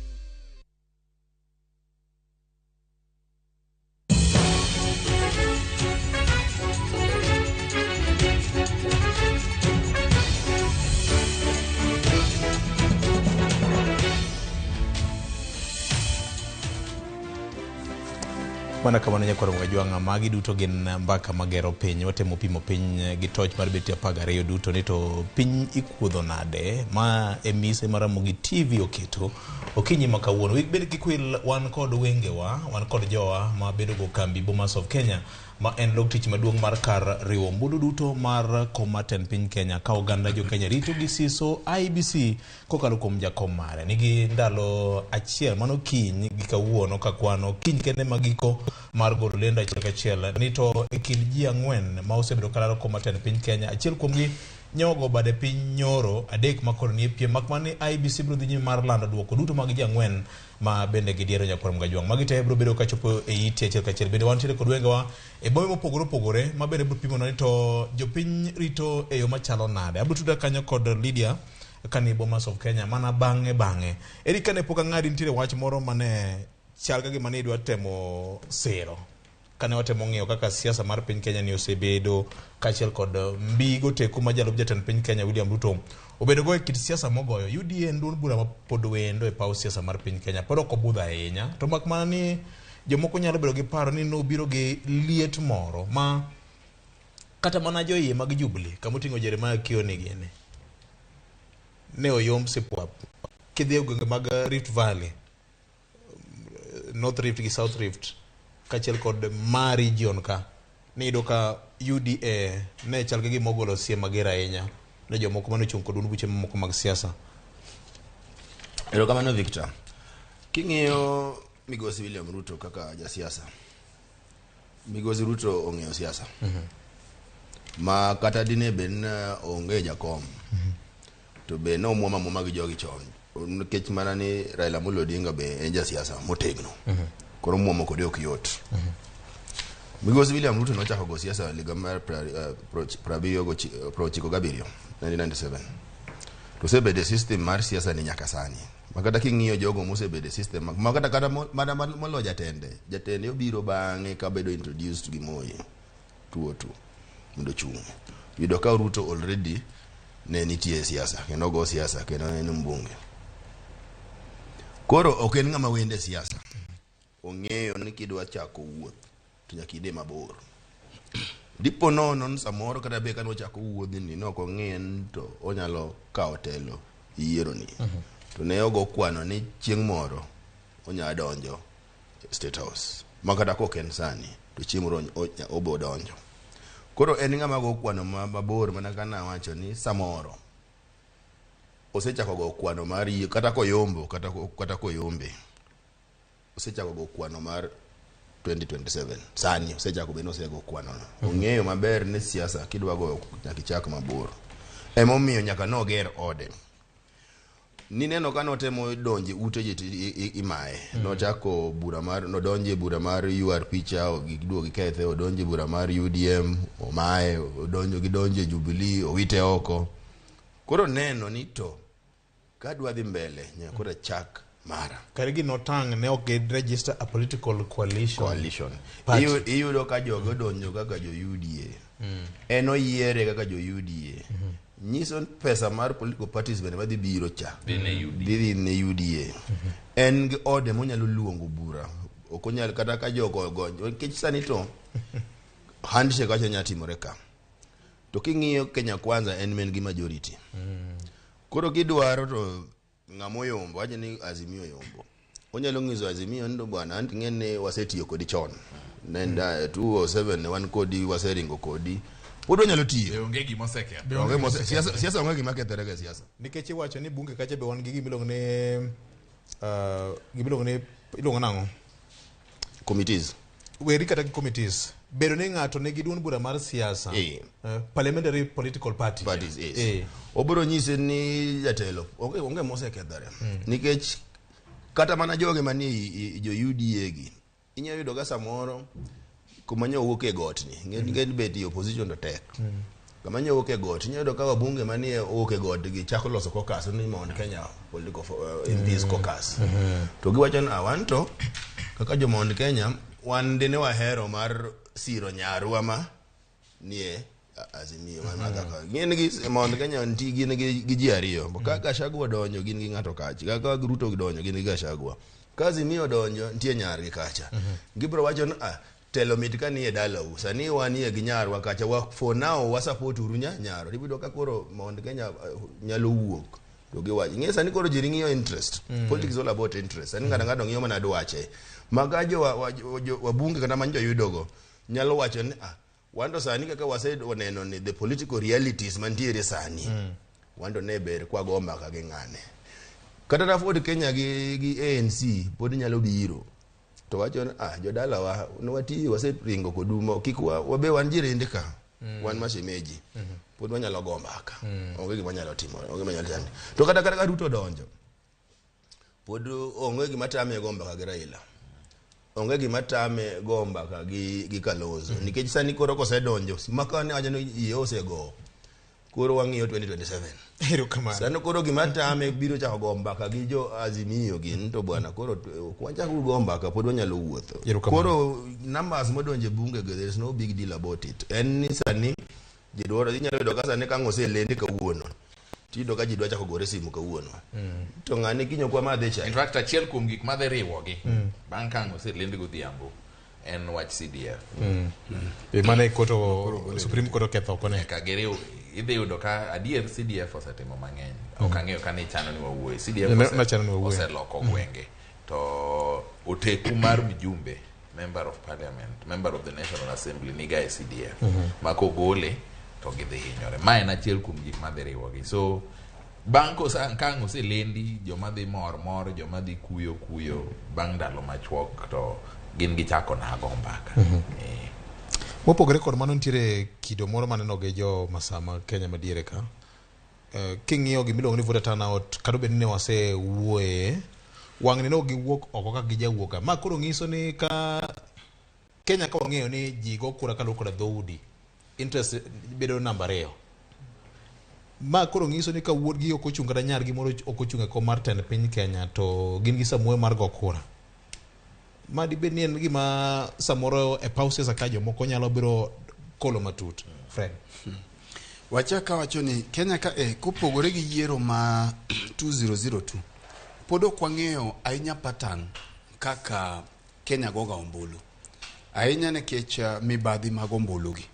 Mana kamano nyakwar Mwajwang'a, magi duto gin mbaka magero piny. Watemo pimo piny gi toch mar beti 12 duto ni to piny ikuodho nade ma e mise ma Ramogi TV oketo okinyi ma kawuono. Wik bed kik wil wan kod wengewa, wan kod jowa ma bedo go kambi Bomas of Kenya ma en log tich maduong' mar kar riwo ombulu duto mar kom mar tend piny Kenya ka oganda jo Kenya rito gi siso IEBC kokalo kuom jakom mare. Nigi ndalo achiel mano kiny gi kawuono ka kwano kiny kende magiko mar golo lendo achiel kachiel ni to e kind ji ang'wen ma osebedo kalaro kom mar tend piny Kenya, achiel kuomgi nyogo bade piny nyoro, adek ma koro nie piem mak mana ni IEBC biro dhi nyime mar lando duoko duto mag ji ang'wen ma bende gidiero nyakwar Mgajwang'. Magi te biro bedo kachopo e iti achiel kachiel. Bende wantiere kod wengewa e bombe mopogore opogore ma bende biro pimonwa ni to jopiny rito e yo machalo nade. Abiro tudra kanyo kod Lydia kani Bomas of Kenya mana bang'e bang'e. Eri kane pok ang'adi nitiere wach moro mane chal ka gima ne idwa temo siro kane watemo ng'iyo kaka siasa mar piny Kenya ni osebedo kaachiel kod mbi goteku ma jalup jatend piny Kenya William Ruto obedo go e kit siasa mogoyo. UDA en duond bura ma pod wendo e paw siasa mar piny Kenya, pod ok obudho ahinya, to mak mana ni jomoko nyalo bedo gi paro ni nobiro gi liet moro ma kata mana joiye mag Jubilee kama oting'o Jeremiah Kioni gini ne oyomb sipwap. Kidhi e gwenge mag Rift Valley, North Rift gi South Rift kaachiel kod ma region ka niyudo ka UDA ne chal ka gima ogolo siem mager ahinya ne jomoko mane ochung' kod duond buche mamoko mag siasa. Erokamano Victor. King'iyo migosi William Ruto kaka jasiasa, migosi Ruto ong'eyo siasa. Ma kata dine bed ni onge jakom, to be nomuom amuoma gi jogi chon. Nikech mana ni Raila Amolo Odinga be en jasiasa motegno. Koro muomo kode ok yot. Migosi William Ruto nochako go siasa higa mar 97, 1997. To osebedo e system mar siasa ni nyaka sani. Ma kata king'iyo jogo mosebedo e system ma kata kata mana molo jatende, jatende obiro bang'e kabedo introduced gi Moi 202 mondo ochung'. Yudo ka Ruto already ne nitie e siasa kendo ogo siasa kendo en mbunge. Koro ok en ng'ama wende siasa. Ong'eyo ni kidwa chako wuoth to nyaka idhi mabor. Dipo nono ni samoro kata be kane ochako wuodhni ne ok ong'iye ni to onyalo kawo telo e yiero ni. To ne ogo kwano ni chieng' moro onya donjo State House. Ma kata kok en sani to chieng' moro obo donjo. Koro en ng'ama go kwano mabor mana ka nawacho ni samoro osechako go kwano mar yie kata koyombo kata koyombe osechako go kwano mar 2027 sani osechako bende osego kwano no. Ong'eyo maber ni siasa kidwa goyo nyaka ichak mabor. Emomiyo nyaka noger ode. Nineno ka notemo donje ute ji to imaye. Nochako bura mar nodonje bura mar URP cha giduogo gikethe, odonje bura mar UDM omaye, odonjo gidonje Jubilee owite oko. Koro neno ni to kadwa dhi mbele nyaka koro achak mara. Kare gi notang' ne ok gi register a political coalition. Coalition. Party. Iyudo ka jogo odonjo kaka jo UDA. En oyiere kaka jo UDA. Nyiso ni pesa mar political parties bende madhi biro cha. Dhi ne UDA. Dhi ne UDA. En gi ode monyalo luongo bura. Ok onyal kata ka jogo ogonjo. Nikech sani to handshake wacho nya timore ka. To king'iyo Kenya Kwanza en men gi majority. Koro kidwaro to ng'ama oyombo, wacho ni Azimio oyombo. Onyalo nyiso Azimio ni to bwana an ting'e ni wasetiyo kodi chon. Nenda 207 ne wan kodi waseringo kodi. Pod wanyalo tiyo. Onge gima oseketho. Onge mose siasa siasa onge gima kethore ga siasa. Nikech iwacho ni bunge kacha be wan gi gima iluongo ni gima iluongo ni iluongo nang'o? Committees. Weri kata gi committees. Bedo ni ng'ato nigi duond bura mar siasa. Parliamentary political party. Parties, yes. Obiro nyise ni jatelo onge mosekethore. Nikech kata mana joge manie jo UDA gi inyalo yudo ka samoro kuma nyo wuok e got ni ng'eny bet e opposition to tek. Kama nyo wuok e got inyalo yudo ka wabunge manie owuok e got gi chako loso caucus ni Mount Kenya political MPs caucus. To giwacho ni wan to kaka jo Mount Kenya wan dine wahero mar siro nyarwa ma nie Azimio mar Martha Karua. Gin gi Mount Kenya nitie gin gi ji ariyo. Ka Gachagua donjo gin gi ng'ato kacha. Ka Ruto donjo gin gi Gachagua. Ka Azimio odonjo nitie nyargi kacha. Gibiro wacho ni ah, telo mit ka nie dalau. Sani wanie gi nyarwa kacha. Wa, for now wa support uru nyarwa. Tibiro ka koro Mount Kenya nyalo wuok. To giwacho. Ing'e sani koro ji ng'iyo interest. Politics is all about interest. Sani ng'ato ng'ato ng'iyo mana dwache. Maga jo wabunge kata man joyudogo nyalo wacho ni ah, wan to sani kaka waseneno ni the political realities mantiere sani. Wan to ne ber kwa go mbaka gi ng'ane. Kata na Ford Kenya gi ANC pod nyalo biro. To wacho ni ah, jodalawa nwatiyo waseringo kodu ma kik wabe wan jirende ka. Wan mashemeji. Pod wanyalo go mbaka. Onge gima nyalo timore, onge gima nyalo timore. To kata ka Ruto donjo, pod onge gima tame go mbaka gi Raila. Onge gima tame go mbaka gi Kalonzo. Nikech sani koro kosedonjo, maka ne wacho ni iye osego. Koro wang'iyo 2027. Erokamano. Sani koro gima tame biro chako go mbaka gi jo Azimio gin to bwana koro ok wachak go mbaka pod wanyalo wuotho. Koro numbers modonje bunge go there is no big deal about it. En ni sani ji dwaro inyalo yudo ka sani ka ang' oselendi kawuono. Tiyudo ka ji dwa chako gore simu kawuono. To ng'ani kiny ok wamadhe chai. In fact, achiel kuom gik madhi riwogi bang' ka ang' oselend godhiambo en wach CDF. Mane koto Supreme Court oketho oko ne. Nyaka giriw idhi yudo ka adier CDF osetimo mang'eny. Ok ang'eyo ka ne ichano ni wawuoye. CDF nachano ni wawuoye. Oseloko gwenge. To oteku mar mjumbe, member of parliament, member of the National Assembly niga e CDF. Ma kogole to gidhi hinyore. Ma en achiel kuom gik madhi riwogi. So bang' ka ang' oselendi, joma dhi mor mor, joma dhi kuyo kuyo, bang' ndalo machuok to gin gichako nago mbaka. Mopogore kod mano nitiere kido moro maneno gi jo Masama Kenya madiere ka. King'iyo gimiluongo ni voter turnout, kata obedo ni ne wasewuoye, wang'ni ne ok giwuok oko kaka gijawuok. Ma koro nyiso ni ka Kenya ka wang'eyo ni ji go kura kaluwore koda dhoudi, interest bedo namba 2. Ma koro nyiso ni ka wuodgi ok ochung' kata nyargi moro ok ochung' e kom mar tend piny Kenya to gin gi samuoyo mar go kura. Ma dibed ni en gima samoro e paw siasa ka jomoko nyalo biro kolo matut. Fred. Wachak awacho ni Kenya ka kopogore gi yiero ma 2002 pod ok wang'eyo ahinya pattern kaka Kenya goga ombulu. Ahinya nikech mibadhi mag ombulu gi.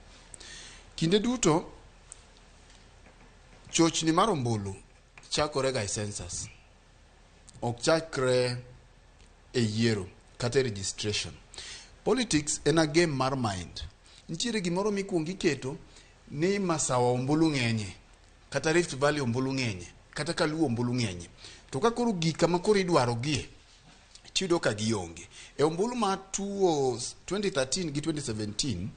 Kinde duto chochni mar ombulu chakore ga e census. Ok chakre e yiero kata e registration. Politics en a game mar mind. Nitiere gimoro mikuongo iketo ni Masawa ombulu ng'enye, kata Rift Valley ombulu ng'enye, kata Kaluo ombulu ng'enye. To ka koro gik kama koro idwaro gie, tiyudo ka gionge. E ombulu ma 2013 gi 2017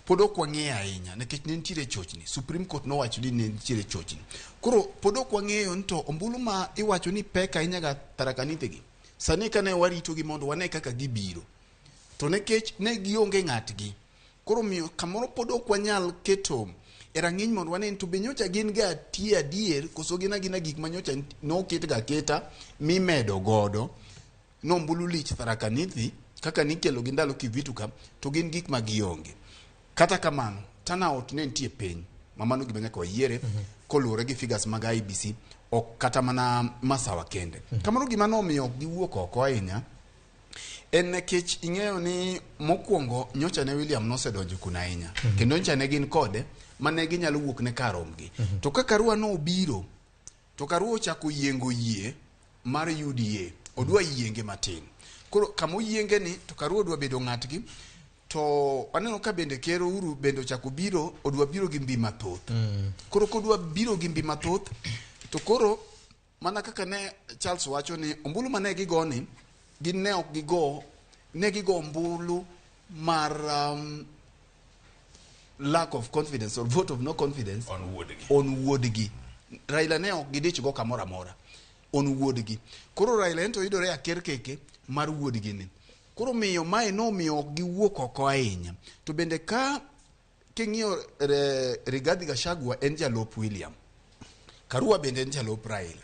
pod ok wang'eyo ahinya nikech ne nitiere chochni. Supreme Court nowacho ni ne nitiere chochni. Koro pod ok wang'eyo ni to ombulu ma iwacho ni pek ahinya ga Tharaka Nithi gi. Sani ka ne warito gi mondo wane kaka gibiro. To nikech ne gionge ng'atgi. Koro miyo kamoro pod ok wanyal keto e rang'iny mondo wane to be nyocha gin ga tie adier koso gin agina gik ma nyocha noket ga keta mimedo godo. Nombulu lich Tharaka Nithi kaka nikelo gi ndalo Kivitu ka to gin gik ma gionge. Kata kamano, turnout ne nitie piny ma mano gima nyaka wayiere koluwore gi figures mag IEBC ok kata mana Masawa kende. Kamano gima nomiyo ok giwuok oko ahinya en nikech ing'eyo ni mokwongo nyocha ne William nosedonjo kuno ahinya kendo nyocha ne gin kode mane ginyalo wuok ne kar romgi. To ka Karua nobiro to Karua ochako yiengo yie mar UDA odwa yienge matin. Koro kama oyienge ni to Karua odwa bedo ng'atgi to aneno ka bende Ker Uhuru bende ochako biro odwa biro gi mbi mathoth. Koro kodwa biro gi mbi mathoth to koro mana kaka ne Charles wacho ni ombulu mane gigo ni gin ne ok gigo ne gigo ombulu mar lack of confidence or vote of no confidence on wuodgi. On wuodgi. Raila ne ok gidich go kamoro amora. On wuodgi. Koro Raila ento yudore aker keke mar wuodgi ni. Koro miyo mae nomiyo ok giwuok oko ahinya. To bende ka king'iyo Rigathi Gachagua en jalup William. Karua bende en jalup Raila.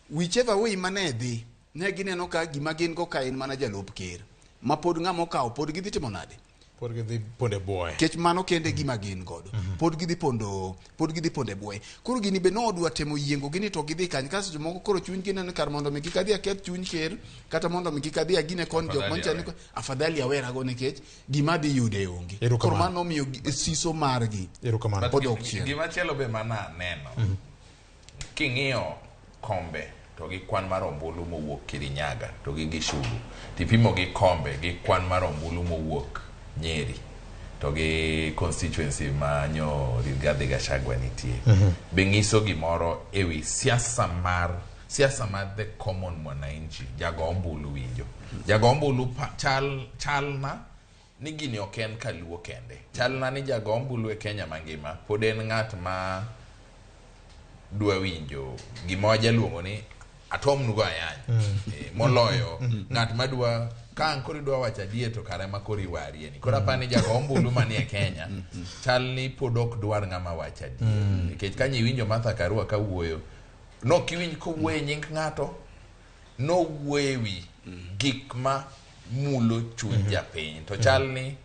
Whichever way mane dhi, ne gineno ka gima gin go ka en mana jalup ker. Ma pod ng'ama okawo pod gidhi timo nade? Pod gidhi pondo e bwoye. Nikech mano kende gima gin godo. Pod gidhi pondo, pod gidhi pondo e bwoye. Koro gini be nodwa temo yiengo gini to gidhi kany kasto jomoko koro chuny gi neno kar mondo mi kik adhi aketh chuny ker kata mondo mi kik adhi agine koni jok Afadhali mancha ni awe. afadhali awerago nikech gima adhi yude onge. Erokamano. Koro mano nomiyo siso margi Erokamano. odok chien. Gimachielo be mana aneno king'iyo kombe to gi kwan mar ombulu mowuok Kirinyaga to gi Gichugu tipimo gi kombe gi kwan mar ombulu mowuok Nyeri to gi constituency ma nyo Rigathi Gachagua nitie be ng'iso gimoro ewi siasa mar siasa mar the common mwananchi jago ombulu winjo jago ombulu pa, chal chalna ni gini ok en kaluo kende chalna ni jago ombulu e Kenya mangima pod en ng'at ma dwa winjo gima wajaluongo ni atomnugo ayany moloyo ng'at madwa ka ang' koro idwa wacho adier to kare ma koro iwarie ni koro apani jago ombulu manie Kenya chal ni pod ok dwar ng'ama wacho adier nikech ka nyiwinjo Martha Karua kawuoyo nokiwinj kowuoyo e nying ng'ato nowuoyo e wi gik ma mulo chuny japiny to chal ni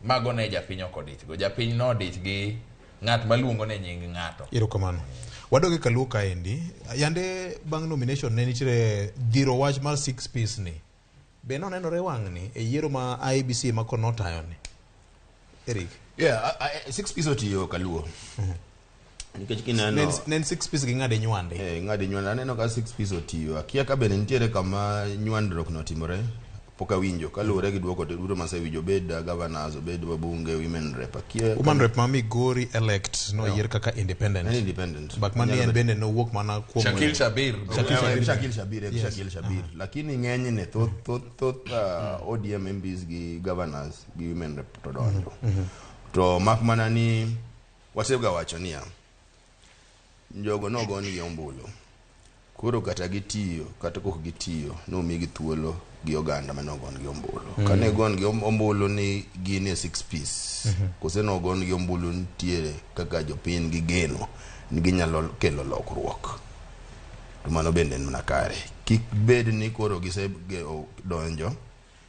mago ne japiny ok odichgo japiny nodich gi ng'at maluongo ne nying ng'ato Erokamano. Wadog e kaluo kaendi. Yande bang' nomination ne nitiere dhiro wach mar six piece ni. Be nonenore wang'ni e yiero ma IEBC ema koro notayo ni? Eric. Yeah, six piece otiyo kaluo. Nikech kineno Ne en six piece gi ng'ade nywande. Ng'ade nywande aneno ka six piece otiyo. Akia ka bende nitiere kama nywandruok notimore. Pok awinjo kaluwore gi duoko duto masewinjo obed governors obed wabunge women rep akia Woman rep ma Migori elect noyier kaka independent. En independent. Bak mani en bende nowuok mana kuom Shakil Shabir. Shakil Shabir. Shakil Shabir, Yes. Shakil Shabir. Lakini ng'enyne thoth thoth thoth ODM MPs gi governors gi women rep to donjo. To mak mana ni wasega wacho niya jogo nogonigi ombulu koro kata gitiyo kata kok gitiyo nomigi thuolo gi oganda mane ogon-gi ombulu kane gon-gi ombulu ni gin e six piece kose nogon-gi ombulu nitiere kaka jopiny gi geno ni ginyalo kelo lokruok to mano bende en mana kare kik bed ni koro gisedonjo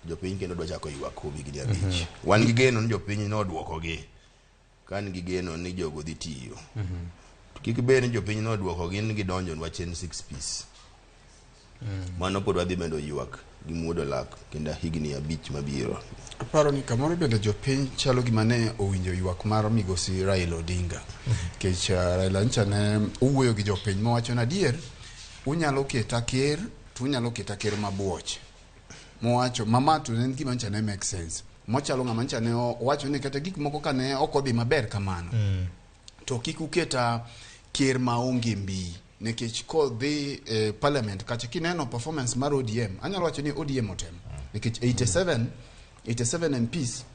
jopiny kendo dwa chako ywak kuom higni 5 wan gi geno ni jopiny nodwokogi ka an gi geno ni jogo dhi tiyo To kik bed ni jopiny nodwokogi ni gidonjo wach en six piece mano pod wadhi medo ywak gi muodo lak kendo higni 5 mabiro Aparo ni kamoro bende jopiny chalo gima ne owinjo ywak mar migosi Raila Odinga. Nikech Raila ncha ne owuoyo gi jopiny mowacho ni adier unyalo keta ker to unyalo keta ker mabuoch. Mowacho mama to ne en gima ncha ne make sense. Mochalo ng'ama ncha ne owacho ni kata gik moko kane ok odhi maber kamano. To kik uketa ker maonge mbii nikech kodhi parliament kacha kineno performance mar ODM anyalo wacho ni ODM otemo nikech 87 MPs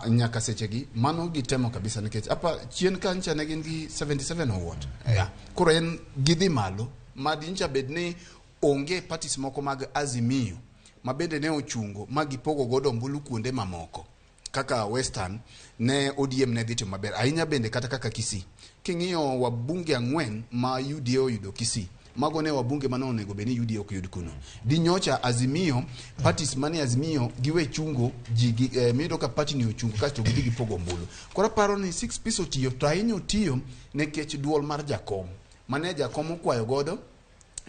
nyaka sechegi mano gitemo kabisa nikech apa chien ka ncha ne gin gi 77 or what yeah. Koro en gidhi malo madi ncha bed ni onge parties moko mag Azimio ma bende ne ochungo ma gipogo godo ombulu kuonde mamoko kaka Western ne ODM ne dhi timo maber ahinya bende kata kaka Kisii king'iyo wabunge 4 ma UDA oyudo Kisii mago ne wabunge mane onego bed ni UDA ok yud kuno dinyocha Azimio parties mane Azimio giwe chungo ji gi, miyudo ka party ni ochungo kasto gidhi gipogo ombulu koro aparo ni six piece otiyo to ahinya otiyo nikech duol mar jakom mane jakom okwayo godo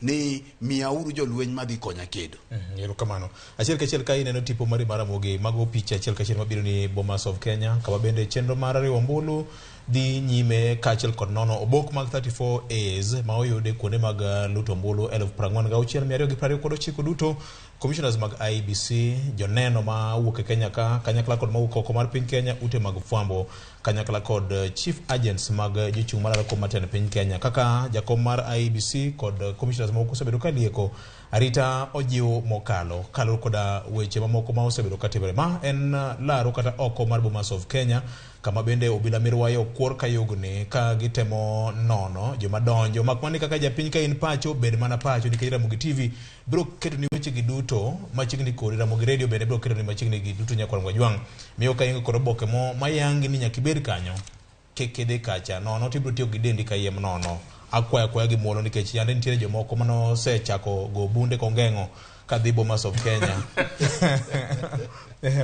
ni miyauru jolweny madhi konya kedo. Erokamano. Achiel kachiel ka ineno tipo mari mar Ramogi, mago picha achiel kachiel mabiro ni Bomas of Kenya, kama bende chenro mar riwo ombulu dhi nyime kaachiel kod nono obok mag 34 A's ma oyude kuonde mag luto ombulu 46,229 duto. Commissioners mag IEBC, joneno ma wuok e Kenya ka, kanyakla kod mawuok oko mar piny Kenya, ute mag fwambo, kanyakla kod chief agents mag jochung' mar kom matend piny Kenya kaka jakom mar IEBC kod commissioners moko osebedo ka lieko arita ojiw mokalo kaluwore koda weche mamoko ma osebedo ka timore. Ma en laro kata oko mar Bomas of Kenya kama bende obila mirwayo kuor kayugni ka gitemo nono joma donjo mak mana ni kaka japiny ka in pacho bed mana pacho nikech Ramogi TV biro keto ni weche gi duto machiegni kodi. Ramogi Radio bende biro keto ni machiegni gi duto nyakwar Mwajwang' miyo ka ingo kod oboke mo mayangi ni nyaka ibed kanyo kik idhi kacha nono to ibiro tiyo gi dendi kayiem nono. Akwayo akwaya gi muolo nikech yande nitiere jomoko manosechako go bunde kongeng'o kadhi Bomas of Kenya.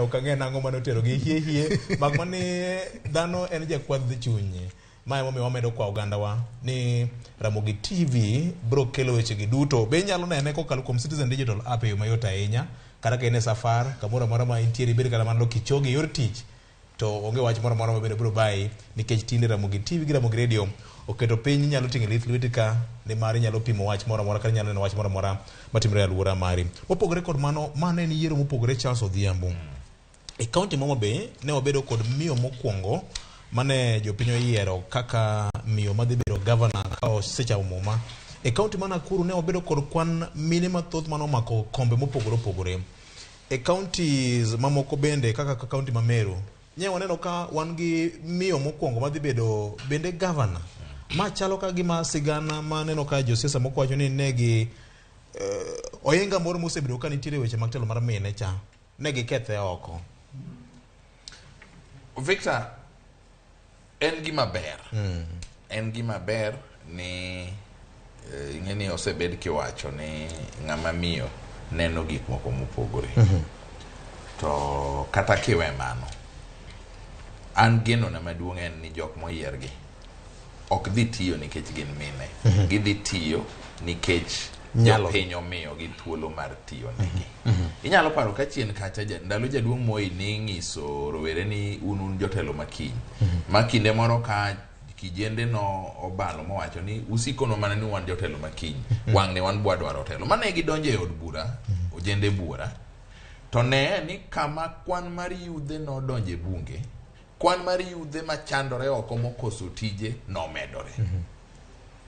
Ok ang'e nang'o mane oterogi hie hie. Mak mana ni dhano en jakwadh chuny. Ma emomiyo wamedo kwa ogandawa ni Ramogi TV biro kelo wechegi duto. Be inyalo nene kokalo kuom Citizen Digital app e yo mayot ahinya. Kata ka in e safar, kamoro amora ma intiere, ibed kata mana Kichoge e yor tich, to onge wach moro amora mabende biro bayi nikech tinde Ramogi TV gi Ramogi Radio oketo piny inyalo ting'o lith lweti ka nimar inyalo pimo wach moro amora kata inyalo neno wach moro amora matimore e alwora mari. Mopogore kod mano, mano en yiero mopogore Charles Odhiambo. E kaunti ma Homa Bay ne wabedo kod miyo mokwongo mane jopiny oyiero kaka miyo madhi bedo gavana ka osechamo muma. E kaunti ma Nakuru ne wabedo kod kwan mine mathoth mane omako kombe mopogore opogore. E counties mamoko bende kaka kaunti ma Meru nye waneno ka wan gi miyo mokwongo madhi bedo bende gavana. Ma chalo ka gima sigana maneno ka josiasa moko wacho ni ne gi ohinga moro mosebedo ka nitiere weche mag telo mar mine cha ne gikethe oko. Victor, en gima ber. En gima ber ni ing'e ni osebed kiwacho ni ng'ama miyo neno gik moko mopogore. To kata kiwe mano, an genona maduong' en ni jok moyiergi ok dhi tiyo nikech gin mine. Gidhi tiyo nikech jopiny omiyogi thuolo mar tiyo negi. Inyalo paro ka chien kacha ndalo jaduong' Moi ne ng'iso rowere ni un jotelo makiny. Ma kinde moro ka kijende no obalo mowacho ni usikono mana ni wan jotelo makiny. Wang' ni wan bwa dwaro telo. Mane gidonjo e od bura, ojende bura. To ne ni kama kwan mar yudhe nodonjo e bunge, kwan mar yudhe machandore oko mokoso tije nomedore.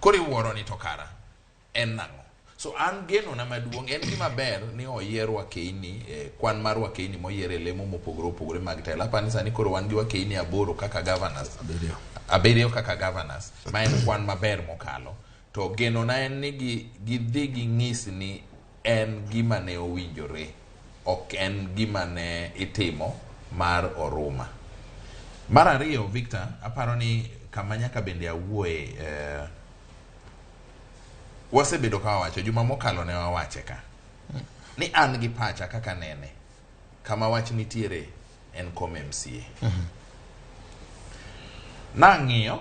Koro iwuoro ni to kara en nang'o? So an genona maduong' en gima ber ni oyier wakeini, kwan mar wakeini moyier e lemo mopogore opogore mag telo. Apani sani koro wan gi wakeini 8 kaka governors. 7 kaka governors, ma en kwan maber mokalo. To genona en ni gidhi ging'is ni en gima ne owinjore, ok en gima ne itimo mar oruma. Mar ariyo, Victor, aparo ni kama nyaka bende awuoye, wasebedo ka wawacho, juma mokalo ne wawache ka, ni an gi pacha kaka nene, kama wach nitiere en kom MCA. Nang'iyo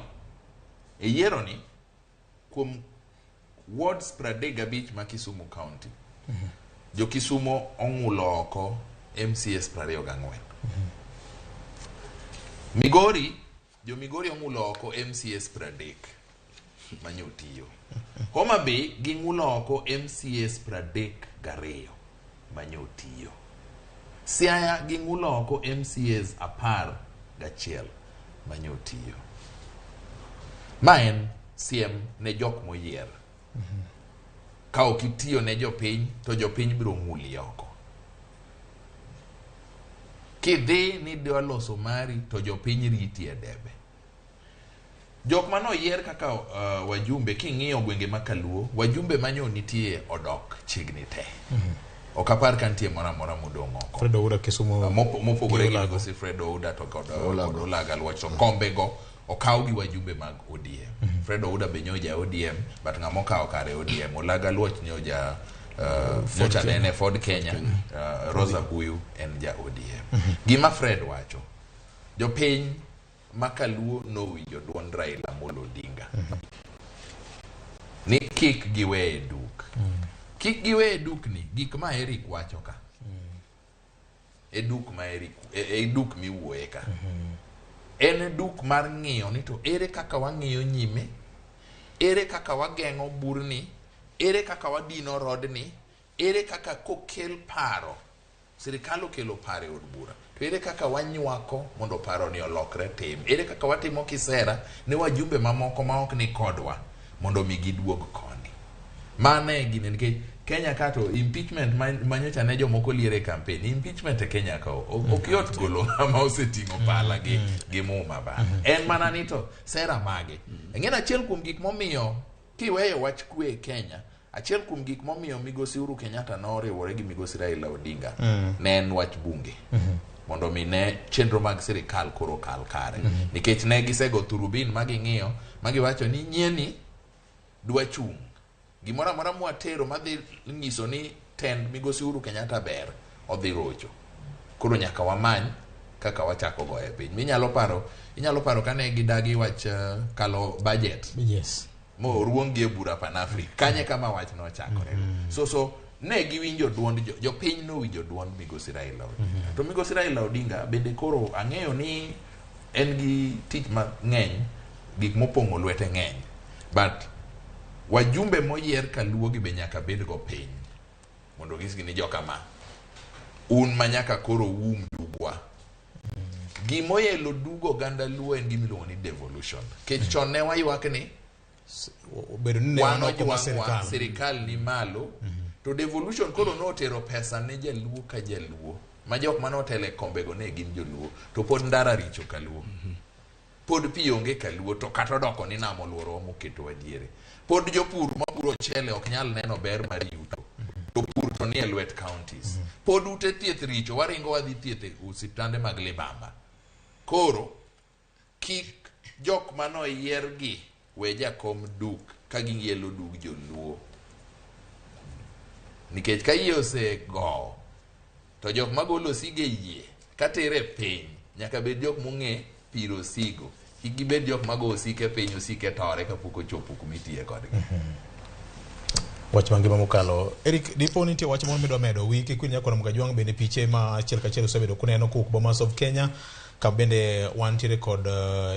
e yiero ni kuom wards 35 ma Kisumu County, jo Kisumo ong'ulo oko MCAs 24. Migori, jo Migori ong'ulo oko MCAs 30 manyotiyo. Homa Bay ging'ulo oko MCAs 32 manyotiyo. Siaya ging'ulo oko MCAs 11 manyotiyo. Ma en siem ne jok moyier. Ka ok itiyo ne jopiny, to jopiny biro ng'uli oko. Kidhi ni idwa loso mari, to jopiny riti e debe. Jok manoyier kaka wajumbe, king'iyo gwenge ma Kaluo, wajumbe manyo nitie odok chiegni te. Ok apar ka nitie moro amora modong' oko. Fred Oura Kisumu Mopogore gi Migosi Fred Ouda to kod Olaga Luoch, to kombe go okaw gi wajumbe mag ODM. Fred Ouda be nyo ja ODM, but ng'ama okawo kare ODM. Olaga Luoch nyo ja nyocha ne en e Ford Kenya, Rosa Buyu en ja ODM. Gima Fred wacho, jopiny ma Kaluo nowinjo duond Raila Amolo Odinga ni kik giweye duk. Kik giweye dukni, gik ma Eric wacho ka. E duk ma Eric, e duk miwuoye ka. En duk mar ng'iyo ni to ere kaka wang'iyo nyime, ere kaka wageng'o burni, ere kaka wadino rodni, ere kaka kokel paro, sirikal okelo paro e od bura, to ere kaka wanywako mondo paro ni olokre tim, ere kaka watimo kisera ne wajumbe mamoko ma ok ni kodwa mondo mi giduog koni. Mano e gine, nikech Kenya ka to impeachment manyocha ne jomoko liere e campaign, impeachment e Kenya ka ok yot golo ng'ama oseting'o pala gi muma bana. En mana ni to sera mage. Ing'e achiel kuom gik momiyo kiweyo wach kwe e Kenya, achiel kuom gik momiyo Migosi Uhuru Kenyatta noriwore gi Migosi Raila Odinga ne en wach bunge. Mondo mi ne chenro mag sirikal koro kal kare. Nikech ne gisego turubin ma ging'iyo, ma giwacho ni nyieni dwa chung' gimoro amora mwatero madhi nyiso ni tend migosi Uhuru Kenyatta ber odhi rocho koro nyaka wamany kaka wachako goye piny minyalo paro inyalo paro kane gidagi wach kalo budget yes moruong gi e bura Pan Africa kanye kama wach nochakore so ne giwinjo duond jopiny nowinjo duond migosi Raila Odinga to migosi Raila Odinga bende koro ang'eyo ni en gi tich mang'eny gik mopong'o lwete ng'eny but wajumbe moyier kaluo gi be nyaka bed go piny mondo gisgi ni jokama un ma nyaka koro uum dugwa gimoyelo dugo oganda luo en gimiluongo ni devolution kech chon ne waywak ni obedo ni ne wan oko mar sirikal sirikal ni malo to devolution koro notero pesa ne jaluo ka jaluo ma jok manotelo e kombego ne gin joluo to pod ndara richo kaluo pod pi onge kaluo to kata odoko ni nam oluorowa moketowa diere pod jopur mapuro ochele ok nyal neno ber mar yuto to pur to nie lwet counties pod ute thieth richo waringo wadhi thieth e osiptande mag libamba koro kik jok manoyier gi we jakom duk ka giyielo dug joluo nikech ka yie osegowo to jok magolo osige yie katere piny nyaka bed jok mong'e piro osigo kik gibed jok mago osike piny osike tore kapok ochopo kumitiye kodgi wach mangima mokalo Eric dipo nitie wach moro midwa medo wiki kwin nyakora Mgajwang' bende piche ma achiel kachiel osebedo kuneno kowuok Bomas of Kenya ka bende wantiere kod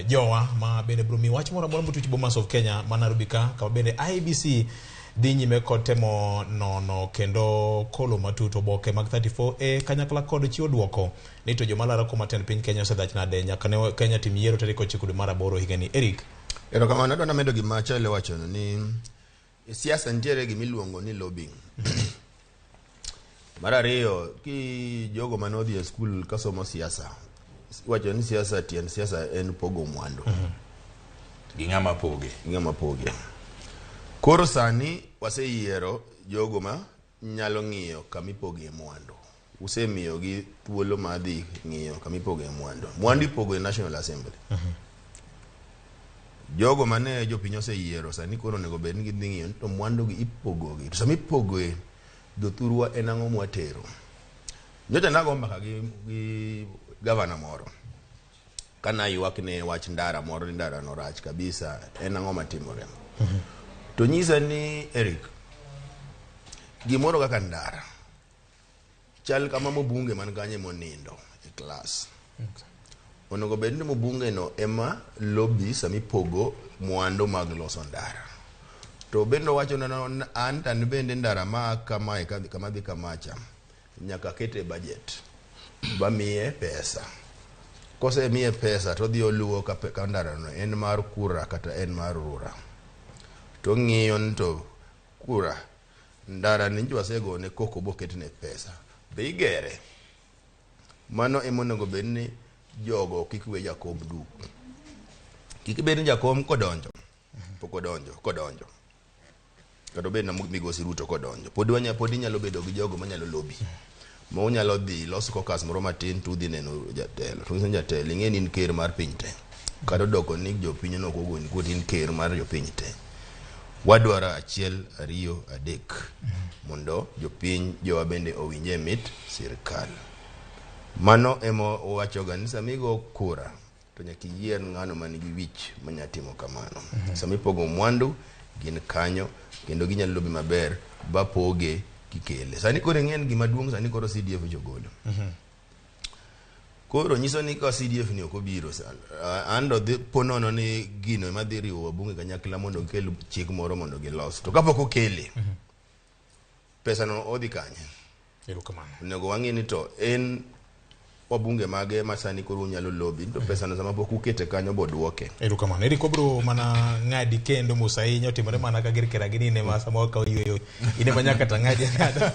jowa ma bende biro miyi wach moro amora motuch Bomas of Kenya ma Nairobi ka kama bende IEBC dhi nyime kod temo nono kendo kolo matut oboke mag 34A kanyakla kod chiwo duoko ni to joma laro kom matend piny Kenya osedhach nade nyaka ne Kenya tim yiero tarik 9 dwe mar aboro higani Eric Erokamano adwa namedo gima Charlie owachono ni e siasa nitiere gimiluongo ni lobbying. Mar ariyo, ki jogo mane odhi e skul kasomo siasa, iwacho ni siasa tiend siasa en pogo mwandu. Gi ng'ama poge. Gi ng'ama poge. Koro sani waseyiero jogo ma nyalo ng'iyo kama ipoge mwandu. Usemiyogi thuolo mar dhi ng'iyo kama ipoge mwandu. Mwandu ipogo e National Assembly. Jogo mane jopiny oseyiero sani koro onego bed ni gidhi ng'iyo ni to mwandu gi ipogo gi. To sama ipogo jothurwa en ang'o mwatero. Nyocha nago mbaka gi gavana moro. Kana ywak ne wach ndara moro ni ndara no rach kabisa, en ang'o matimore. To nyisa ni Eric, gimoro kaka ndara chal kama mobunge man kanye monindo e klas. Onego bed ni mobunge no ema lobby sama ipogo mwandu mag loso ndara. To bende owacho na an to an bende ndara ma kamae kama dhi kamacha nyaka kete budget bamiye pesa. Kosemiye pesa to odhi oluwo ka ndara no en mar kura kata en mar rura. To ng'iyo ni to kura ndara ni nyocha wasegone koko boketne pesa. Be igere? Mano ema onego bed ni jogo kik we jakom duk. Kik bed ni jakom kodonjo, pok odonjo, kodonjo. Kata obed na migosi Ruto kodonjo. Pod inyalo bedo gi jogo manyalo lobby. Ma unyalo dhi los caucus moro matin to udhi neno jatelo. To unyiso jatelo ing'e ni in ker mar piny te. Kata odoko ni jopiny no ok ogoni koti in ker mar jopiny te. Wadwaro 1, 2, 3 mondo jopiny jowa bende owinje mit sirkal. Mano ema owachoga ni sama igo kura to nyaka iyier ng'ano man gi wich manya timo kamano. Sama ipogo mwandu gin kanyo kendo ginyalo lobby maber ba poge kikele. Sani koro ing'e ni gima duong' sani koro CDF jogolo. Koro nyiso ni ka CDF ni ok obiro an to dhi po nono ni gino ema dhi riwo wabunge kanyakla mondo gikel chik moro mondo gilos. To kapok okele, pesa no odhi kanye? Erokamano. Onego wang'e ni to en wabunge mage ma sani koro unyalo lobby to pesa no sama pok ukete kanyo boduoke. Erokamano. Eric obro mana ng'adi kendo mos ahinya otimore mana ka gir keragi ni ma samoro ka oyweyo in ema nyaka to ng'adi ang'ada.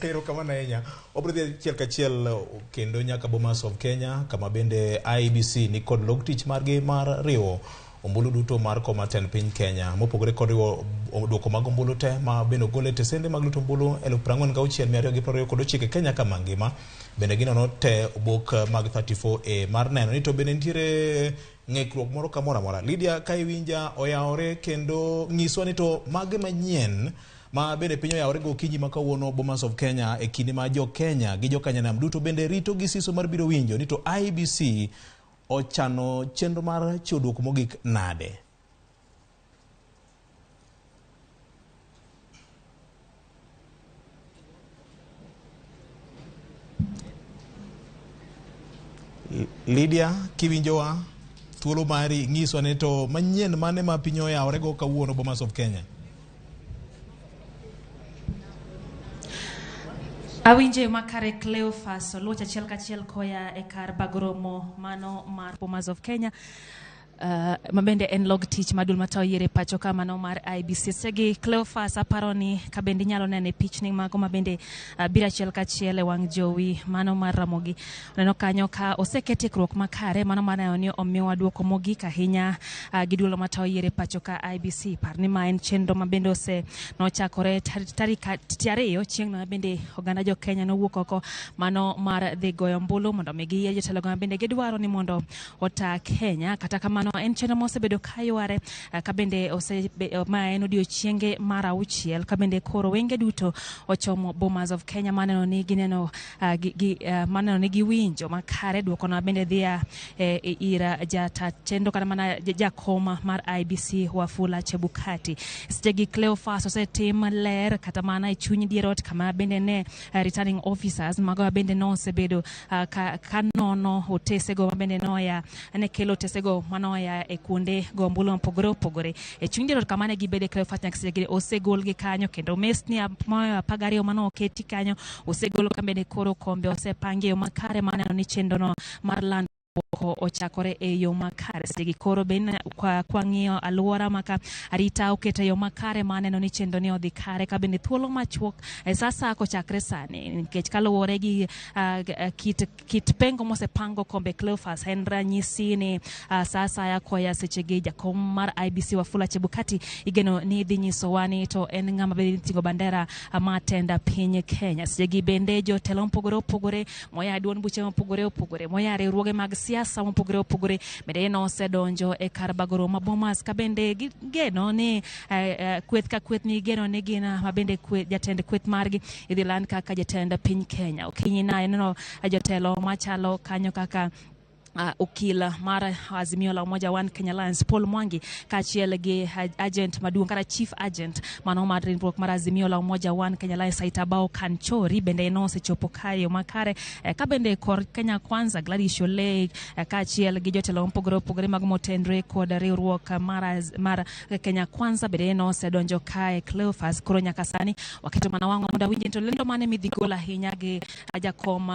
Erokamano ahinya. Obro dhi achiel kachiel kendo nyaka Bomas of Kenya kama bende IEBC ni kod log tich margi mar riwo ombulu duto mar kom mar tend piny Kenya. Mopogore kod riwo duoko mag ombulu te ma bende ogol e tesende mag luto ombulu 46,229 Kenya ka mangima. Bende ginono te obok mag 34A mar neno ni to bende nitiere ng'ikruok moro kamoro amora. Lydia, ka iwinja oyawore kendo nyiswa ni to mage manyien ma bende piny oyawore gokinyi ma kawuono Bomas of Kenya e kinde ma jo Kenya gi jo Kenya nam duto bende rito gi siso mar biro winjo ni to IEBC ochano chenro mar chiwo duoko mogik nade. Lydia, kiwinjowa, thuolo mari nyiswa ni to manyien mane ma piny oyawore go kawuono Bomas of Kenya. Awinjo makare Cleophas Oluoch achiel kachiel koya e kar bag romo mano mar Bomas of Kenya. Mabende en log tich maduong' matayo yiero e pacho ka mano mar IEBC. Sechegi Cleophas aparo ni ka bende inyalo neno e pichni mago mabende biro achiel kachiel e wang' jowi mano mar Ramogi. Oneno kanyo ka oseket ikruok makare mano mar neno ni omiwa duoko mogik ahinya gi duol matayo yiero e pacho ka IEBC. Par ni ma en chenro mabende ose nochakore tarik 2 chieng'no mabende oganda jo Kenya nowuok oko mano mar dhi goyo ombulu mondo mi giyier jotelo mabende gidwaro ni mondo ota Kenya. Kata kamano en chenro mosebedo ka yware ka bende ma en odiochienge mar 6 ka bende koro wenge duto ochomo Bomas of Kenya maneno ni gineno maneno ni giwinjo makare duoko no bende dhi ira jata chenro kata mana jakoma mar IEBC Wafula Chebukati. Sechegi Cleophas osetim ler kata mana e chuny dier ot kama bende ne returning officers mago bende nosebedo ka nono otesego mabende noya ne kelo otesego manoya e kuonde go ombulu mopogore opogore. E chuny dier ot kama ne gibede Cleophas nyaka sechegi osegolgi kanyo kendo mesni 12 mano oketi kanyo osegol ka bende koro kombe osepangi e yo makare maneno ni chenrono mar lando ochakore e yo makare. Sechegi koro bende kwang'iyo alwora maka arita oketo e yo makare maneno ni chenro ni odhi kare ka bende thuolo machuok e sasa kochakre sani nikech kaluwore gi kit pengo mosepango kombe Cleophas en ranyisi ni sa asaya koya sechegi jakom mar IEBC Wafula Chebukati igeno ni dhi nyisowa ni to en ng'ama bende ting'o bandera ma tenda piny Kenya. Sechegi bende jotelo mopogore opogore moya duond buche mopogore opogore moya riwruoge mag siasa mopogore opogore bende nosedonjo e kar bago romo ma Bomas ka bende gigeno ni kweth ka kweth ni geno ni gin mabende jatend kweth margi idhi land kaka jatend piny Kenya. Okinyi na neno jotelo machalo kanyo kaka okil mar Azimio la Umoja One Kenya Alliance Paul Mwangi kaachiel gi agent maduong' kata chief agent mano mar riwruok mar Azimio la Umoja One Kenya Alliance Aitabao Kanchori bende nosechopo kae makare ka bende kor Kenya Kwanza Gladys Shollei kaachiel gi jotelo mopogore opogore mag motenre kod riwruok mar Kenya Kwanza bende nosedonjo kae Cleophas. Koro nyaka sani waketo mana wang'wa mondo awinji to lendo mane midhi gol ahinya gi jakom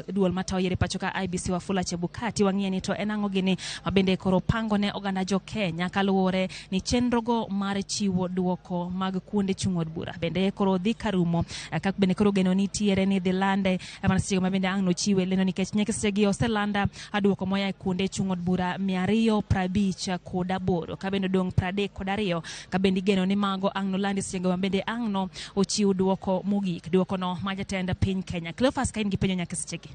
duol matayo yiero e pacho ka IEBC Wafula Chebukati wang'iye ni to en ang'o gini mabende koro pango ne oganda jo Kenya kaluwore ni chenrogo mar chiwo duoko mag kuonde chung' od bura bende koro dhi karumo ka bende koro geno nitiere ni dhi lande mana sechego ma bende ang' nochiwe lendo nikech nyaka sechegi oselanda duoko moya e kuonde chung' od bura 258 ka bende odong' 32 ka bende igeno ni mago ang' nolandi sechego ma bende ang' no ochiw duoko mogik duokono ma jatend piny Kenya. Cleophas, ka in gi penjo nyaka sechegi.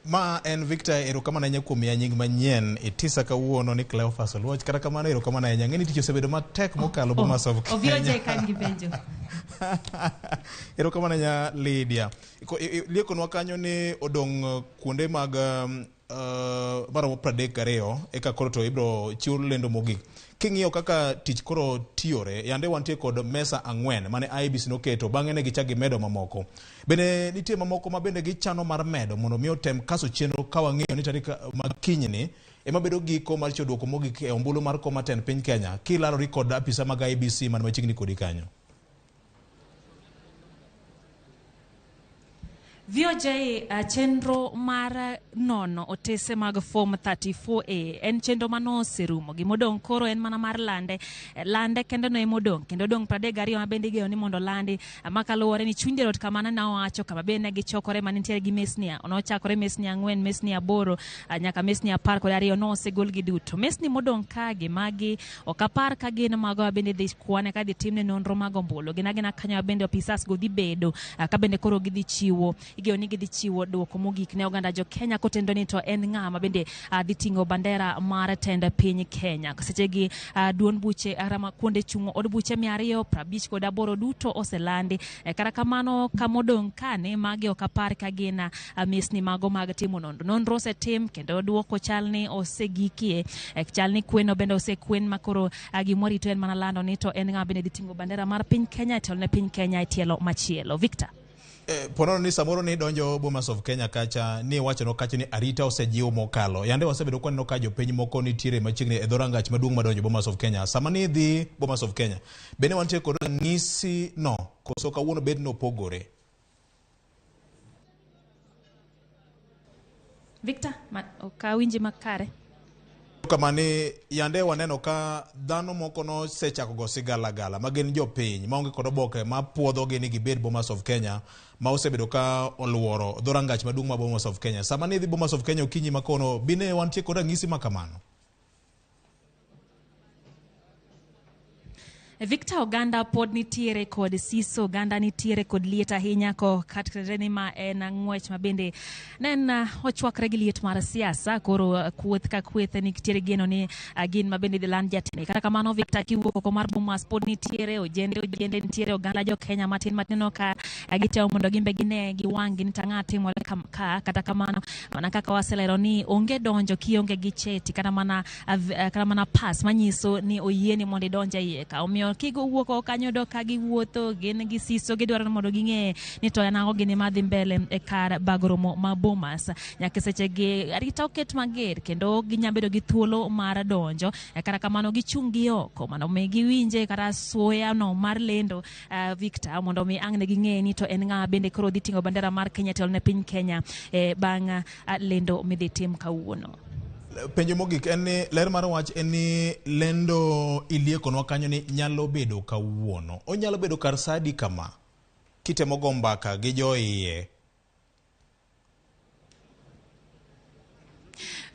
Ma en Victor, erokamano ahinya kuom miya nying manyien itisa kawuono ni Cleophas Oluoch. Kata kamano erokamano ahinya, ng'eni tich osebedo matek mokalo Bomas of Kenya. Erokamano ahinya Lydia. Liekonwa kanyo ni odong' kuonde mag maromo 32 eka koro to ibiro chiw lendo mogik. King'iyo kaka tich koro tiyore, yande wantie kod mesa 4 mane IEBC noketo, bang'e ne gichak gimedo mamoko. Bende nitie mamoko ma bende gichano mar medo mondo mi otem kaso chenro ka wang'eyo ni tarik ma kinyni ema bedo giko mar chiwo duoko mogik e ombulu mar kom mar tend piny Kenya kilarori kod apisa mag IEBC man machiegni kodi kanyo. VOJ chenro mar nono otese mag form 34A en chenro manoserumo. Gimodong' koro en mana mar lande. Lande kende no emodong', kendo odong' 32 ma bende igeno ni mondo landi, ma kaluwore ni chuny derot kamano nowacho kama bende ne gichokore manitiere gi mesni, nochakore mesni 4, mesni 8, nyaka mesni 12 nosegol gi duto. Mesni modong' kagi magi ok apar ka gin mago ma bende dhi kwane ka dhi timne nonro mag ombulu. Gin agina kanyo ma bende opisas go dhi bedo, ka bende koro gidhi chiwo, igeno ni gidhi chiwo duoko mogik ne oganda jo Kenya kotendo ni to en ng'a ma bende dhi ting'o bandera mar tend piny Kenya. Sechegi duond buche arama kuonde chung' od buche 258 duto oselandi. Kata kamano kamodong' kane magi ok apar ka gin mesni mago mag timo nonro. Nonro osetim kendo duoko chal ni osegikie. Chal ni kweno bende osekwen makoro gimorito en mana lando ni to en ng'a bende dhi ting'o bandera mar piny Kenya e telo ne piny Kenya e tielo machielo. Victor. Ponono ni samoro ni donjo Bomas of Kenya kacha ni wacho no kacha ni arita osejiw mokalo. Yande wasebedo kwa neno ka jopiny moko nitiere machiegni e dhorangach maduong' madonjo Bomas of Kenya. Sama ni dhi Bomas of Kenya, bende wantie kod ranyisi no koso kawuono bed nopogore? Victor, ok awinji makare. Kamani yande waneno ka dhano moko nosechako go sigalagala ma gin jopiny maonge kod oboke ma puodhogi ni gibed Bomas of Kenya ma osebedo ka oluoro dhorangach maduong' ma Bomas of Kenya. Sama ni idhi Bomas of Kenya okinyi ma kono, bine wantie kod ranyisi ma kamano? Victor, oganda pod nitiere kod siso, oganda nitiere kod liet ahinya ko katkre ni ma en ng'wech ma bende ne en ochwakre gi liet mar siasa. Koro kweth ka kweth nitiere geno ni gin ma bende dhi land jatende. Kata kamano Victor, kiwuok oko mar Bomas pod nitiere ojende nitiere oganda jo Kenya matin matin ka gitemo mondo gimbe gine gi wang'gi ni tang'a timore ka. Kata kamano mana kaka waselero ni onge donjo kionge gi cheti kata mana pass manyiso ni oyieni mondo idonj e iye ka. Omiyo kigo wuok oko kanyo do ka giwuotho gin gi siso gidwaro mondo ging'e ni to en ang'o gini madhi mbele e kar bago romo ma Bomas. Nyaka seche gi arita oket mager kendo ginya bedo gi thuolo mar donjo. Kata kamano gichung' gi oko mondo mi giwinje kata suya no mar lendo, Victor, mondo mi ang' ne ging'e ni to en ng'a bende koro dhi ting'o bandera mar Kenya telo ne piny Kenya bang' lendo midhi tim kawuono. Penjo mogik en ni ler mar wach en ni lendo iliekonwa kanyo ni nyalo bedo kawuono. Onyalo bedo kar sa adi kama? Kitemo go mbaka gi joiye.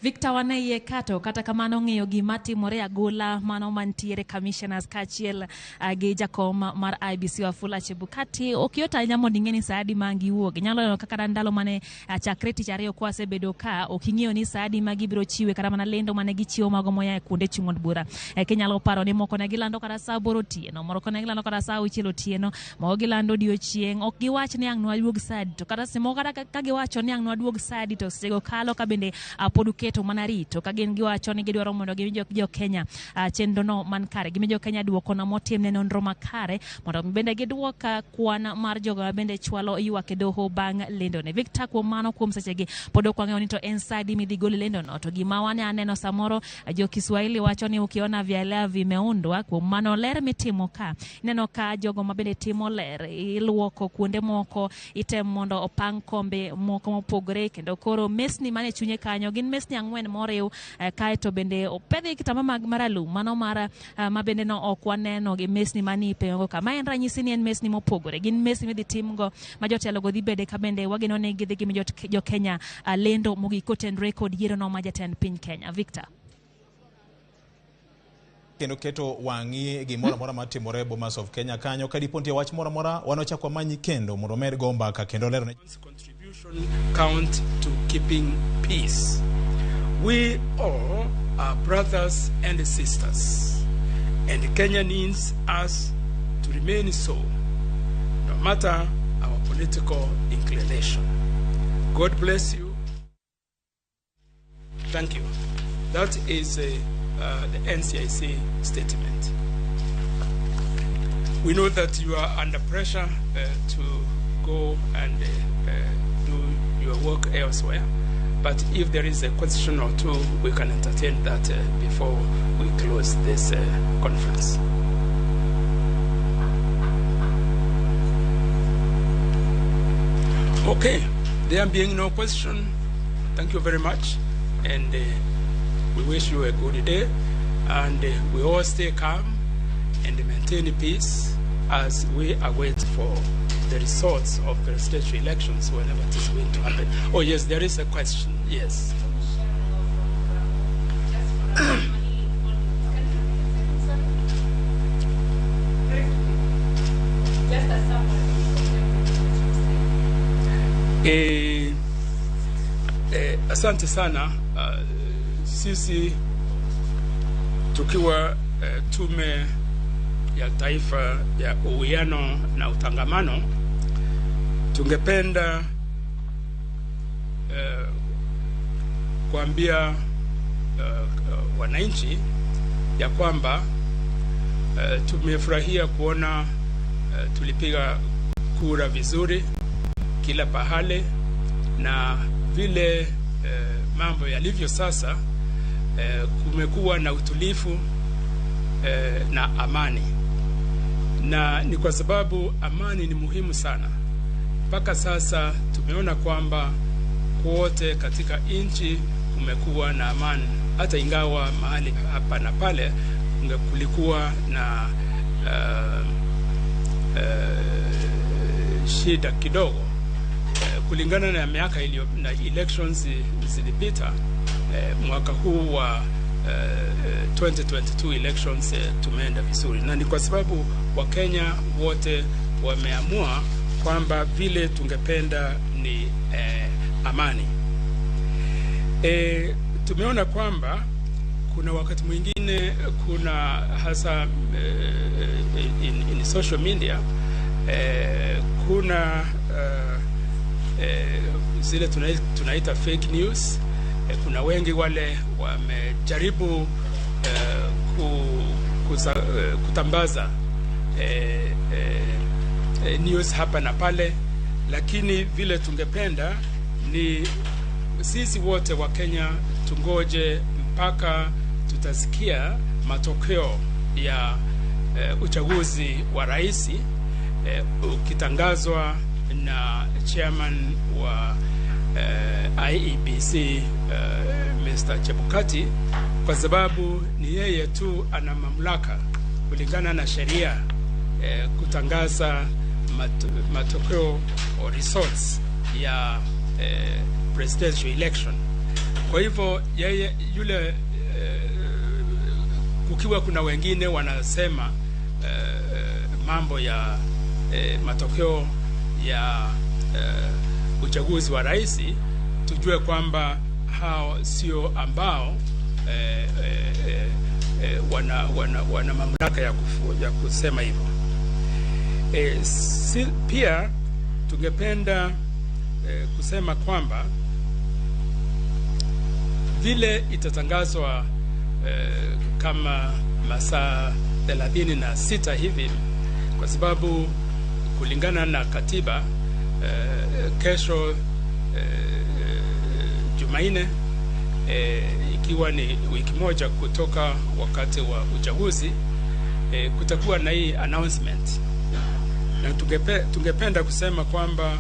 Victor, wan e iye ka to kata kamano ng'iyo gima timore agola mano mantiere commissioners kaachiel gi jakom mar IEBC Wafula Chebukati. Ok yot ahinya mondo ing'e ni sa adi ma giwuok. Inyalo neno kaka ndalo mane chakre tich ariyo kwasebedo ka ok ing'eyo ni sa adi ma gibiro chiwe kata mana lendo mane gichiwo mago moya e kuonde chung' od bura. Kinyalo paro ni moko ne gilando kata sa 8 otieno, moko ne gilando kata sa 6 otieno, moko gilando odiochieng'. Ok giwach ni ang' nwaduog sa adi, to kata seche moko kata ka giwacho ni ang' nwaduog sa adi to sechego kalo ka bende pod uketo mana rito ka gin giwacho ni gidwaro mondo gimi jo Kenya chenro no man kare, gimi jo Kenya duoko no motimne nonro makare mondo bende giduok kwan mar jogo ma bende chwalo ywak e doho bang' lendone. Victor, kuom mano kuom sechegi pod ok wang'eyo ni to en sa adi midhi gol lendo no, to gima wane aneno samoro jo Kiswahili wacho ni ukiona vyaelea vimeundwa. Kuom mano ler mitimo ka ineno ka jogo ma bende timo ler iluoko kuonde moko, item mondo opang kombe moko mopogore, kendo koro mesni mane chunye kanyo gin mesni 4 moriw, kaeto bende opedhi kitamba mag maralum mano mar ma bende no ok waneno gi mesni mani ipengo ka. Ma en ranyisi ni en mesni mopogore, gin mesni midhi timgo ma jotelo go dhi bede ka bende wageno ni gidhi gimi jo Kenya lendo mogik kotenore kod yiero no ma jatend piny Kenya. Victor. Kendo keto wang'i gimoro amora matimore Bomas of Kenya kanyo. Ka dipo nitie wach moro amora, wanochak wamanyi kendo mondo omed go mbaka kendo lero ne contribution count to keeping peace. We all are brothers and sisters, and Kenya needs us to remain so, no matter our political inclination. God bless you. Thank you. That is the NCIC statement. We know that you are under pressure to go and do your work elsewhere, but if there is a question or two, we can entertain that before we close this conference. Okay. There being no question, thank you very much, and we wish you a good day, and we all stay calm and maintain peace as we await for the results of presidential elections whenever it is going to happen. Oh yes, there is a question, yes. Asante sana. Sisi tukiwa Tume ya Taifa ya Uwiano na Utangamano, tungependa kuambia wananchi ya kwamba tumefurahia kuona tulipiga kura vizuri kila pahali, na vile mambo yalivyo sasa, kumekuwa na utulivu na amani. Na ni kwa sababu amani ni muhimu sana. Mpaka sasa tumeona kwamba kote katika nchi kumekuwa na amani, hata ingawa mahali hapa na pale kulikuwa na shida kidogo. Kulingana na miaka iliyo na elections zilipita, mwaka huu wa 2022 elections tumeenda vizuri, na ni kwa sababu Wakenya wote wameamua kwamba vile tungependa ni amani. Tumeona kwamba kuna wakati mwingine kuna hasa in social media kuna zile tunaita fake news. Kuna wengi wale wamejaribu kutambaza news hapa na pale, lakini vile tungependa ni sisi wote wa Kenya tungoje mpaka tutasikia matokeo ya uchaguzi wa rais ukitangazwa na chairman wa IEBC Mr. Chebukati, kwa sababu ni yeye tu ana mamlaka kulingana na sheria kutangaza matokeo or results ya presidential election. Kwa hivyo yeye yule, kukiwa kuna wengine wanasema mambo ya matokeo ya uchaguzi wa rais, tujue kwamba hao sio ambao wana mamlaka ya kusema hivyo. Pia tungependa kusema kwamba vile itatangazwa kama masaa 36 hivi, kwa sababu kulingana na katiba kesho Jumanne, ikiwa ni wiki moja kutoka wakati wa uchaguzi, kutakuwa na hii announcement. Na tungependa kusema kwamba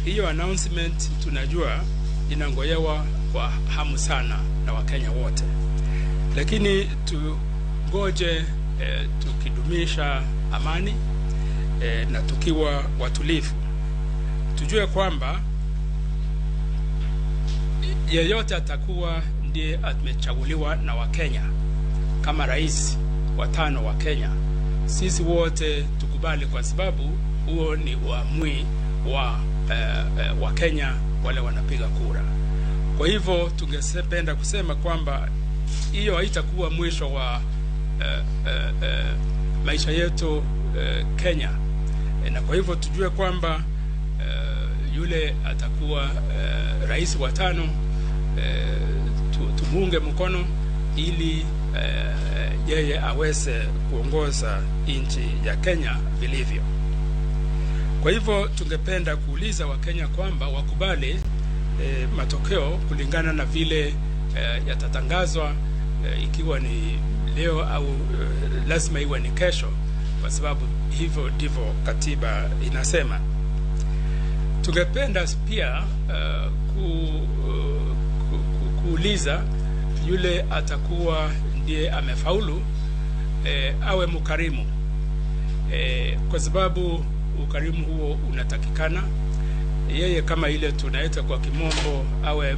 hiyo announcement tunajua inangojewa kwa hamu sana na Wakenya wote, lakini tungoje tukidumisha amani na tukiwa watulivu. Tujue kwamba yeyote atakuwa ndiye amechaguliwa na Wakenya kama rais wa tano wa Kenya, sisi wote tukubali, kwa sababu huo ni uamuzi wa Wakenya wale wanapiga kura. Kwa hivyo tungependa kusema kwamba hiyo haitakuwa mwisho wa maisha yetu Kenya. Na kwa hivyo tujue kwamba yule atakuwa rais wa tano, tumuunge mkono ili yeye aweze kuongoza nchi ya Kenya vilivyo. Kwa hivyo tungependa kuuliza Wakenya kwamba wakubali matokeo kulingana na vile yatatangazwa, ikiwa ni leo au lazima iwe ni kesho, kwa sababu hivyo ndivyo katiba inasema. Tungependa pia kuuliza yule atakuwa ndiye amefaulu awe mkarimu, kwa sababu ukarimu huo unatakikana. Yeye kama ile tunaita kwa kimombo awe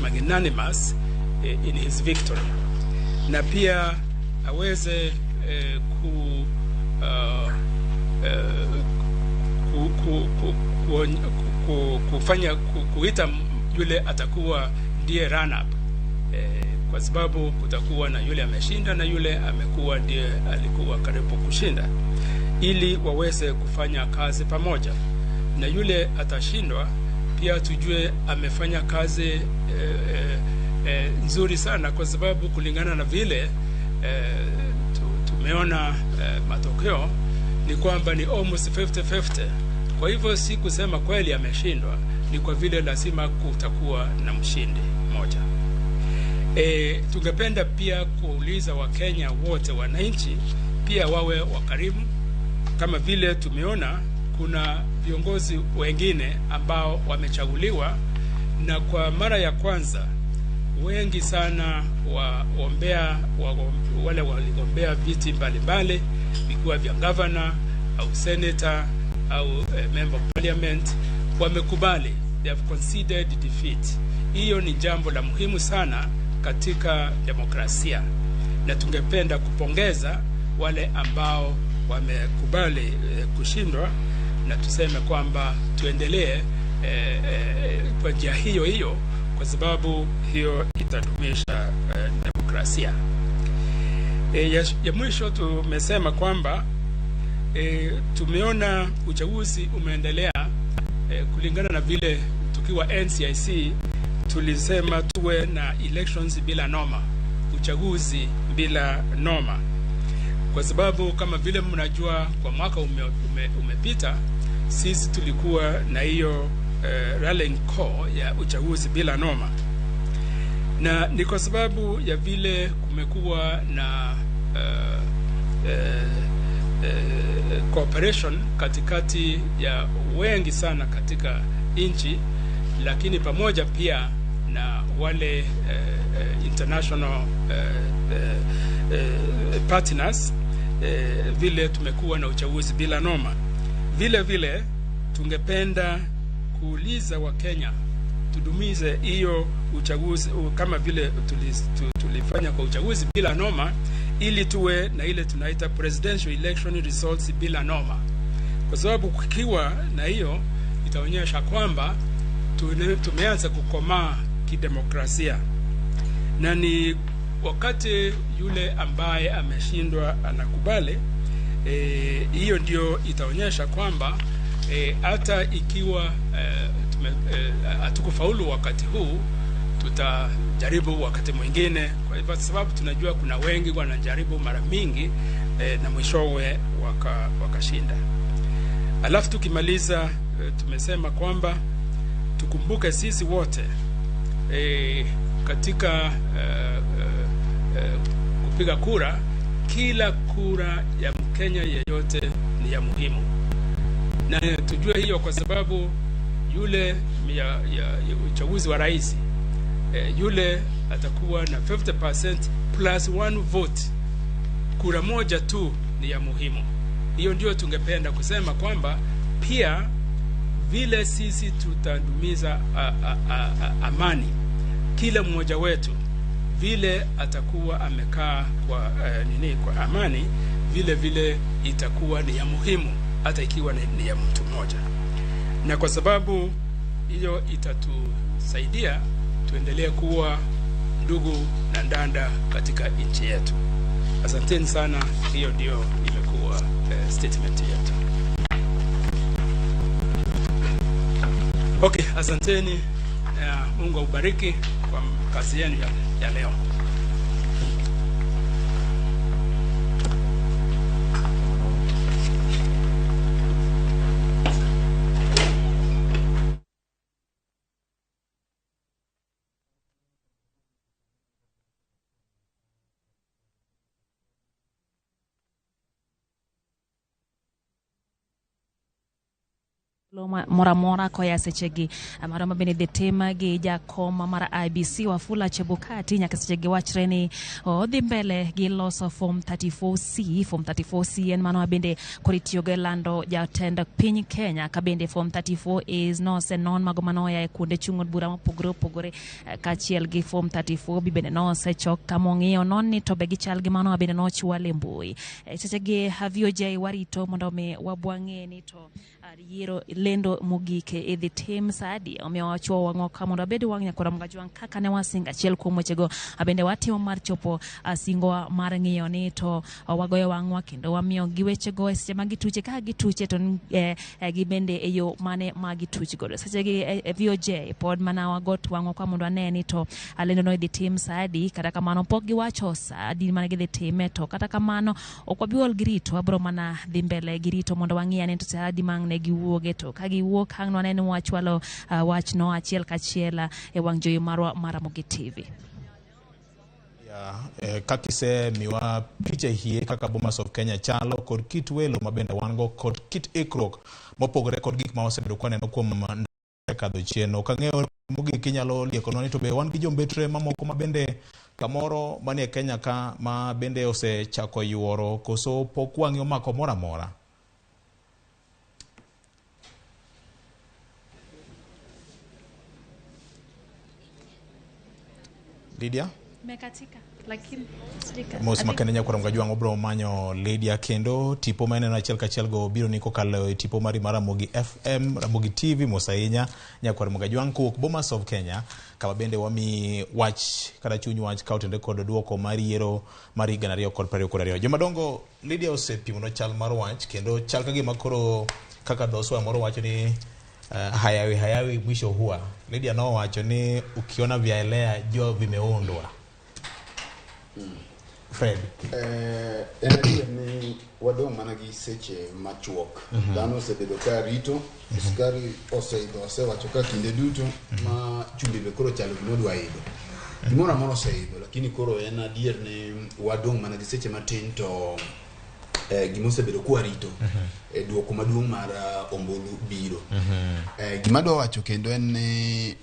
magnanimous in his victory, na pia aweze ku, ku, ku, ku, ku, kufanya kuita yule atakuwa ndiye run up, kwa sababu kutakuwa na yule ameshinda na yule amekuwa ndiye alikuwa karibu kushinda, ili waweze kufanya kazi pamoja. Na yule atashindwa pia tujue amefanya kazi nzuri sana, kwa sababu kulingana na vile tumeona matokeo ni kwamba ni almost 50-50. Kwa hivyo si kusema kweli ameshindwa, ni kwa vile lazima kutakuwa na mshindi mmoja. Tungependa pia kuuliza Wakenya wote, wananchi pia wawe wakarimu, kama vile tumeona kuna viongozi wengine ambao wamechaguliwa, na kwa mara ya kwanza wengi sana waombea wale waligombea viti mbalimbali vikiwa vya governor au senator au member of parliament wamekubali, they have conceded defeat. Hiyo ni jambo la muhimu sana katika demokrasia, na tungependa kupongeza wale ambao wamekubali kushindwa, na tuseme kwamba tuendelee kwa njia hiyo hiyo, kwa sababu hiyo itadumisha demokrasia. Ya mwisho tumesema kwamba tumeona uchaguzi umeendelea kulingana na vile tukiwa NCIC tulisema tuwe na elections bila noma, uchaguzi bila noma, kwa sababu kama vile mnajua kwa mwaka umepita sisi tulikuwa na hiyo rallying call ya uchaguzi bila noma, na ni kwa sababu ya vile kumekuwa na cooperation katikati ya wengi sana katika nchi, lakini pamoja pia na wale international partners, vile tumekuwa na uchaguzi bila noma. Vile vile tungependa kuuliza Wakenya tudumize hiyo uchaguzi kama vile tulifanya kwa uchaguzi bila noma, ili tuwe na ile tunaita presidential election results bila noma, kwa sababu kukiwa na hiyo itaonyesha kwamba tumeanza kukomaa kidemokrasia, na ni wakati yule ambaye ameshindwa anakubali, hiyo ndio itaonyesha kwamba hata ikiwa hatukufaulu wakati huu, tutajaribu wakati mwingine, kwa sababu tunajua kuna wengi wanajaribu mara mingi na mwishowe wakashinda. Alafu tukimaliza, tumesema kwamba tukumbuke sisi wote katika kupiga kura, kila kura ya Mkenya yeyote ni ya muhimu, na tujue hiyo kwa sababu yule ya uchaguzi wa rais, yule atakuwa na 50% plus one vote, kura moja tu ni ya muhimu. Hiyo ndio tungependa kusema kwamba pia vile sisi tutadumiza amani, kila mmoja wetu vile atakuwa amekaa kwa kwa amani, vile vile itakuwa ni ya muhimu hata ikiwa ni ya mtu mmoja. Na kwa sababu hiyo itatusaidia tuendelee kuwa ndugu na ndanda katika nchi yetu. Asanteni sana, hiyo ndio imekuwa statement yetu. Okay, asanteni. Mungu aubariki kwa kazi yenu ya leo. Moro amora koya sechegi maro ma bende dhi tim gi jakom mar IEBC Wafula Chebukati nyaka sechegi wachre ni odhi mbele gi loso form 34C. Form 34C en mano ma bende koro itiyogo e lando jatend piny Kenya ka bende form 34 is nosenon mago manoya e kuonde chung' od bura mopogore opogore kaachiel gi form 34B bende nosechok kama ong'iyo non ni to be gichal gi mano ma bende nochwal e mbui. Sechegi VOJ warito mondo mi wabwang'e ni to yiero lendo mogik idhi tim sa adi, omiyo wachuo wang'wa ka mondo wabed wang' nyakwara Mgajwang' kaka ne wasingo achiel kuom wechego bende watimo mar chopo singowa mar ng'iyo ni to wagoyo wang'wa kendo wamiyo gi wechego e seche ma gituche ka gituche to gibende e yo mane ma gituch godo. Sechegi VOJ pod mana wagot wang'wa ka mondo wane ni to lendo no idhi tim sa adi, kata kamano pok giwacho sa adi mane gidhi time, to kata kamano ok wabi ol gi rito, wabro mana dhi mbele gi rito mondo wang'i ane to sa adi ma ang' ne giwuoge, to ka giwuok ang' nwane ni wachwalo wachno achiel kachiel e wang' jowi marwa mar Ramogi TV. Kaka isemiwa picha hie kaka Bomas of Kenya chalo kod kit welo mabende wan go kod kit ikruok mopogore kod gik ma wasebedo ka waneno kuom kadho chien. Ok ang'eyo mogik inyalo liekonwa ni to be wan gi jombetre mamoko mabende kamoro manie Kenya ka ma bende osechako yuoro koso pok wang'i omako moro amora. Lydia? Mekatika, lakini sijui Mos makende nyakwar Mgajwang' obro manyo Lydia kendo tipo ma ineno achiel kachiel go biro ni kokalo e tipo mari mar Ramogi FM, Ramogi TV. Mos ahinya nyakwar Mgajwang' kowuok Bomas of Kenya kama bende wami wach kata chuny wach ka otende kod duoko mar yiero mar higa 2022. Jomadongo, Lydia osepimonwa chal mar wach kendo chal ka gima koro kaka dhoswa moro wacho ni hayawi hayawi mwisho huwa. Lydia nowacho ni ukiona vyaelea jua vimeundwa. Fred. En adier ni wadong' mana gi seche machuok. Dhano osebedo ka rito, sukari oseidho, osewacho ka kinde duto ma chumbi be koro chalo gima odwa idho. Gimoro amora oseidho, lakini koro en adier ni wadong' mana gi seche matin to gima osebedo kwarito duoko maduong' mar ombulu biro. Gima adwa wacho kendo en ni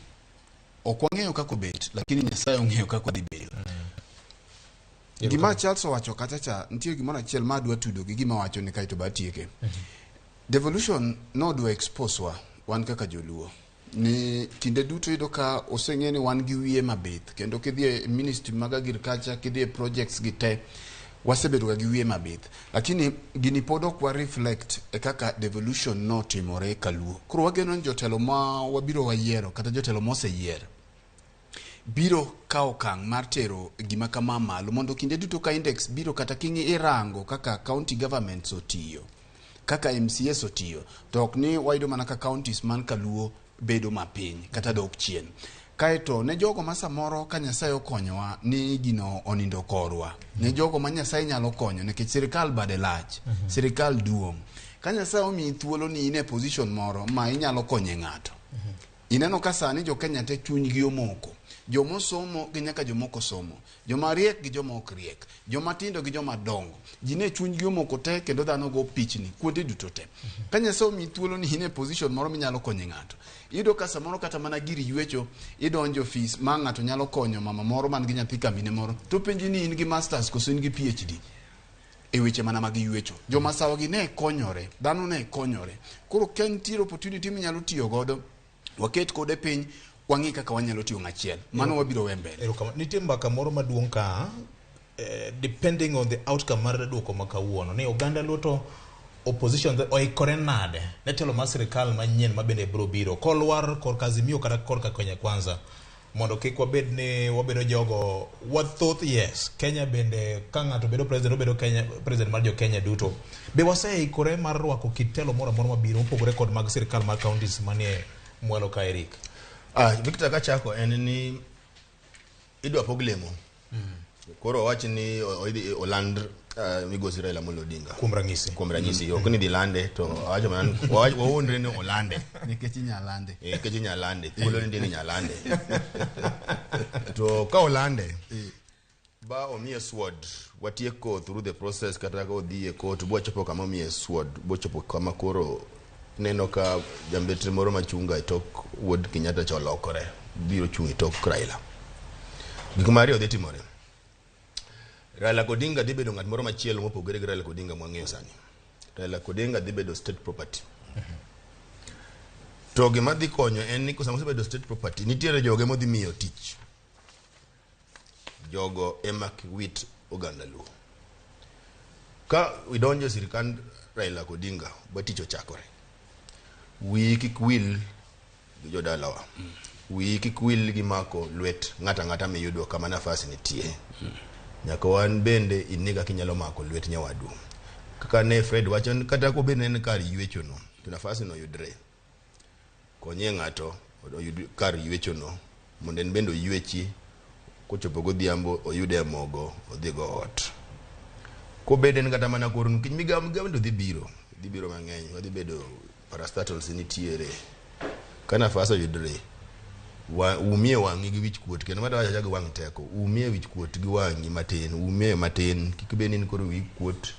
ok wang'eyo kaka obet, lakini Nyasaye ong'eyo kaka odhi bedo. Gima Charles owacho kacha cha, nitie gimoro achiel ma adwa tudo gi gima wacho ni kaeto ba atieke. Devolution nodwa expose wa wan kaka joluo. Ni kinde duto iyudo ka oseng'e ni wan gi wiye mabith kendo kidhi e ministry mag agriculture, kidhi e projects gi te, wasebedo ga gi wiye mabith. Lakini gini pod ok wa reflect e kaka devolution notimore kaluo. Koro wageno ni jotelo ma wabiro wayiero kata jotelo moseyier biro kawo okang' mar tero gima kama malo mondo kinde duto ka index biro kata king'i irango kaka county governments otiyo, kaka MCAs otiyo, to ok ni wayudo mana ka counties man kaluo bedo mapiny kata dok chien. Kaeto ne jogo ma samoro ka Nyasaye okonyowa ni gino onindo korwa, ne jogo ma Nyasaye nyalo konyo nikech sirikal bade lach, sirikal duong'. Ka Nyasaye omiyi thuolo ni in e position moro ma inyalo konye ng'ato, ineno ka sani jo Kenya te chunygi omoko. Jomosomo gi nyaka jomoko somo, joma riek gi joma ok riek, joma tindo gi joma dongo. Ji ne chunygi omoko te kendo dhano go pichni kuonde duto te. Ka Nyasaye omiyi thuolo ni in e position moro minyalo konye ng'ato, iyudo ka samoro kata mana gir ywecho idonjo ofis ma ng'ato nyalo konyo mama moro man gi nyathi kamine moro to penji ni in gi masters koso in gi PhD e weche mana mag ywecho. Joma sawa gi ne konyore, dhano ne konyore. Koro ka nitiere opportunity minyalo tiyo godo, waket kode piny, wang'i kaka wanyalo tiyo ng'achiel. Mano wabiro we mbele. Erokamano. Nitie mbaka moro maduong' ka depending on the outcome mar duoko ma kawuono ni oganda Luo to opposition oikore nade ne telo mar sirikal manyien ma bende biro biro kolwar korka Azimio kata korka Kenya Kwanza mondo kik wabed ni wabedo jogo wathoth. Yes, Kenya bende ka ng'ato bedo president obedo Kenya president mar jo Kenya duto. Be waseikore mar rwako kit telo moro amora mabiro mopogore kod mag sirikal mar counties manie mwalo ka Eric? Victor, kachako en ni idwa pog lemo. Koro wach ni oland migosi Raila Amolo Odinga. Kuom ranyisi. Kuom ranyisi, ok ni dhi lande to awacho mana ni wawuondre ni olande. Nikech inyalande. Nikech inyalande. Thuolo nitie ni inyalande. To ka olande, ba omiye sword, watieko through the process kata ka odhi e court, bwachopo kama omiye sword, bochopo kama koro Ineno ka jambetre moro machunga e tok wuod Kenyatta cha olokore biro chung' e tok Raila. Gik mariyo dhi timore. Raila Odinga dhi bedo ng'at moro machielo mopogore gi Raila Odinga mwang'eyo sani. Raila Odinga dhi bedo state property. To gima dhi konyo en ni sama osebedo state property, nitiere joge modhi miyo tich. Jogo ema wit oganda Luo. Ka idonjo e sirikand Raila Odinga ba tich ochakore, wiyi kik wil gi jodalawa. Wiyi kik wil gi mako lwet ng'ato ang'ata miyudo kama nafas nitie. Nyaka wan bende ine kaka inyalo mako lwet nyawadu. Kaka ne Fred wacho ni kata kobed ni en kar ywecho no, to nafas no yudre. Konyie ng'ato oyud kar ywecho no mondo en bende oywechi kochopo godhiambo oyude mogo odhi go ot. Kobed en kata mana koro nikech migawo migawo to dhi biro mang'eny, wadhi bedo parastatals nitiere. Ka nafas oyudre, umie wang'i gi wich kuot, kendo mata wacho gi wang' teko, umie wich kuot gi wang'i matin, umie matin, kik bed ni in koro wiyi kuot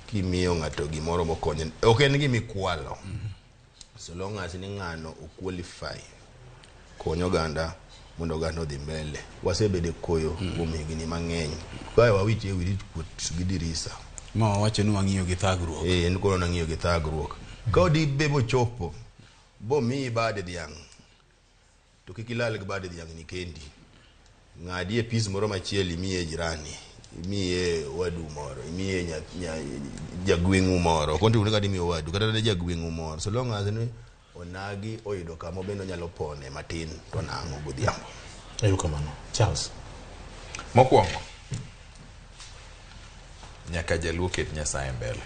kimiyo ng'ato gimoro mokonye. Ok en gima ikwalo. So long as ni ng'ano o qualify konyo oganda mondo oganda odhi mbele. Wasebedo e koyo kuom higni mang'eny. Kae wawich e wich kuot gi dirisa. Ma wawacho ni wang'iyo gi thagruok. En koro nang'iyo gi thagruok. Ka odi be bochopo, bomiyi bade dhiang', to kik ilal gi bade dhiang' ni kendi. Ng'adie pis moro machielo imiye jirani, imiye wadu moro, imiye jagweng'u moro. Ok ochuno ni kata imiyo wadu, kata ne jagweng'u moro. So long as ni onagi oyudo kama bende onyalo pone matin to nang'o godhiambo. Erokamano. Charles. Mokwongo, nyaka jaluo ket Nyasaye mbele.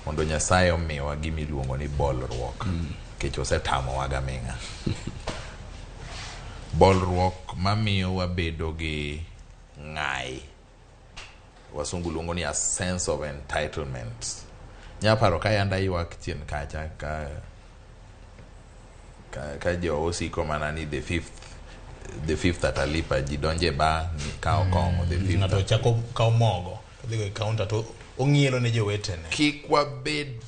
Mondo Nyasaye omiwa gima iluongo ni bolruok. Nikech osetamowa gaming'a. Bolruok mamiyo wabedo gi ng'ai. Wasungu luongo ni a sense of entitlement. Nyaparo ka yanda ywak chien kacha ka jo osiko mana ni the fifth atalipa, ji donje ba kawo kong'o, the fifth. Ng'ato chako kawo mogo, odhi go e counter to ong'ielo ne jowetene. Kik wabed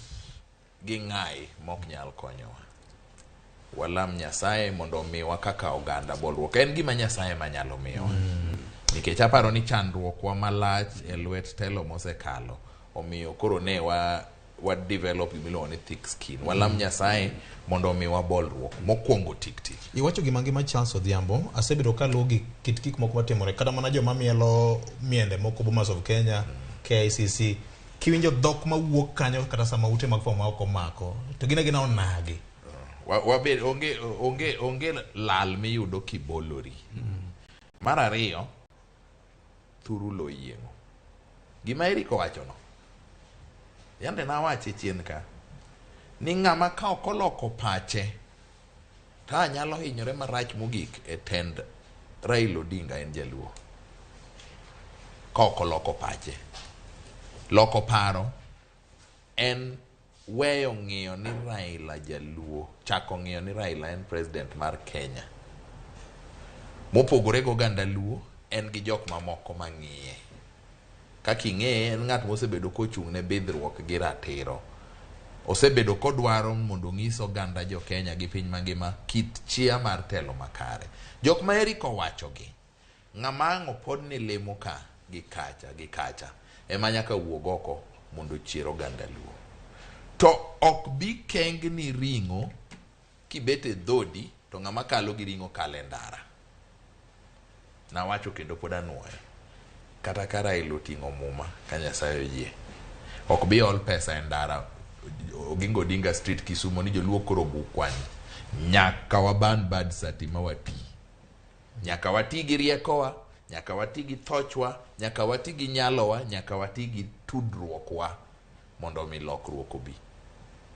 gi ng'ai mok nyal konyowa. Walam Nyasaye mondo omiwa kaka oganda bolruok. En gima Nyasaye manyalo miyowa. Nikech aparo ni chandruokwa malach e lwet telo mosekalo, omiyo koro ne wa develop gimiluongo ni thick skin. Walam Nyasaye mondo omiwa bolruok mokwongo tik tik. Iwacho gima ngima Charles Odhiambo, asebedo kaluwo gi kit gik moko matimore, kata mana joma mielo miende moko Bomas of Kenya, KICC, kiwinjo dhok mawuok kanyo kata sama ute mag fwambo ma ok omako, to gin agina onagi. Wabed onge lal miyudo kibolori. Mar ariyo, thuru lo yieng'o. Gima Eric owachono, yande nawache chien ka, ni ng'ama ka ok oloko pache, ta nyalo hinyore marach mogik e tend Raila Odinga en jaluo. Ka ok oloko pache. Loko paro en weyo ng'iyo ni Raila jaluo, chako ng'iyo ni Raila en president mar Kenya. Mopogore gi oganda luo, en gi jok mamoko mang'iye. Kaka ing'eye, en ng'at mosebedo kochung' ne bidhruok gi ratiro. Osebedo kodwaro mondo onyis oganda jo Kenya gi piny mangima kit chia mar telo makare. Jok ma Eric owachogi, ng'ama ang' opod ni lemo ka gi kacha gi kacha, ema nyaka wuog oko mondo ochier oganda luo. To ok bi kengni ring'o kibet e dhodi to ng'ama kalo gi ring'o kalo e ndara. Nawacho kendo pod anuoyo. Kata ka Raila oting'o muma ka Nyasaye oyie, ok bi ol pesa e ndara Oginga Odinga Street Kisumo ni joluo koro bukwany. Nyaka waban bad sati ma wati. Nyaka wati gi riekowa, nyaka wati gi thochwa, nyaka wati gi nyalowa, nyaka wati gi tudruokwa mondo omi lokruok obi.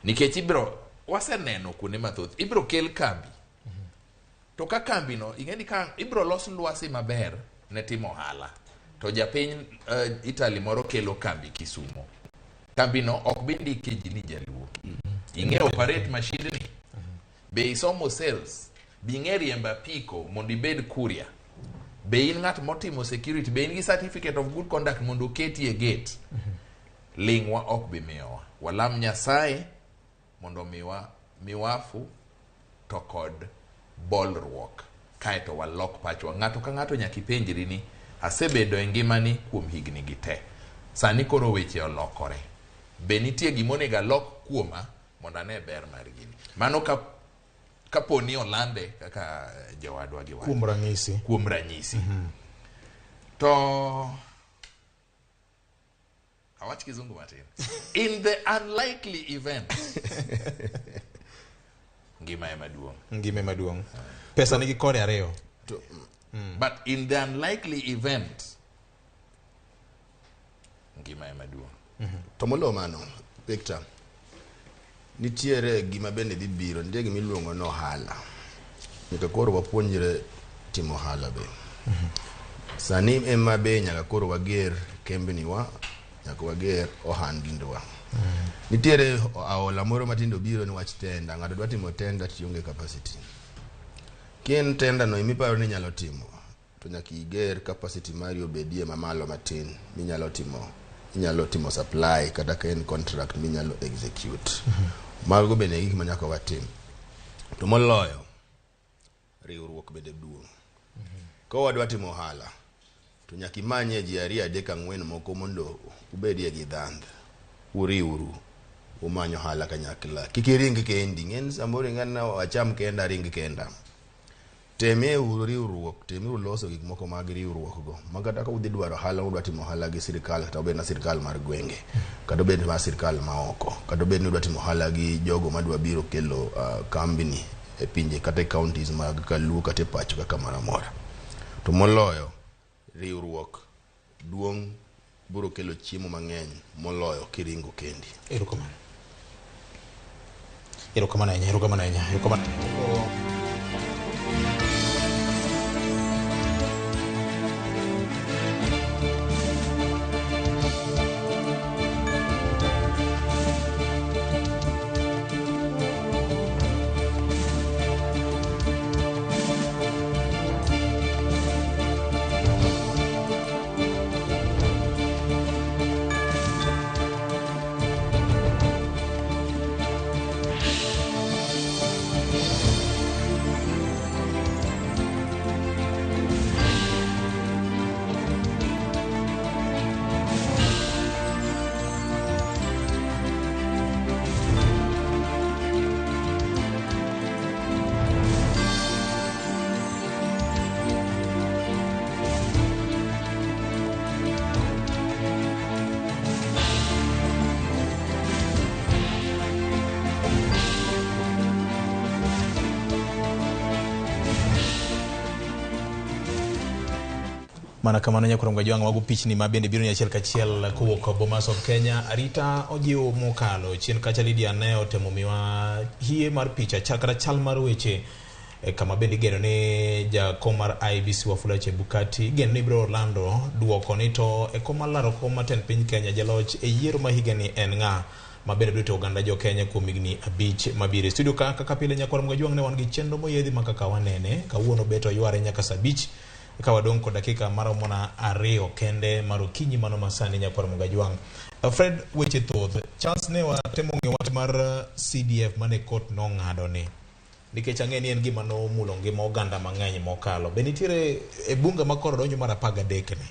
Nikech ibiro waseneno kuonde mathoth, ibiro kel kambi. To ka kambi no, ing'e ni ka ibiro los lwasi maber ne timo ohala. To japiny Italy moro kelo kambi Kisumo. Kambi no ok bi ndike ji ni jaluo. Ing'e operate machine ni. Be isomo sales? Be ing'e riembo apiko mondo ibed courier? Be in ng'at motimo security? Be in gi certificate of good conduct mondo oketi e gate? Ling'wa ok bi miyowa. Walam Nyasaye mondo miwa miwafu to kod bolruok kaeto walok pachwa. Ng'ato ka ng'ato nyaka ipenjri ni asebedo e ngimani kuom higni gi te, sani koro weche olokore, be nitie gima onego alok kuoma mondo ane ber mar gini. Mano ka kapo ni olande kaka jowadwa gi wacho. Kuom ranyisi. Kuom ranyisi. To awach kizungu matin. In the unlikely event, ngima ema duong'. Ngima ema duong'. Pesa nigi kore ariyo. But in the unlikely event, ngima ema duong'. To moloyo mano, Victor, nitiere gima bende dhi biro, nitie gima iluongo ni ohala. Nyaka koro wapuonjre timo ohala be. Sani ema be nyaka koro wager kembni wa, nyaka wager ohandwa. Nitiere aola moro matindo biro ni wach tenda, ng'ato dwa timo tenda to ionge capacity. Kien tenda no emiparo ni inyalo timo, to nyaka iger capacity mari obedie mamalo matin minyalo timo, inyalo timo supply kata ka en contract minyalo execute. Mago bende gik ma nyaka watim. To moloyo, riwruok bende duong'. Ka wadwa timo ohala, to nyaka imanye ji ariyo adek ang'wen moko mondo ubedie gi dhandh. Uriwru, umany ohala kanyakla. Kik iring kendi, ng'en samoro ing'ano acham kenda aring kenda. Temie uru riwruok, temie uru loso gik moko mag riwruok go. Ma kata ka udhi dwaro ohala, udwa timo ohala gi sirikal, kata obed na sirikal mar gwenge, kata obed mar sirikal ma oko, kata obed ni udwa timo ohala gi jogo madwa biro kelo kambini e pinje kata e counties mag Kaluo kata e pacho kaka kamoro amora. To moloyo, riwruok duong' biro kelo chiemo mang'eny moloyo kiringo kendi. Erokamano. Erokamano ahinya, erokamano ahinya, erokamano. Mana kamano nyakurom Gajwang' mago pichni ma bende biro ni achiel kachiel kowuok Bomas of Kenya. Arita ojiwo mokalo chien kacha Lydia ne otemo miwa hie mar picha chal kata chal mar weche kama bende igeno ni jakom mar IEBC Wafula Chebukati igeno ni biro lando duoko ni to e kom mar laro kom matend piny Kenya jaloch e yiero ma higani en ng'a ma bende biro rito oganda jo Kenya kuom higni 5 mabiro. E studio ka kaka pile nyakwar Gajwang' ne wan gi chenro moyiedhi ma kaka wanene kawuono bet oyware nyaka saa 5 ka wadong' kod dakika maromo na 2 kende mar okinyi mano masani nyakwar Mugajwang'. Fred, weche thoth. Charles ne watemo ng'eyo wach mar CDF mane kot nong'ado ni. Nikech ang'e ni en gima nomulo ngima oganda mang'eny mokalo. Be nitiere e bunge ma koro donjo mar 13 ni?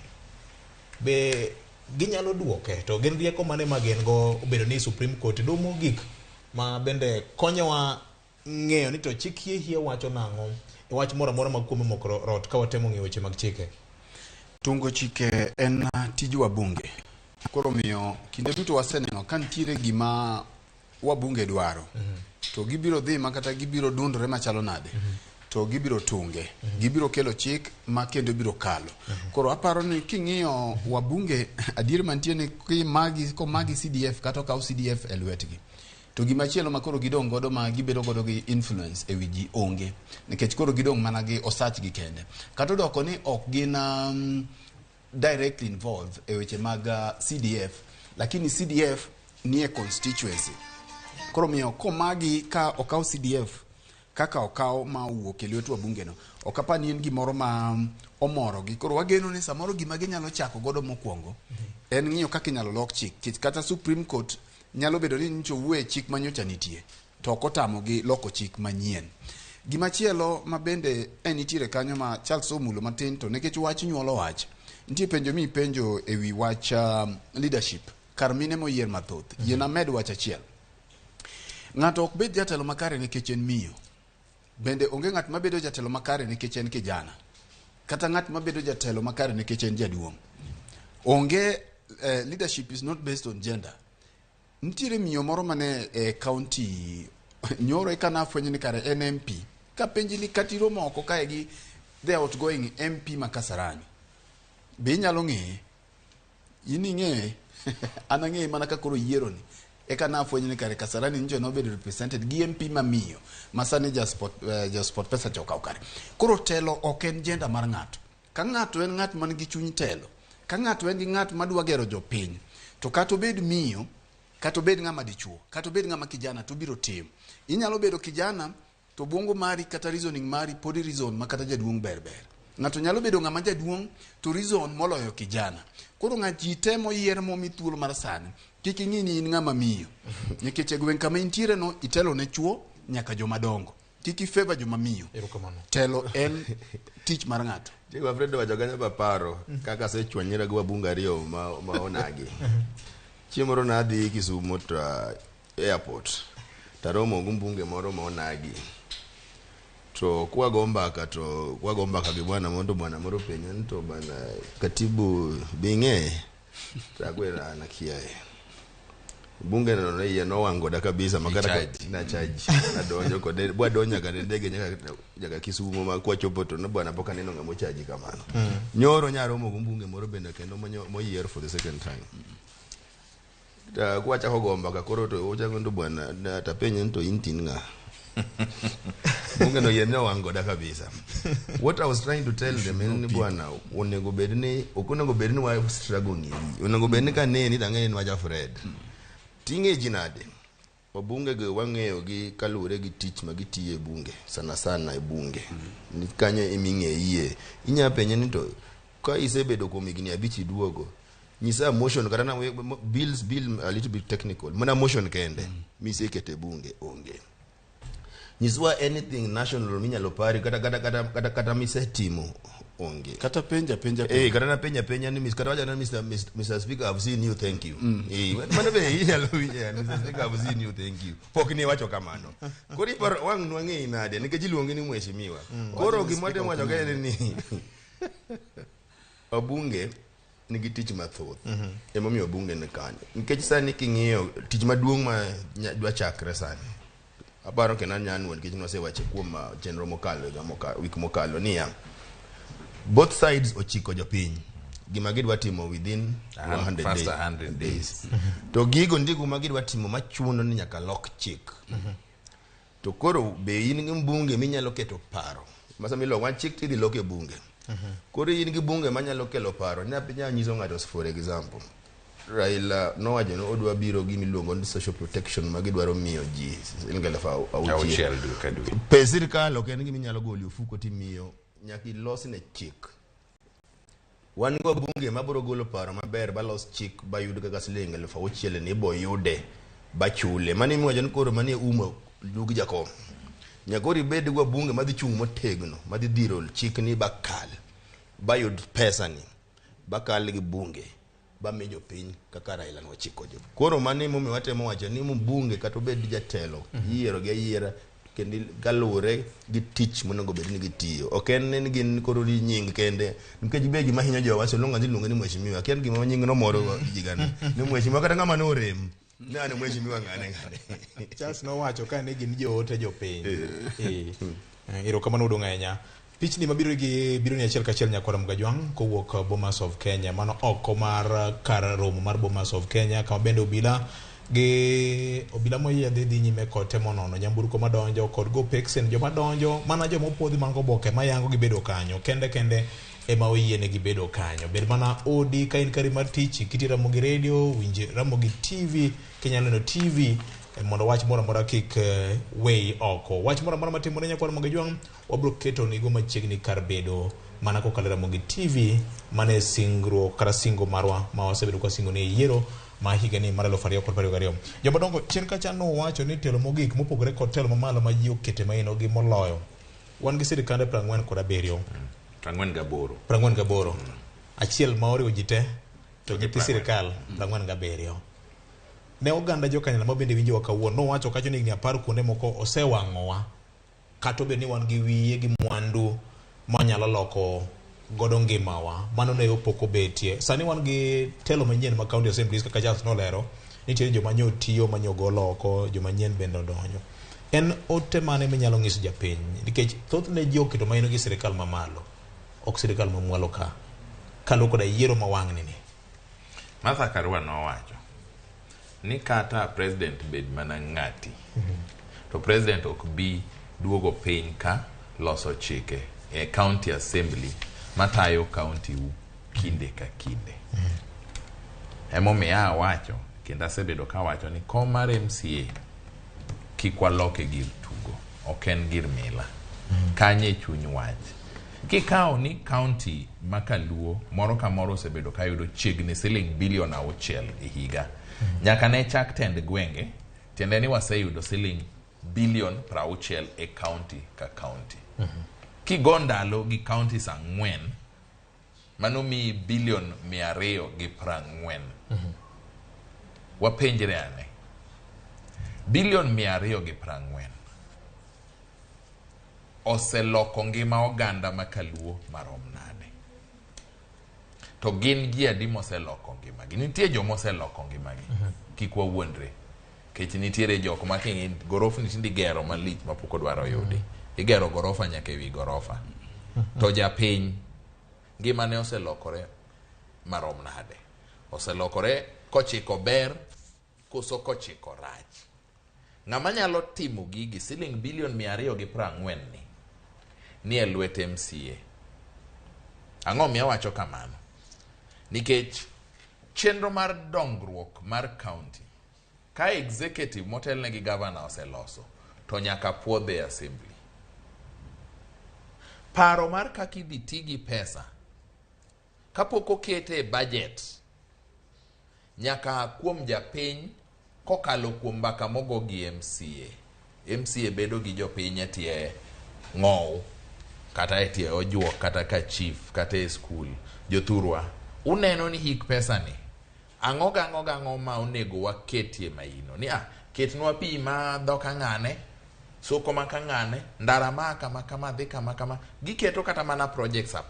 Be ginyalo duoke? To gin rieko mane ma gin go obedo ni Supreme Court domo mogik ma bende konyowa ng'eyo ni to chik hie wacho nang'o e wach moro amora ma kuome moko rot ka watemo ng'eyo weche mag chike. Tungo chike en tij wabunge. Koro miyo kinde duto waseneno ka nitiere gima wabunge dwaro to gibiro dhi ma kata gibiro dundore machalo nade to gibiro tunge, gibiro kelo chik ma kendo biro kalo. Koro aparo ni king'iyo wabunge adier mantie ni komagi CDF kata okaw CDF e lwetgi to gimachielo ma koro gidong' godo ma gibedo godo gi influence e wi ji onge, nikech koro gidong' mana gi osachgi kende. Kata odoko ni ok gin directly involved e weche mag CDF, lakini CDF nie constituency. Koro miyo komagi ka okaw CDF kaka okaw ma owuok e lwet wabunge no, ok apar ni en gimoro ma omorogi. Koro wageno ni samoro gima ginyalo chako godo mokwongo en ng'iyo kaka inyalo lok chik. Kata Supreme Court Nyalo bedo ni nyocha owuoye chik ma nyocha nitie to ok otamogi loko chik manyien. Gimachielo ma bende e nitiere kanyo ma Charles omulo matin to nikech wach nyuolo wach, nitie penjo mi ipenjo e wi wach leadership kar mine moyier mathoth. Yiena amed wach achiel. Ng'ato ok bed jatelo makare nikech en miyo. Bende onge ng'at mabedo jatelo makare nikech en kijana. Kata ng'at mabedo jatelo makare nikech en jaduong'. Onge leadership is not based on gender. Nitiere miyo moro mane e county nyoro eka nafwenyo ni kare en MP. Kapenji ni kata iromo oko kae gi the outgoing MP ma Kasarani. Be inyalo ng'eye? In ing'eye? An ang'eye mana ka koro yiero ni. Eka nafwenyo ni kare Kasarani nyocha nobedo represented gi MP ma miyo ma sani ja sport pesa cha okawo kare. Koro telo ok en gender mar ng'ato. Ka ng'ato en ng'at man gi chuny telo, ka ng'ato en gi ng'at madwa gero jopiny, to kata obed miyo, kata obed ng'ama dichuo, kata obed ng'ama kijana to obiro timo. Inyalo bedo kijana to obwongo mari kata reasoning mari pod reason ma kata jaduong' ber ber. Ng'ato nyalo bedo ng'ama jaduong' to reason moloyo kijana. Koro ng'at ji te moyier momi thuolo mar sani, kik ing'i ni in ng'ama miyo. Nikech e gweng' kama intiere no, itelo ne chuo nyaka joma dongo. Kik ifavor joma miyo. Telo en tich mar ng'ato. Diego Alfredo wacho kanyo baparo kaka asechwanyra gi wabunge ariyo ma onagi. Chieng' moro nadhi Kisumu to airport taromo gi mbunge moro ma onagi. To kwago mbaka to kwago mbaka gi bwana moro to bwana moro penja ni to bana katibu be ing'eye? To akwera an akiaye. Bunge no ne iye nowang' koda kabisa ma kata na charge nadonjo kode bwadonjo nyaka ne ndege nyaka Kisumu ma kwachopo to ne bwana pok aneno ng'ama ochaji kamano. Nyoro nyaromo gi mbunge moro bende kendo moyier for the second time. Ta kwachako go mbaka koro to ochako to bwana tapenje ni to in tin ng'a? Bunge no iye ne owang' koda kabisa. What I was trying to tell them en ni bwana onego bed ni ok onego bed ni wa struggle ng'eyi. Onego bed ni kaneni to ang'e ni waja Fred. Ting'e ji nade? Wabunge go wang'eyo gi kaluwore gi tich ma gitiyo e bunge, sana sana e bunge. Ni kanyo eming'eyie. Inya penje ni to ka isebedo kuom higni 5 iduogo, nyisa motion kata na bills bill a little bit technical. Mana motion kende misekete e bunge onge. Nyiswa anything national minyalo pari kata misetimo onge. Kata penja penja. Kata na penja penja ni kata wacha na Mr. Speaker I've seen you, thank you. Mano be inyalo winjo Mr. Speaker I've seen you, thank you. Pok ni wacho kamano. Koro iparo wang' nwang'eyi nade nikech iluongi ni mheshimiwa. Koro gima temo wacho kae ni wabunge nigi tich mathoth. Emomiyo bunge ni kanyo. Nikech sani king'iyo tich maduong' ma dwa chakre sani. Aparo kendo anyalo nikech nwasewache kuom chenro mokalo higa mokalo wik mokalo niya both sides ochiko jopiny gima gidwa timo within 100 first days. 100 days. To gigo ndiko ma gidwa timo machuno ni nyaka lok chik. To koro be in gi mbunge minyalo keto paro. Ma sama iloko chik tidhi lok e bunge. Koro in gi bunge manyalo kelo paro. Nya nyiso ng'ato for example. Raila nowacho ni odwa biro gi miluongo ni social protection ma gidwaro miyo ji siling 6,000. Auchiel dwe ka dwe. Pes sirikal ok en gima inyalo golo e ofuko timiyo, nyaka ilos ne chik. Wan go bunge mabiro golo paro maber balos chik bayud kaka siling 6,000 ni iboyude bachule. Mano imiwacho ni koro mani e umo lug jakom. Nyaka koro ibed go bunge madhi chung' motegno, madhi dhiro chik ni bakal, bayud pesa ni, bakal gi bunge, bami jopiny kaka Raila nochiko jo. Koro mano emomiyo watemo wacho ni mbunge kata obed jatelo, iyiero gi ayiera kendo kaluwore gi tich monego bed ni gitiyo. Ok en ni gin koro ni nying kende, nikech be gima hinyo jowa so long as iluonge ni mheshimiwa, kia gima nying no moro ji gana. Ni mheshimiwa kata ng'ama norem. Ne an mheshimiwa ng'ane ng'ane. Charles nowacho ka ne gin joote jopiny. Erokamano udong' ahinya. Pichni mabiro gi biro ni achiel kachiel nyakwara Mgajwang' kowuok Bomas of Kenya. Mano oko mar kar romo mar Bomas of Kenya kama bende obila gi obila moyiedhi dhi nyime kod temo nono nyamburko madonjo kod go peksen joma donjo mana joma opuodhi man goboke mayango gibedo kanyo kende kende ema oyienegi bedo kanyo. Bed mana odi ka in kari mar tich kiti Ramogi Radio, winj Ramogi TV, kinyalo neno TV mondo wach moro amora kik weyi oko. Wach moro amora matimore nyakwar Mgajwang' wabiro keto nigo machiegni kar bedo mana kokalo Ramogi TV mane singruok kata singo marwa ma wasebedo kwa singo ni yiero ma higani mar 2022. Jomadongo chien kacha nowacho ni telo mogik mopogore kod telo mamalo ma ji okete maino gi moloyo. Wan gi sirikande 47. 48. 48. Achiel ma oriwo ji te to nyithi sirikal 47. Ne oganda jokanyala ma bende winjowa kawuono nowacho kacho ni higni 10 kuonde moko osewang'owa kata obedo ni wan gi wiye gi mwandu manyalo loko godo ngimawa mano ne pok obetie. Sani wan gi telo manyien ma county assemblies kaka Charles nolero nitiere joma nyo tiyo manyo gol oko joma nyien bende odonjo. En ote mane minyalo nyiso japiny nikech thothne ji oketo maino gi sirikal mamalo ok sirikal mamwalo ka kaluwore koda yiero ma wang'ni ni. Martha Karua nowacho ni kata president bed mana ng'ati to president ok bi duogo piny ka loso chike e county assembly matayo county u kinde ka kinde. Emomiyo awacho kendo asebedo kawacho ni kom mar MCA kik waloke gir tugo, ok en gir mila. Kanye chuny wach. Kikawo ni county ma Kaluo moro ka moro osebedo kayudo chiegni siling bilion 6 e higa. Nyaka ne chak tend gwenge, tiende ni waseyudo siling bilion 60 e county ka county. Kigo ndalo gi counties 4, mano miyi bilion 240. Wapenjre ane. Bilion 240 oseloko ngima oganda ma Kaluo marom nade? To gin ji adi moseloko ngimagi? Nitie joma oseloko ngimagi. Kik wawuondre. Kech nitiere jok ma king'i gorofni tinde igero malich ma pok odwaro yudi. Igero gorofa nyaka ewi gorofa. To japiny ngimane oselokore marom nade? Oselokore kochiko ber koso kochiko rach? Ng'ama nyalo timo gigi siling bilion 240 ni e lwet MCA. Ang'o miyo awacho kamano? Nikech chenro mar dongruok mar county ka executive motelne gi governor oseloso to nyaka puodhe e assembly. Paro mar kaka idhi ti gi pesa kapok okete e budget nyaka kuom japiny kokalo kuom mbaka mogo gi MCA. MCA bedo gi jopiny e tie ng'ow kata e tie ojuok kata ka chief kata e skul. Jothurwa, uneno ni hik pesa ni ang'o gang'o gang'o ma onego waketie maino ni ketnwa pi ma dho ka ng'ane, soko ma ka ng'ane, ndara ma kama kama dhi kama kama. Giketo kata mana projects 10.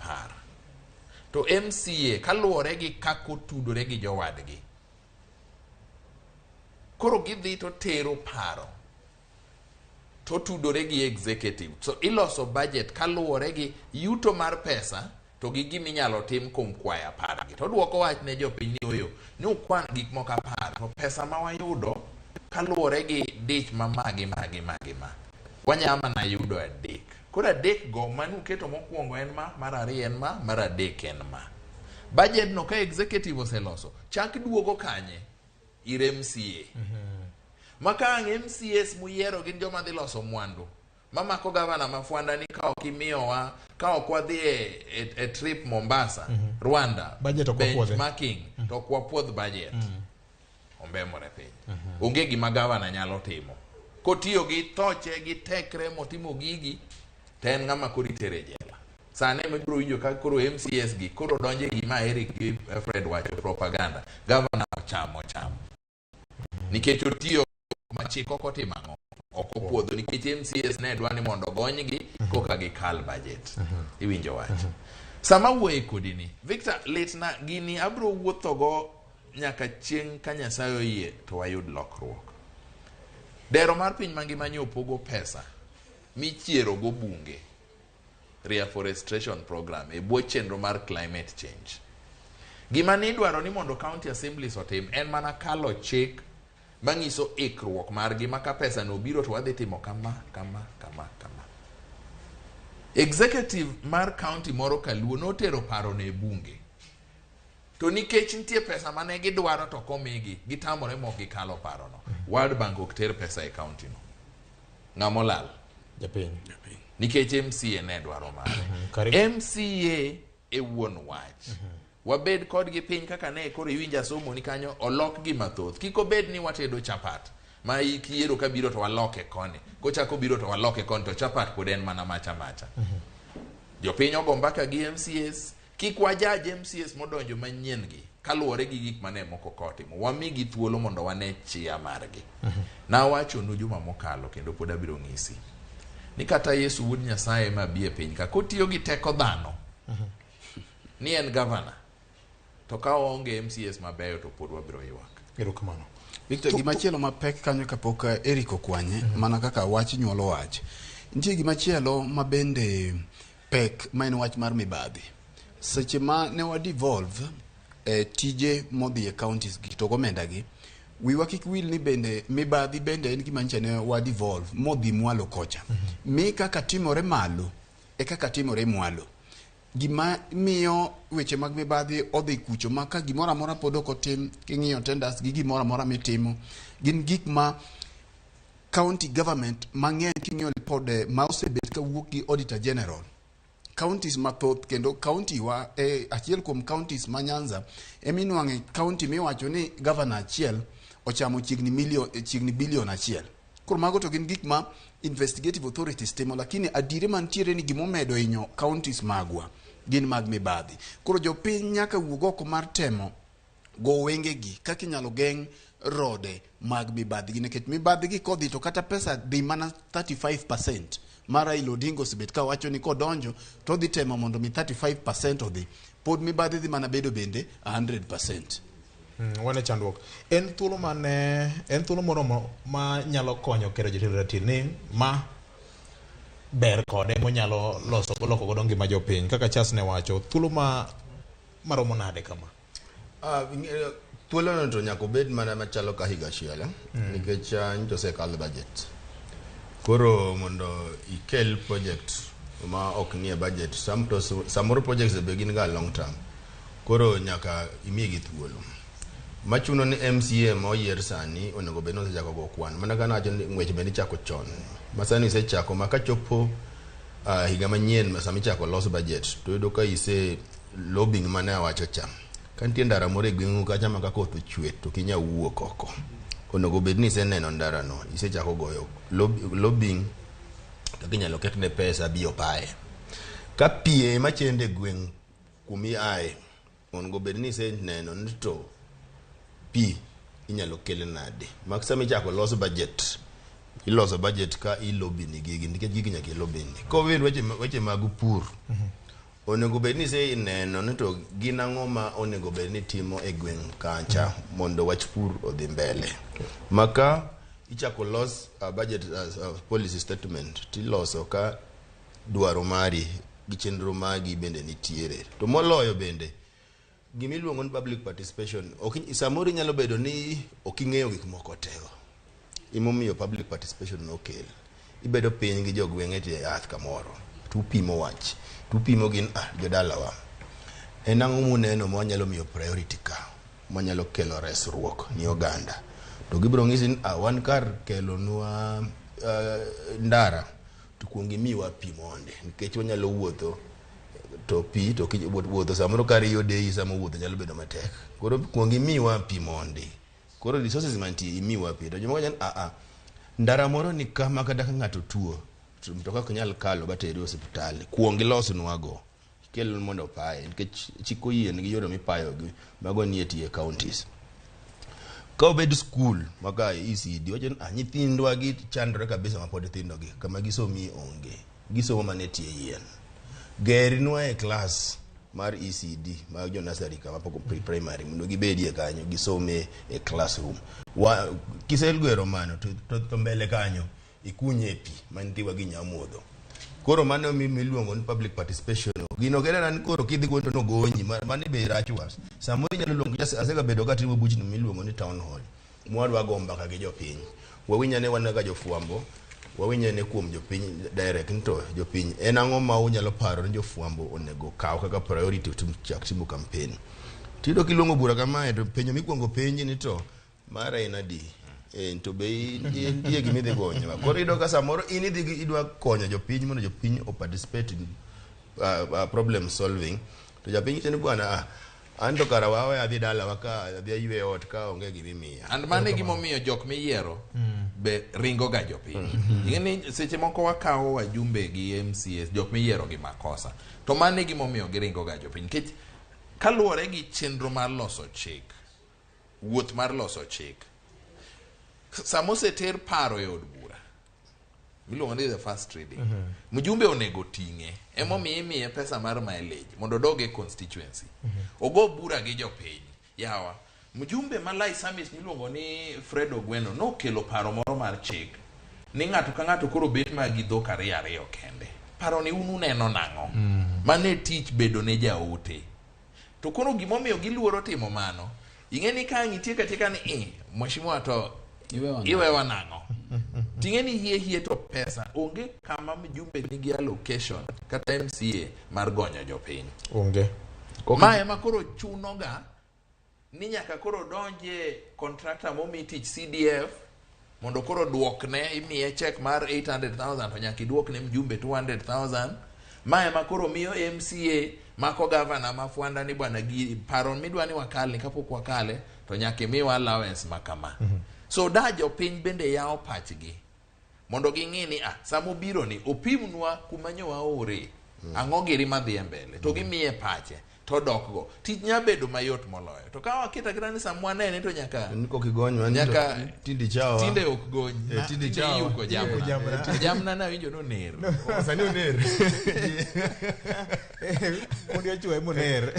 To MCA kaluwore gi kaka otudore gi jowadgi, koro gidhi to tero paro to tudore gi executive. So iloso budget kaluwore gi yuto mar pesa to gi gima inyalo tim kuom kwayo 10 gi. To duoko wach ne jopiny ni oyo ni ukwan gik moko 10 to pesa ma wayudo kaluwore gi dich ma magi magi magi ma wanyalo mana yudo 3. Koro 3 go manuketo mokwongo en ma, mar 2 en ma, mar 3 en ma. Budget no ka executive oseloso chak duogo kanye? Ir MCA. Ma ka ang' MCAs muyiero gin joma dhi loso mwandu. Mamako gavana ma Fwanda ni ka ok imiyowa, ka ok wadhi e trip Mombasa, Rwanda, budget ok wapuodhe. benchmarking, to ok wapuodh budget. Ombemore piny. Onge gima gavana nyalo timo. Kotiyo gi thoche gi tekre motimo gigi, to en ng'ama koro itere jela. Sani ema ibiro winjo ka koro MCAs gi koro donje gima Eric gi Fred wacho propaganda. Gavana ochamo chamo. Nikech otiyo machik ok otimo ang'o? Ok opuodho nikech MCAs ne dwa ni mondo ogonygi koka gikal budget. Iwinjo wach. Sama wuoye kodi ni, Victor, litna gini abiro wuothogo nyaka chieng' ka Nyasaye oyie to wayud lokruok. Dero mar piny mangima nyo pogo pesa michiero go bunge, reforestation program e bwo chenro mar climate change. Gima ni idwaro ni mondo county assemblies otim en mana kalo chik manyiso ikruok margi ma ka pesa no obiro to wadhi timo kama kama kama kama. Executive mar county moro Kaluo notero paro ne bunge. To nikech nitie pesa mane gidwaro to ok omigi, gitamore mok gikalo parono. World Bank ok ter pesa e county no. Ng'ama olal? Japiny. Nikech MCA ne dwaro mare. MCA e wuon wach. Wabed kodgi piny kaka ne koro iwinjo asomo ni kanyo olok gi mathoth. Kik obed ni watedo chapat ma yiero ka biro to waloke koni, kochako biro to waloke koni, to chapat pod en mana macha macha. Jopiny ogo mbaka gi MCAs, kik wajaj MCAs modonjo manyien gi kaluwore gi gik mane moko kotimo. Wamigi thuolo mondo wane chia margi. Nawachonu juma mokalo kendo pod abiro ng'isi ni kata Yesu wuod Nyasaye ma bi e piny ka kotiyo gi teko dhano ni en gavana to ka oonge MCAs mabeyo to pod wabiro ywak. Erokamano. Victor, gimachielo mapek kanyo kapok Eric okwanye, mana kaka wach nyuolo wach. Nitie gimachielo ma bende pek ma en wach mar mibadhi. Seche ma ne wa devolve tije modhi e counties gi to gomenda gi, wiwa kik wil ni bende mibadhi bende en gima nyicha ne wa devolve modhi mwalo kocha. Mi kaka timore malo e kaka timore mwalo. Gima miyo weche mag mibadhi odhi kucho ma ka gimoro amora pod ok otim, king'iyo tenders gi gimoro amora mitimo, gin gik ma county government mang'eny king'iyo ripode ma osebet kawuok gi auditor general counties mathoth kendo county wa e achiel kuom counties ma Nyanza eminwang'e county miwacho ni governor achiel ochamo chiegni million chiegni billion achiel. Koro mago to gin gik ma investigative authorities timo, lakini adieri mantiere ni gimomedo hinyo counties magwa gin mag mibadhi. Koro jopiny nyaka wuog oko mar temo go wengegi kaka inyalo geng' rode mag mibadhi gi nikech mibadhi gi kodhi to kata pesa dhi mana 35% mar Raila Odinga osebet ka wacho ni kodonjo to odhi temo mondo mi 35% odhi pod mibadhi dhi mana bedo bende 100%. Wan e chandruok. En thuolo mane, en thuolo moromo ma nyalo konyo keto jotelo ratil ni ma ber kode monyalo loso loko godo ngima jopiny kaka Charles ne wacho thuolo ma maromo nade kama? Thuolono to nyaka obed mana machalo ka higa achiel nikech nyocha osekal budget. Koro mondo ikel project ma ok nie budget, to samoro projects be gin ga long term. Koro nyaka imigi thuolo. Machuno ni MCA ma oyier sani onego bed ni osechako go kwan. Mana ka nawacho ni ng'wech bende ichako chon. Ma sani isechako ma kachopo higa manyien ma sama ichako los budget to iyudo ka ise lobbying mane awacho cha. Ka nitie ndara moro e gweng'u kacha ma ka koth ochwe to ok inyal wuok oko. Onego bed ni iseneno ndarano, isechako goyo lobbying kaka inyalo ketne pesa bi opaye. Ka pi ema chendo e gweng' kumiaye, onego bed ni iseneno ni to pi inyalo kel nade. Mak sama ichako los budget, iloso budget ka ilobby ni gigi nikech gigi nyaka ilobby ni. Kowin weche mag pur, onego bed ni iseneno ni to gin ang'o ma onego bed ni timo e gweng' kacha mondo wach pur odhi mbele. Maka ichako los budget policy statement tiloso ka dwaro mari gi chenro magi bende nitiere. To moloyo bende gimiluongo ni public participation ok samoro inyalo bedo ni ok ing'eyo gik moko te. Emomiyo public participation nokel. Ibedo piny gi jogweng' e tie yath kamoro tupimo wach tupimo gin jodalawa en ang'o muneno ma wanyalo miyo priority ka manyalo kelo resruok ni oganda to gibiro ng'isi ni wan kar kelonwa ndara to kuong imiwa pi mondi nikech wanyalo wuotho to pi to wuotho samoro kariyo deyi sama wuotho nyalo bedo matek koro kuong imiwa pi mondi koro resources mantie imiwa pi to jomoko wacho ni ndara moro ni kama kata ka ng'ato tuo to mtoka ok nyal kalo batere osiptal kuong ilosnwago ikel mondo opaye nikech chik oyie nigi yore mipayogi mago nie tie counties ka obed skul maka ECD wacho ni nyithindwa gi chandore kabisa mapod tindo gi kama gisomi onge gisomo mana e tie yien gernwa e klas mar ECD mag jo nursery kama pok pre-primary mondo gibedie kanyo gisome e classroom kisegero mano to mbele kanyo ikunye pi ma nyithiwa gi nya modho koro mano miluongo ni public participation gino kendo ni koro kidhi kuonde to nogonyi mano be rach was samoro inyalo luongo asegabedo katimo buchni miluongo ni town hall mwadwa go mbaka gi jopiny wawinj ane wan kaka jofwambo wawinj ane kuom jopiny direct ni to jopiny en ang'o ma unyalo paro ni jofwambo onego kaw kaka priority to chak timo campaign tiyudo kiluongo bura kamae to penjo mikwongo penji ni to mara en adi to be nitie gima idhi gonyo koro iyudo ka samoro in idhi idwa konyo jopiny mondo jopiny o participate in problem solving to japiny wacho ni bwana An to kara wawe adhi dalawa ka adhi aywe e ot ka onge gimimiya. And mano e gimomiyo jok miyiero be ringo ga jopiny. Ing'e ni seche moko wakawo wajumbe gi MCAs jok miyiero gi makosa. To mano e gimomiyo giringo ga jopiny. Nikech kaluwore gi chenro mar loso chik, wuoth mar loso chik, sama oseter paro e od bura miluongo ni the first reading, mjumbe onego ting'e emomiyo imiye pesa mar mileage mondo odog e constituency ogo bura gi jopiny yawa mjumbe ma Laisamis miluongo ni Fred Ogweno nokelo paro moro mar chik ni ng'ato ka ng'ato koro bet ma gi dhok ariyo ariyo kende paro ni un uneno nang'o mane tich bedo ne jaote to koro gimomiyo giluoro timo mano ing'e ni ka ang' itieko atieka ni "Eh, mheshimiwa to iwewa nang'o ting'e ni hie hie to pesa onge kama mjumbe nigi allocation kata MCA mar gonyo jopiny Onge. ma ema koro chunoga ni nyaka koro donje contractor momi tich CDF mondo koro duokne imiye check mar 800,000 to nyaka iduokne mjumbe 200,000 ma ema koro miyo MCA mako gavana ma Fwanda ni bwana gi paro midwa ni wakal ni kapok wakale to nyaka imiwa allowance ma kama so da jopiny bende yawo pachgi mondo ging'i ni ah sama obiro ni opimnwa kuma nyo waore ang'o giri madhi e mbele to gimiye pache to dokgo tich nya bedo mayot moloyo to ka waketo aketa ni sama wanene to nyaka Kokigonywa ni to nyaka tinde chawa. tinde ok gony Eh, tinde tinde chawa. iyuko Iyuko jamna jamna. To jamna nawinjo noner Sani oner. Mondo ochwe moner.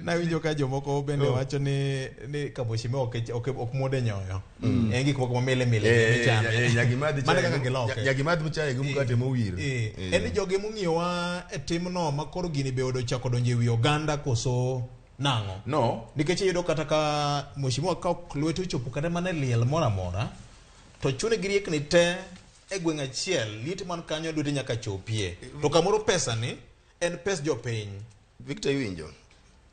Nawinjo ka jomoko bende wacho ni ni ka mheshimiwa ok muode nyoyo. En gik moko ma mile mile Eh, michame. eh, nyaka imadh Mano chae kaka gi- giloke. nyaka imadh chae gi mkate mowir. Eh, Eh. En ni jogi mong'iyowa e timno ma koro gini be ochako donjo e wi oganda koso nang'o? No. Nikech iyudo kata ka mheshimiwa ka ok lwete ochopo kata mana e liel moro amora to chune gi riekni te e gweng' achiel liete man kanyo lwete nyaka chopie. To kamoro pesa ni en pes jopiny. Victor iwinjo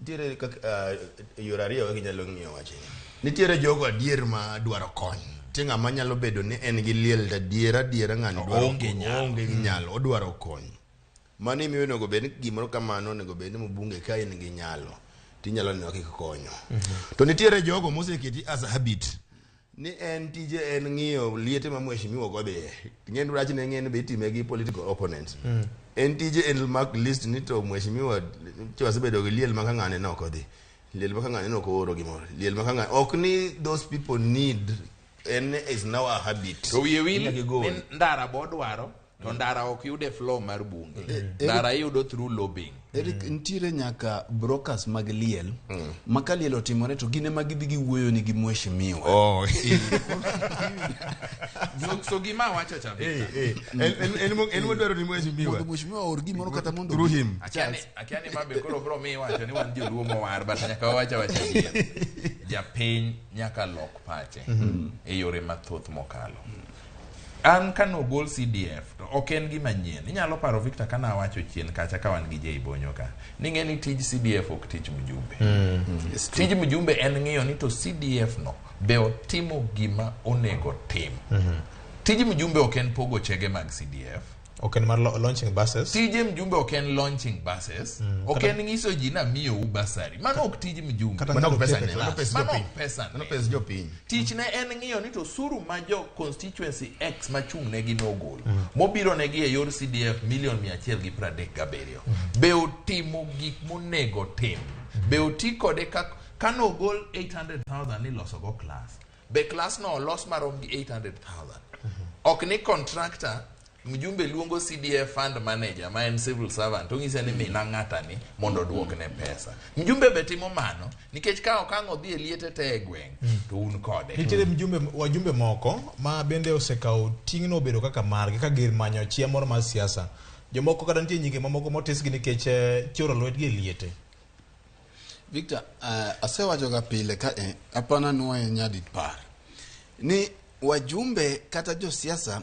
nitiere kaka yore ariyo kaka inyalo ng'iyo wachni nitiere jogo adier ma dwaro kony nitie ng'ama nyalo bedo ni en gi liel to adier adiera ng'ani dwaro Oonge kony, nyalo. oonge gi nyalo odwaro kony mano imiyo onego bed ni gimoro kamano onego bed ni mbunge ka in gi nyalo tinyalo neno kaka ikonyo to nitiere jogo moseketi as a habit ni en tije en ng'iyo liete ma mheshimiwa ok odhiye ng'en rachne ng'en be itime gi political opponents en tije en mark list ni to mheshimiwa to wasebedo gi liel ma ka ng'ane ne ok odhi liel ma ka ng'ane ne ok ooro gimoro liel ma ka ng'ane ok ni those people need en is now a habit to wiye wil Nyaka igol. ni ndara bodwaro to ndara ok yud e flow mar bunge ndara iyudo through lobbying Eric, nitiere nyaka brokers mag liel ma ka liel otimore to gin ema gidhi giwuoyo ni gi mheshimiwa. Oh. so gima awacho cha Victor. En modwaro ni mheshimiwa Mondo mheshimiwa oor gimoro kata mondo Through him. Akia ni mabe koro bro mi wacho ni wan joluo mowar but nyaka wawach awacha adier japiny nyaka lok pache e yore mathoth mokalo an kanogol CDF to ok en gima nyien inyalo paro Victor kana awacho chien kacha ka wan gi Jay Bonyo ka ni ng'e ni tij CDF ok tich mjumbe tij mjumbe en ng'iyo ni to CDF no be otimo gima onego tim tij mjumbe ok en pogo chege mag CDF Ok en mar launching buses. tije mjumbe ok en launching buses ok en nyiso ji ni amiyou basari mano ok tij mjumbe Kata Mano ok ng'ado pesa chepe ne, mano class. pes Mano jopiny. ok pesa ne. Mano pes jopiny. Tichne en ng'iyo ni to osuru ma jo constituency X machung' negi nogol mobiro negi e yor CDF milion 137 be otimo gik monego tim be oti kode kak kanogol 800,000 ni losogo class be class no olos marom gi 800,000 ok ni contractor mjumbe luongo CDF fund manager ma en civil servant ong'ise ni mina ng'atani mondo oduokne pesa mjumbe be timo mano nikech ka ok ang' odhi e liete te e gweng' to un kode Nitiere mjumbe wajumbe moko ma bende osekawo ting'no obedo kaka margi ka gir manyo chia moro mar siasa. Jomoko kata nitie nyinge mamoko motisgi nikech choro lwetgi e liete. Victor, asewacho ga pile ka apana nuoye nyadipar ni wajumbe kata josiasa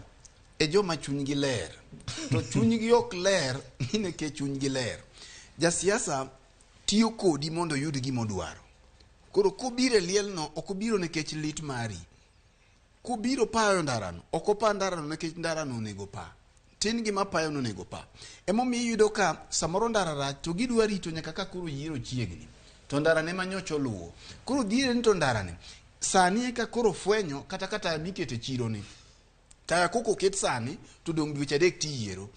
e joma chunygi ler to chunygi ok ler ni nikech chunygi ler. Jasiasa tiyo kodi mondo oyud gima odwaro. Koro kobiro e lielno ok obiro nikech lit mari. Kobiro payo ndarano ok opa ndarano nikech ndarano onego pa. Tin gima payono onego pa. Emomiyo iyudo ka samoro ndara rach to gidwa rito nyaka ka koro yiero chiegni. To ndara ne manyocha oluwo. Koro dhiere ni to ndara ni sani eka koro fwenyo kata ka taya mikete chiro ni. Taya koko oket sani to dong' dweche adek tiyiero.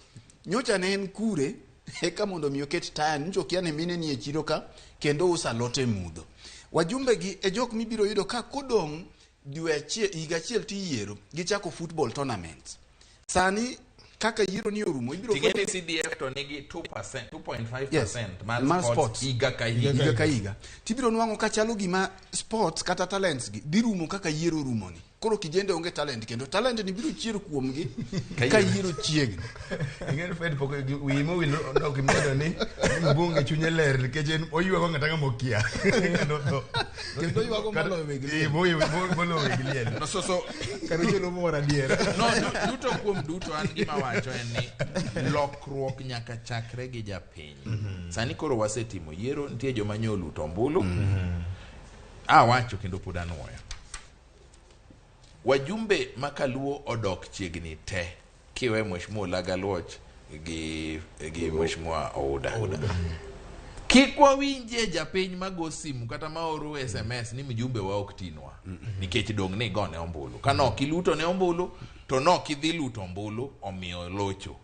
Nyocha ne en kure eka mondo mi oket taya nyocha okia ni mine nie chiro ka kendo uso alot e mudho. Wajumbe gi e jok mibiro yudo ka kodong' dwe achiel higa achiel tiyiero gichako football tournaments. Sani kaka yiero ni orumo ibiro Ting'e ni CDF to nigi 2%, 2.5% Yes, mar mar sports sports. higa ka higa. Higa ka higa. Tibiro nwang'o ka chalo gima sports kata talents gi dhi rumo kaka yiero orumo ni. Koro kijende onge talent kendo talent ni biro chier kuomgi ka yiero chiegni. Ing'e Fred pok wiyi mowil ok imedo ni mbunge chunye ler nikech en oywago ng'ata ng'ama okia. Kendo oywago moloyo weg liel. Eh, moloyo weg liel. No, so, Kare jolupo moro adiera. no, duto kuom duto an gima wacho en ni lokruok nyaka chakre gi japiny. Sani koro wasetimo yiero, nitie joma nyo oluto ombulu. Awacho kendo pod anuoyo. Wajumbe ma kaluo odok chiegni te kiwe Mheshimiwa Olaga Luoch gi Mheshimiwa Ouda. Kik wawinjie japiny mago simu kata maoro SMS ni mjumbe wa ok tinwa nikech dong' ni igone ombulu. Ka nok iluto ne ombulu to nok idhi luto ombulu omiyo locho.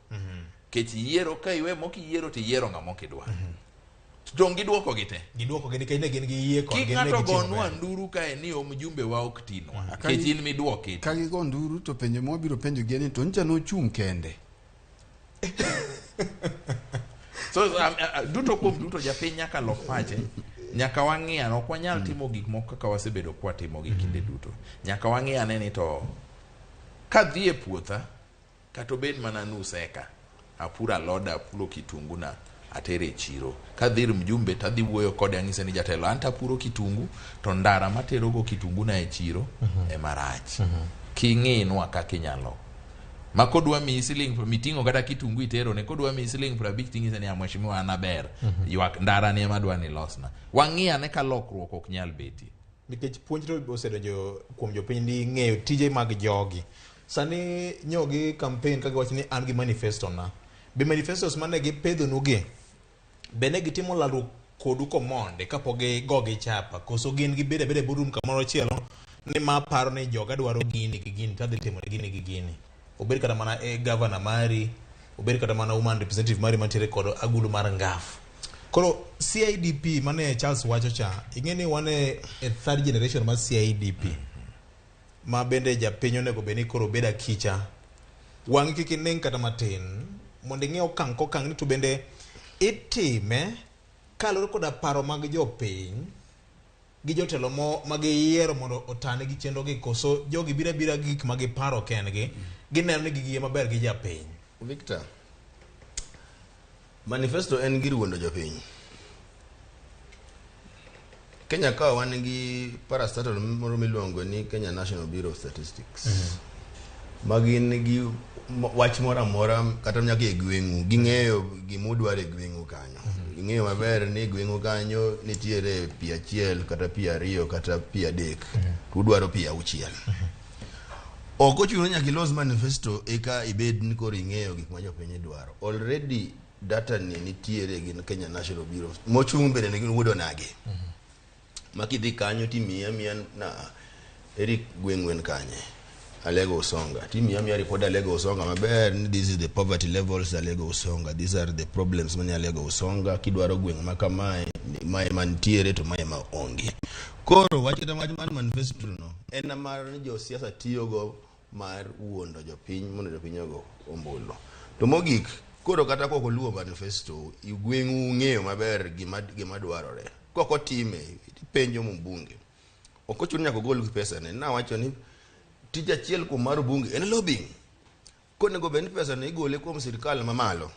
Kech yiero ka iwe mok iyiero to iyiero ng'ama ok idwar. Dong' giduoko gi te. Giduoko gi nikech ne gin gi yie kodgi, Kik ne ng'ato gitimo gonwa maber. nduru kae ni o mjumbe wa ok tinwa. Ka Kech gi- in miduoki. Ka gigo nduru to penjo mwabiro penjo gi en ni to ncha nochung' kende. So duto kuom duto japiny nyaka lok pache. Nyaka wang'i ane ok wanyal timo gik moko kaka wasebedo kwatimo gi kinde duto. Nyaka wang'i ane ni to kadhi e puotha kata obed mana nus eka apuro aloda apuro kitungu na atere e chiro kadhi ir mjumbe tadhi wuoyo kode ang'ise ni jatelo an tapuro kitungu to ndara materogo kitungu na e chiro ema rach king'inwa kaka inyalo ma kodwa miyi siling miting'o kata kitungu iterone kodwa miyi siling 50 ting'ise ni "Ah, mheshimiwa an aber ywak ndara ni ema adwa ni ilosna wang'i ane ka lokruok ok nyal betie nikech puonj to osedonjo kuom jopiny ni ng'eyo tije mag jogi sani nyogi campaign ka giwacho ni an gi manifesto na be manifestos mane gipedhonu gi be ne gitimo lalruok kodu komonde kapok gigogi chapa koso gin gibedo abeda e boardroom kamoro achielo ni ma paro ni joga dwaro gini gi gini tadhi timo ne gini gi gini obed kata mana e governor mari obed kata mana woman representative mari mantiere kod agulu mar ngaf koro CIDP mane Charles wacho cha ing'e ni wan e third generation mar CIDP ma bende japiny onego bed ni koro bed akicha wang'i kik ining' kata matin mondo ing'e okang' kokang' ni to bende itime kaluwore koda paro mag jopiny gi jotelo mo magiyiero mondo otane gi chenro gi koso jogi biro abira gi gik ma giparo kendgi gineno ni gigi maber gi japiny Victor, manifesto en gir wuondo jopiny. Kenya ka wan gi parastatal moro miluongo ni Kenya National Bureau of Statistics. Ma gin gi wach moro amora kata nyaka e gweng'u ging'eyo gimudwaro e gweng'u kanyo. Ging'eyo maber ni gweng'u kanyo nitiere pi achiel kata pi ariyo kata pi adek to udwaro pi auchiel. Ok ochuno nyaka ilos manifesto eka ibed ni koro ing'eyo gik ma jopiny dwaro. Already data ni nitiere gin Kenya National Bureau mochung' bende ne gin wuod onagi. Ma kidhi kanyo timiyi amiya na Eric gweng'u en kanye? Alego Usonga. Timiyi amiya report Alego Usonga maber ni this is the poverty levels Alego Usonga. These are the problems manie Alego Usonga. Kidwaro gweng' ma kamae, mae mantiere to mae ma onge. Koro wach kata wach mar manifesto no en mar ni josiasa tiyogo mar wuondo jopiny mondo jopiny ogo ombulu. To mogik, koro kata kok oluwo manifesto, gweng'u ung'eyo maber gima dwarore. Kok otime, ipenjo mbunge. Ok ochuno nyaka ogol gi pesa ne. Nawacho ni tij achiel kuom mar bunge en lobbying. Konego bed ni pesa no igole kuom sirikal mamalo,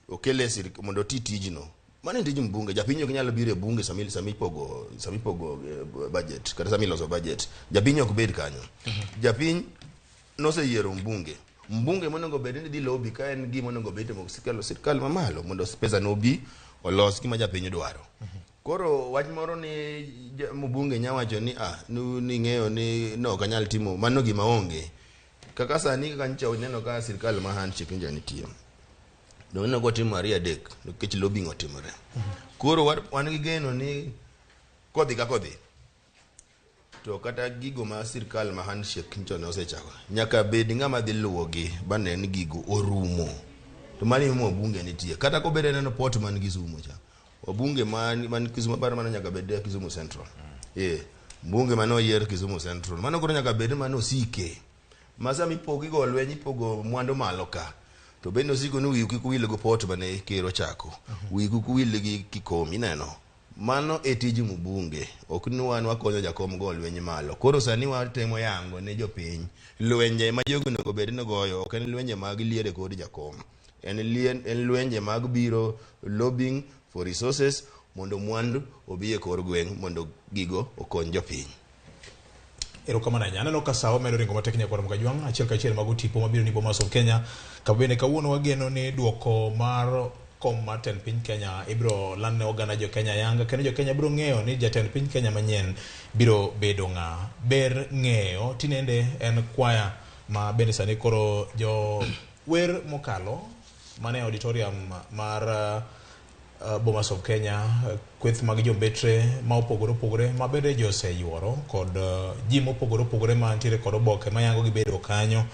okele mondo oti tijno. Mano en tij mbunge. Japiny ok nyal biro e bunge sami ipogo budget kata sami iloso budget. Japiny ok bed kanyo. Japiny noseyiero mbunge. Mbunge monego bed ni dhi lobby ka en gima onego bed itimo sirikal mamalo mondo pesa no obi olos gima japiny dwaro. Koro wach moro ni mbunge nya wacho ni ni ng'eyo ni no ok anyal timo mano gima onge. Kaka sani kaka nyocha uneno ka sirikal ma handshake nja nitie. Donge onego timo ariyo adek nikech lobbying otimore. Koro wan gi geno ni Kodhi ka kodhi to kata gigo ma sirkal ma handshake nyocha ne osechako nyaka bed ng'ama dhi luwogi bane ni gigo orumo. To mano emomiyo wabunge nitie. Kata kobedo neno port man Kisumu cha, wabunge man Kisumu aparo mano nyaka bed Kisumu Central. Mbunge mane oyier Kisumu Central mano koro nyaka bed mano osike. Ma sama ipogo igo lweny ipogo mwandu malo ka to bende osiko ni wiu kik wil go port mane ker ochako, wiu kik wil gi Kikomi ineno. Mano e tij mbunge, ok ni wan wakonyo jakom go lweny malo. Koro sani watemo yango ne jopiny lwenje ma jogi onego bed ni goyo ok en lwenje mag liere kod jakom. En lwenje mag biro lobbying for resources mondo mwandu obi e kor gweng' mondo gigo okony jopiny. Erokamano ahinya. Aneno ka sawa medo ringo matek nyakwar Mkajwang', achiel kachiel mago tipo mabiro ni Bomas of Kenya. Ka bende kawuono wageno ni duoko mar kom mar tend piny Kenya ibiro land ne oganda jo Kenya yanga, kendo jo Kenya biro ng'eyo ni jatend piny Kenya manyien biro bedo ng'a. Ber ng'eyo tinende en kwaya ma bende sani koro jo wer mokalo mane auditorium mar Bomas of Kenya, kweth mag jombetre ma opogore opogore ma bende ji oseyuoro kod ji mopogore opogore ma nitiere kod oboke mayango gibedo kanyo.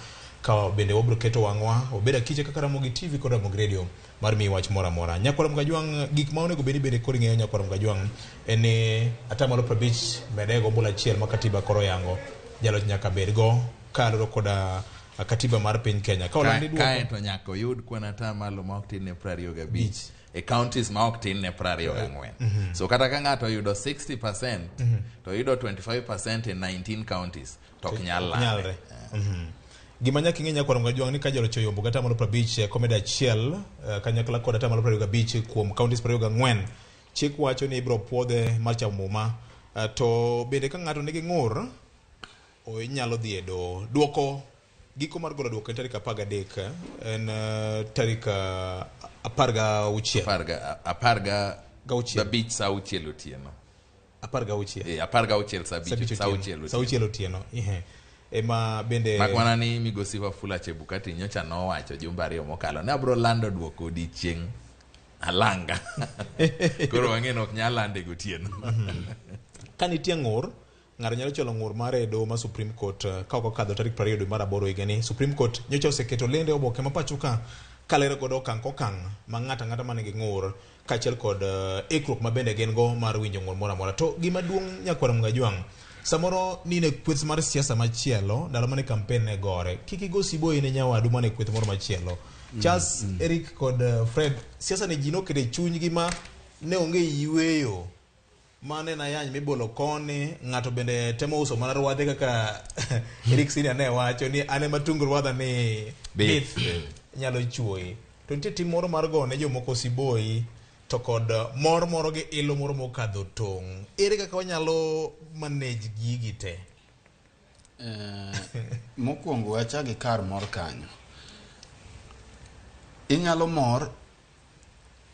Ka bende wabiro keto wang'wa obed akiche kaka Ramogi TV kod Ramogi Radio mar miyi wach moro amora. Nyakwar Mkajwang', gik ma onego bed ni bende koro ing'eyo Nyakwar Mkajwang' en ni 50% mede go ombulu achiel ma katiba koro yango jaloch nyaka bed go kaluwore koda katiba mar piny Kenya. Ka olandi duoko Kae to nyaka oyud kwan atamalo ma ok tin ne 25 e counties ma ok tin ne 24. So kata ka ng'ato oyudo 60% to oyudo 25% in 19 counties to ok nyal lale. Nyalre. Gima nyaka ing'e Nyakwar Mkajwang' ni ka jaloch oyombo gi 50% komedo achiel kanyakla kod 25% kuom counties 24, chik wacho ni ibiro puodhe mar chamo muma. To bende ka ng'ato nigi ng'ur, inyalo dhi e doho. Duoko giko mar golo duoko en tarik 13, en tarik 16. 15 saa 6 otieno. 16. 16 saa 5 saa 6 Saa 6 otieno. Ema bende mak mana ni migosi Wafula Chebukati nyocha nowacho jumbe 2 mokalo ne abiro lando duoko odiechieng' alanga. Koro wang'e ni ok nyal lande gotieno. Ka nitie ng'ur, ng'ato nyalo chwalo ng'ur mare e doho mar Supreme Court ka ok okadho tarik 20 dwe mar 8 higani. Supreme Court nyocha oseketo lende oboke ma pacho ka kalero godo okang' kokang' ma ng'ato ang'ata manigi ng'ur kaachiel kod ikruok ma bende gin go mar winjo ng'ur moro amora. To gima duong' Nyakwar Mkajwang', samoro ni ne kweth mar siasa machielo ndalo mane campaign ne gore, kik igo siboyi ne nyawadu mane kweth moro machielo. Charles, Eric kod Fred, siasa ni ji noketo e chunygi ma ne onge yweyo mane na yany mibolo koni, ng'ato bende temo uso mana rwadhe kaka Eric Senior ne wacho ni an ema tung rwadha ni bith nyalo chuoyi. To nitie tim moro mar go ne jomoko siboyi to kod mor moro gi ilo moro mokadho tong'. Ere kaka wanyalo manage gigi te? Mokwongo wachak gi kar mor kanyo. Inyalo mor,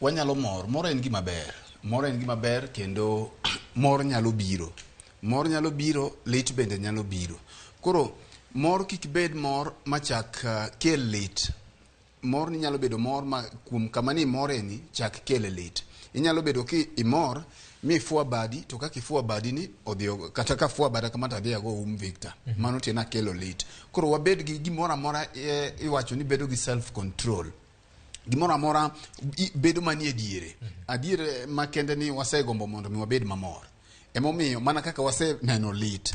wanyalo mor, mor en gima ber. Mor en gima ber kendo mor nyalo biro. Mor nyalo biro, lit bende nyalo biro. Koro mor kik bed mor machak kel lit. Mor ni nyalo bedo mor ma kuom kama ni imoreni chak kele lit. Inyalo bedo ki imor mi ifua badi to kaka ifua badi ni odhi kata ka fua bada kama to adhi ago Victor. Mano tiende akelo lit. Koro wabed gi gimoro amora iwacho ni bedo gi self control. Gimoro amora bedo manie diere. Adier makende ni wasegombo mondo mi wabed mamor. Emomiyo mana kaka waseneno lit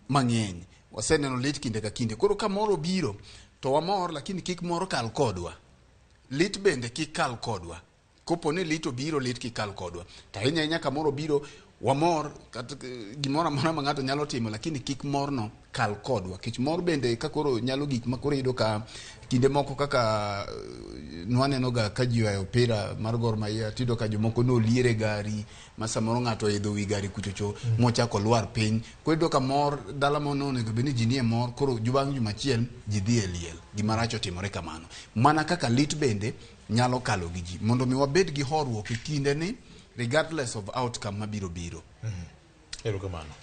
mang'eny, waseneno lit kinde ka kinde. Koro ka mor obiro to wamor, lakini kik mor kal kodwa. Lit bende kik kal kodwa. Kopo ni lit obiro, lit kik kal kodwa. To ahinya ahinya ka mor obiro, wamor kata gimoro amora ma ng'ato nyalo timo, lakini kik morno kal kodwa. Kech mor bende ka koro nyalo gik ma koro iyudo ka kinde moko kaka nwaneno ga ka ji oyayo opira mar Gor Mahia, tiyudo ka jomoko noliere gari ma samoro ng'ato oidho wi gari kuchocho mochako lwar piny. Koro iyudo ka mor dala mono onego bed ni ji nie mor, koro bang' juma achiel ji dhi e liel. Gima rach otimore kamano. Mana kaka lit bende nyalo kalo gi ji. Mondo mi wabed gi horuok e kinde ni regardless of outcome mabiro biro. Erokamano.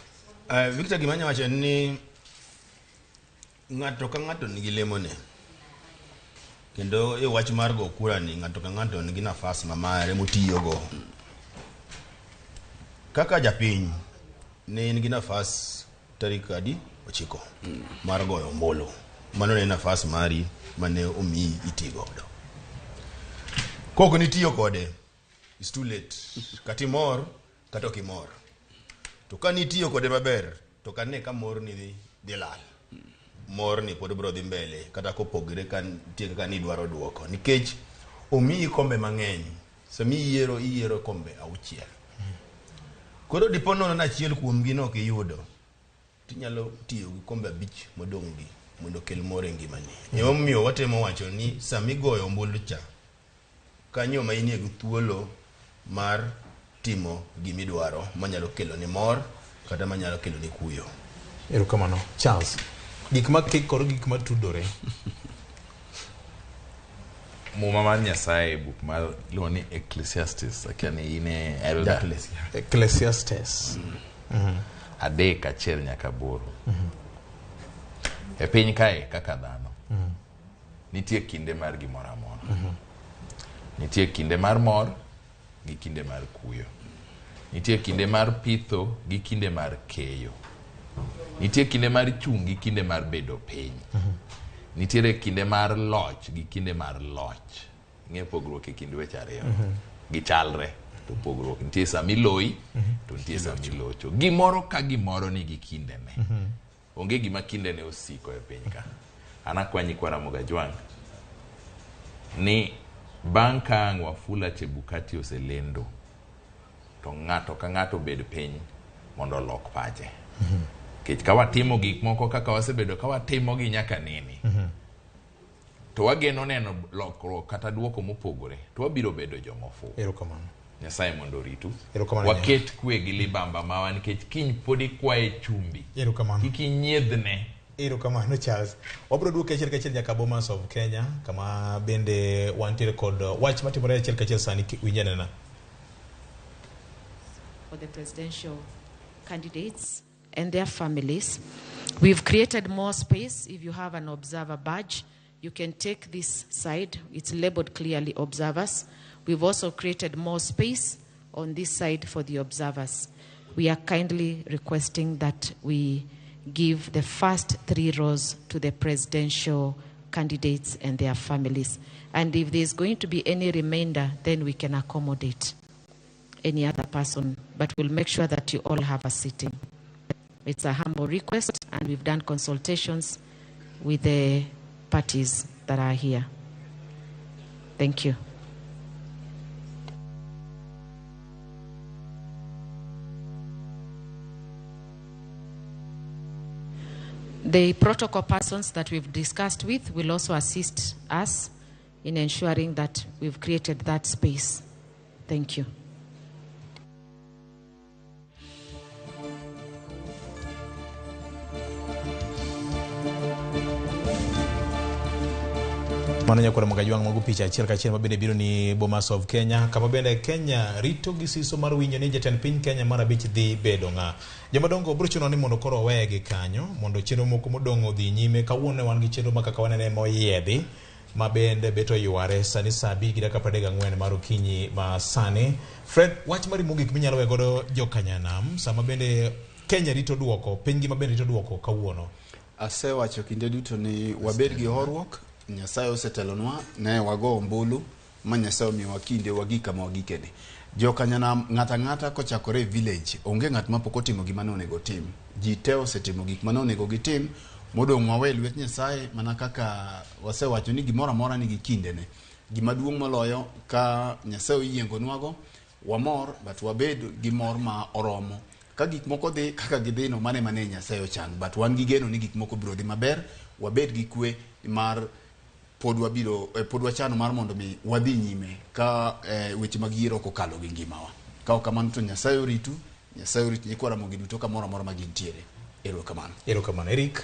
Victor, gima anyalo wacho en ni ng'ato ka ng'ato nigi lemone. Kendo e wach mar go kura ni ng'ato ka ng'ato nigi nafas ma mare motiyogo. Kaka japiny ne in gi nafas tarik adi 9 mar goyo ombulu. Mano ne nafas mari mane omiyi iti godo. Kok nitiyo kode, it's too late. Kata imor, kata ok imor. To ka nitiyo kode maber, to kane ka mor ni dhi lal. Mor ni pod biro dhi mbele kata kopogre ka nitie kaka nidwaro duoko. Nikech omiyi kombe mang'eny, sama iyiero iyiero kombe 6. Koro dipo nono ni achiel kuomgi no ok iyudo, tinyalo tiyo gi kombe 5 modong' gi mondo okel mor e ngimani. Emomiyo watemo wacho ni sama igoyo ombulu cha, kanyo ma inie gi thuolo mar timo gimidwaro manyalo kelo ni mor kata manyalo kelo ni kuyo. Erokamano. Charles, gik ma kikore gik matudore. Muma mar Nyasaye, buk mar iluongo ni Ecclesiastes, akia ni in e elder. Ecclesiastes. 3 1 nyaka 8. E piny kae kaka dhano, nitie kinde mar gimoro amora. Nitie kinde mar mor gi kinde mar kuyo. Nitie kinde mar pitho gi kinde mar keyo. Nitie kinde mar chung' gi kinde mar bedo piny. Nitiere kinde mar loch gi kinde mar loch. Ing'e pogruok e kind weche ariyo. Gichalre to pogruok. Nitie sama iloyi to nitie sama ilocho. Gimoro ka gimoro nigi kindene. Onge gima kindene osiko e piny ka. An akwa nyikwa Ramogi Ajwang' ni bang' ka ang' Wafula Chebukati oselendo, to ng'ato ka ng'ato bed piny mondo olok pache. Nikech ka watimo gik moko kaka wasebedo ka watimogi nyaka nene, to wageno neno lokruok kata duoko mopogore, to wabiro bedo jomofuwo. Erokamano. Nyasaye mondo oritu. Erokamano. Waket kwe gi libamba mawa nikech kiny pod ikwaye chumbi. Erokamano. Kik inyiedhne. Erokamano Charles. Wabiro duoke achiel kachiel nyaka Bomas of Kenya, kama bende wantiere kod wach matimore achiel kachiel sani winj anena. For the presidential candidates and their families. We've created more space. If you have an observer badge, you can take this side. It's labeled clearly observers. We've also created more space on this side for the observers. We are kindly requesting that we give the first 3 rows to the presidential candidates and their families. And if there's going to be any remainder, then we can accommodate any other person, but we'll make sure that you all have a sitting. It's a humble request, and we've done consultations with the parties that are here. Thank you. The protocol persons that we've discussed with will also assist us in ensuring that we've created that space. Thank you. Mano nyakwar Magajwang' mago picha achiel kachiel mabende biro ni Bomas of Kenya, kama bende Kenya rito gi siso mar winjo ni jatend piny Kenya mar 5 dhi bedo ng'a. Jomadongo biro chuno ni mondo koro owegi kanyo mondo chenro moko modong' odhi nyime. Kawuono ne wan gi chenro ma kaka wanene moyiedhi ma bende bet oyware sani saa 5:34 mar okinyi ma sani. Fred, wach mari mogik minyalo we godo jokanyanam sama bende Kenya rito duoko, piny ngima bende rito duoko kawuono. Asewacho kinde duto ni wabed gi horuok. Nyasaye osetelonwa, ne wago ombulu ma Nyasaye omiyowa kinde wagik kama wagikeni. Jokanyanam ng'ato ang'ata kochakore e village, onge ng'at mapok otimo gima ne onego otim. Ji te osetimo gik mane onego gitim, modong' wawe lwet Nyasaye mana kaka wasewacho ni gimoro amora nigi kindene. Gima duong' moloyo ka Nyasaye oyiengonwago, wamor but wabed gi mor ma oromo. Ka gik moko dhi kaka gidhi no, mane mane Nyasaye ochan, but wan gi geno ni gik moko biro dhi maber, wabed gi kwe mar pod wabiro pod wachano mar mondo mi wadhi nyime ka weche mag yiero ok okalo gi ngimawa. Ka ok kamano to Nyasaye oritu, Nyasaye oritu nyikwa Ramogi duto kamoro amora ma gintiere. Erokamano. Erokamano Eric.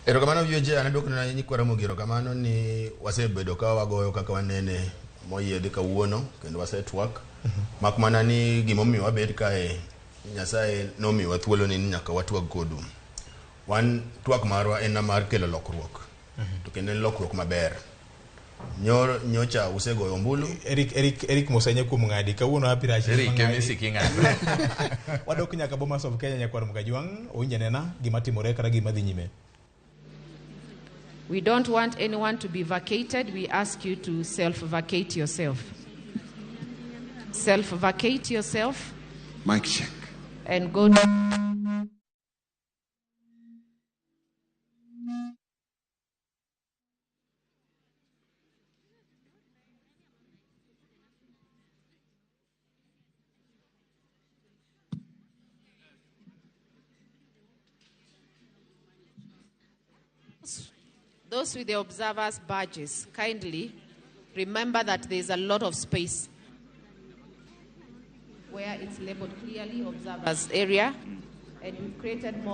Erokamano VOJ, an aduoko ne nyikwa Ramogi erokamano ni wasebedo ka wagoyo kaka wanene moyiedhi kawuono kendo wasetwak. Mak mana ni gimomiyo wabet kae Nyasaye nomiyowa thuolo ni nyaka watwag kodu. Wan twak marwa en mar kelo lokruok. To kendo en lokruok maber. Nyocha usegoyo ombulu. Eric Musenye kuom ng'adi kawuono happy rach. Eric Emisi king'ado. Wadok nyaka Bomas of Kenya nyakwar Mgajwang' owinjo nena gima timore kata gima dhi nyime. We don't want anyone to be vacated. We ask you to self-vacate yourself. Self-vacate yourself. Mic check. And go to... Those with the observers' badges, kindly remember that there is a lot of space where it's labeled clearly observers area, and we've created more.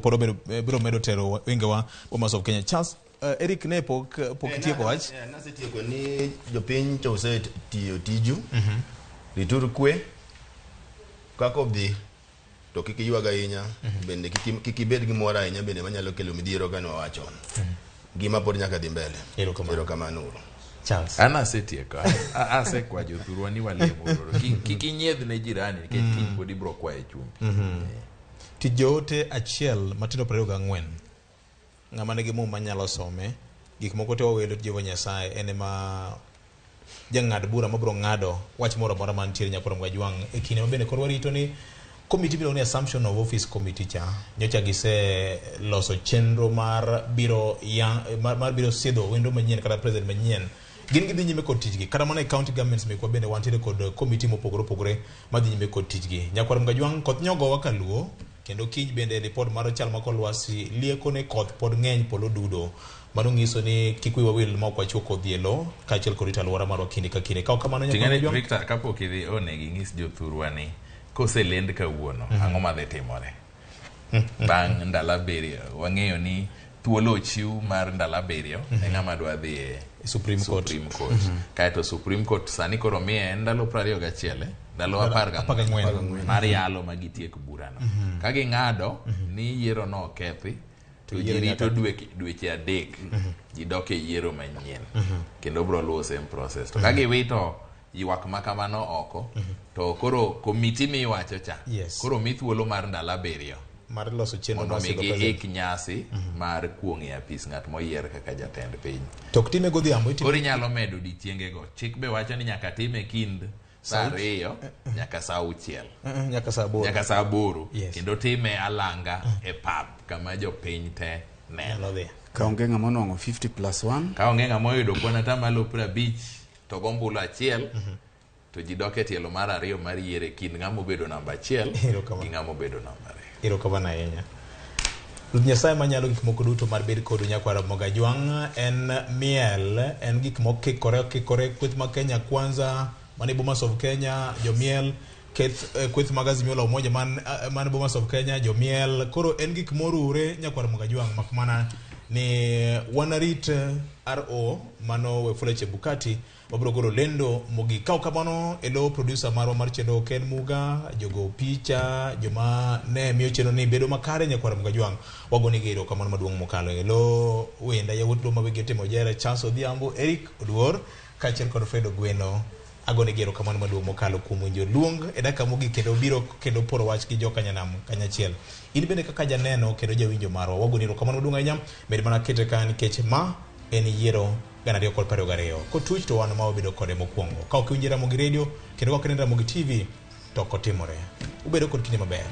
Pod biro medo tero wengewa Bomas of Kenya. Charles, Eric ne pok tieko wach. Nasetieko ni jopiny to osetiyo tiju. Rituru kwe kaka odhi to kik iywag ahinya, bende kik ibed gi mor ahinya bende manyalo kelo midhiero kaka wawacho. Gima pod nyaka dhi mbele. Erokamano uru. Charles. An asetieko. Asekwa jothurwa ni walemo. Kik inyiedh ne jirani nikech kiny pod ibiro kwaye chumbi. Tij joote 1 matindo 24. Ng'ama nigi muma nyalo some. Gik moko te wawelo Jehova Nyasaye en ema jang'ad bura mabiro ng'ado wach moro amora mantiere nyakwar Mgajwang' e kinde ma bende koro warito ni komiti miluongo ni Assumption of Office Committee cha nyocha gise loso chenro mar biro mar biro sidho wendo manyien kata president manyien. Gin gidhi nyime kod tijgi kata mana e county governments mekwa bende wantiere kod komiti mopogore opogore madhi nyime kod tijgi. Nyakwar Mgajwang' koth nyogowa kaluo kendo kiny bende ripot mar chal ma kor lwasi lieko ni koth pod ng'eny polo dudo. Mano nyiso ni kik wiwa wil ma ok wachuo kodhi e lowo kaachiel kod rito alwora marwa kinde ka kinde. Ka ok kamano Ting'ani Victor, kapok idhi onego ing'is jothurwa ni koselend kawuono ang'o madhi timore bang' ndalo 7. Wang'eyo ni thuolo ochiw mar ndalo 7 ne ng'ama dwa dhi e Supreme Court. Kaeto Supreme Court sani koro miye en ndalo 21, ndalo 14 mar yalo ma gitiek burano. Ka ging'ado ni yiero no okethi to ji rito dweche 3 ji dok e yiero manyien kendo biro luwo same process. To ka giwito ywak ma kamano oko to koro komiti miwacho cha koro mi thuolo mar ndalo 7 mar loso chenro mondo mi giik nyasi mar kuong' e apis ng'at moyier kaka jatend piny. To ok time godhiambo, koro inyalo medo odiechiengego. Chik be wacho ni nyaka time kind saa 2 nyaka saa 6 nyaka saa 8 nyaka saa 8 kendo time alanga e pub kama jopiny te neno. Ka onge ng'ama onwang'o 50+1, ka onge ng'ama oyudo kwan atamalo 50 to gombulu 1 to ji dok e tielo mar 2 mar yiero e kind ng'ama obedo namba 1 gi ng'ama obedo namba 2. Erokamano ahinya. Ruoth Nyasaye manyalo gik moko duto mar bed kodu nyakwar Mgajwang' en miel, en gik mokikore kweth ma Kenya Kwanza mane Bomas of Kenya jomiel, kweth mag Azimio la Umoja man Bomas of Kenya jomiel. Koro en gik morure nyakwar Mgajwang' mak mana ni wanarit RO mano Wafula Chebukati wabiro golo lendo mogik. Ka ok kamano e lo producer marwa mar chenro Ken Muga, jogo picha, joma ne miyo chenro ni bedo makare nyakwar Mgajwang' wagonegi erokamano maduong' mokalo. E lo wenda yawuot Luo ma wigi otimo jere Charles Odhiambo, Eric Oduor kaachiel kod Fred Ogweno agonegi erokamano maduong' mokalo kuom winjo luong e dakika mogik kendo biro kendo poro wach gi jokanyanam kanyachiel. In bende kaka janeno kendo jawinjo marwa wagoni erokamano maduong' ahinya. Med mana kete ka nikech ma en yiero 2022. Kotuch to wan ma wabedo kode mokwongo. Ka ok iwinjo Ramogi Radio kendo ka ok ineno Ramogi TV to ok otimore. Ubedo kod kinde maber.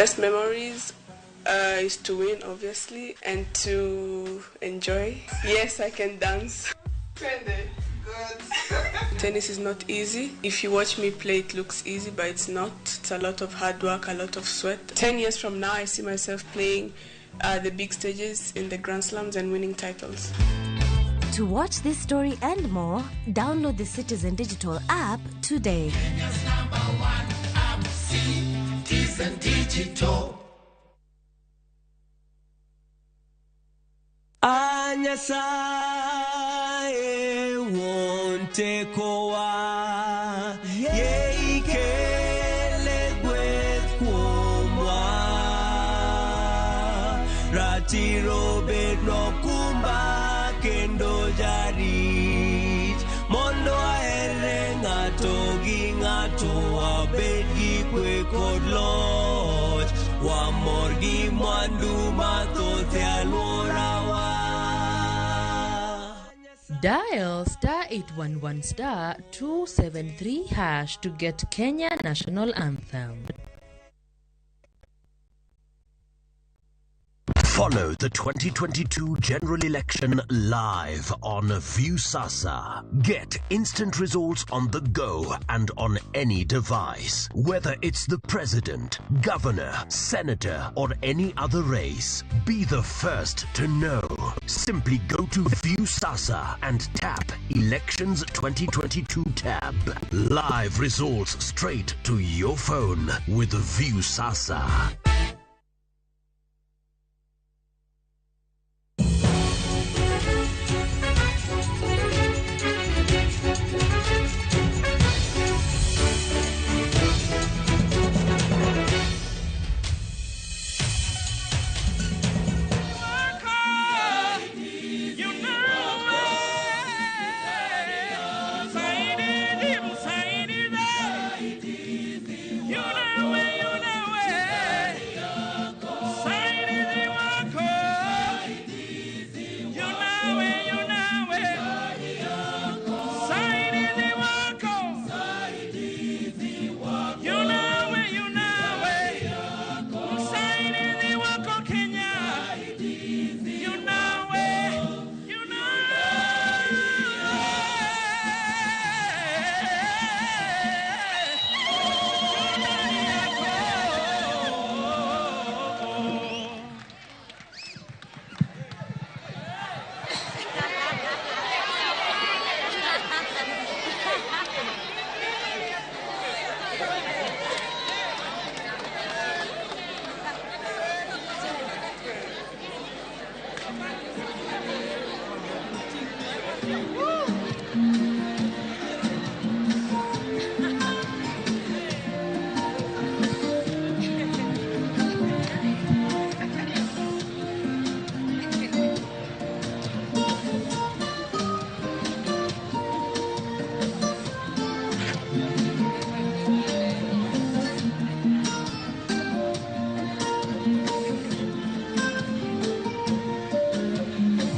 Best memories is to win, obviously, and to enjoy. Yes, I can dance. Good. Tennis is not easy. If you watch me play, it looks easy, but it's not. It's a lot of hard work, a lot of sweat. 10 years from now, I see myself playing the big stages in the Grand Slams and winning titles. To watch this story and more, download the Citizen Digital app today. Kenya's number one app, Citizen Digital. Anyasaye wonte kowa yeikele gweth kuomwa ratiro bedno kumba kendo jarit mondo ahere ng'ato gi ng'ato wabed gi kwe kod loch wamor gi mwandu mathoth e alworawa. Dial star 811 star 273 hash to get Kenya National Anthem. Follow the 2022 general election live on Viusasa. Get instant results on the go and on any device. Whether it's the president, governor, senator, or any other race, be the first to know. Simply go to Viusasa and tap Elections 2022 tab. Live results straight to your phone with Viusasa.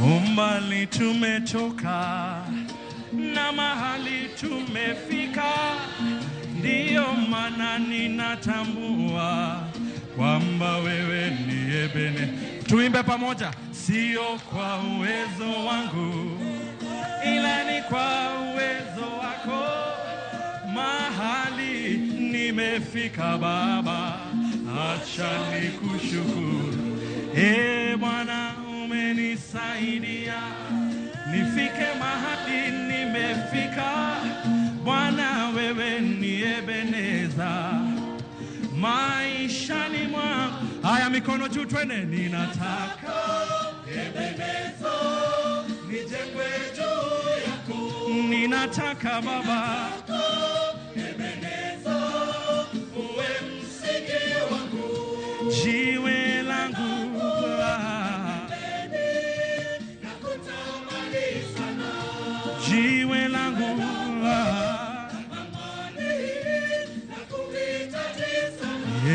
Umbali tumetoka na mahali tumefika, ndiyo maana ninatambua kwamba wewe ni Ebene. Tuimbe pamoja. Sio kwa uwezo wangu, ila ni kwa uwezo wako. Mahali nimefika Baba, acha nikushukuru. E Bwana, umenisaidia nifike mahali nimefika. Bwana, wewe ni Ebeneza maishani mwangu. Haya, mikono juu, twende. Ninataka Ebeneza nijengwe juu yako, ninataka Baba Ebeneza uwe msingi wangu, jiwe langu jiwe langu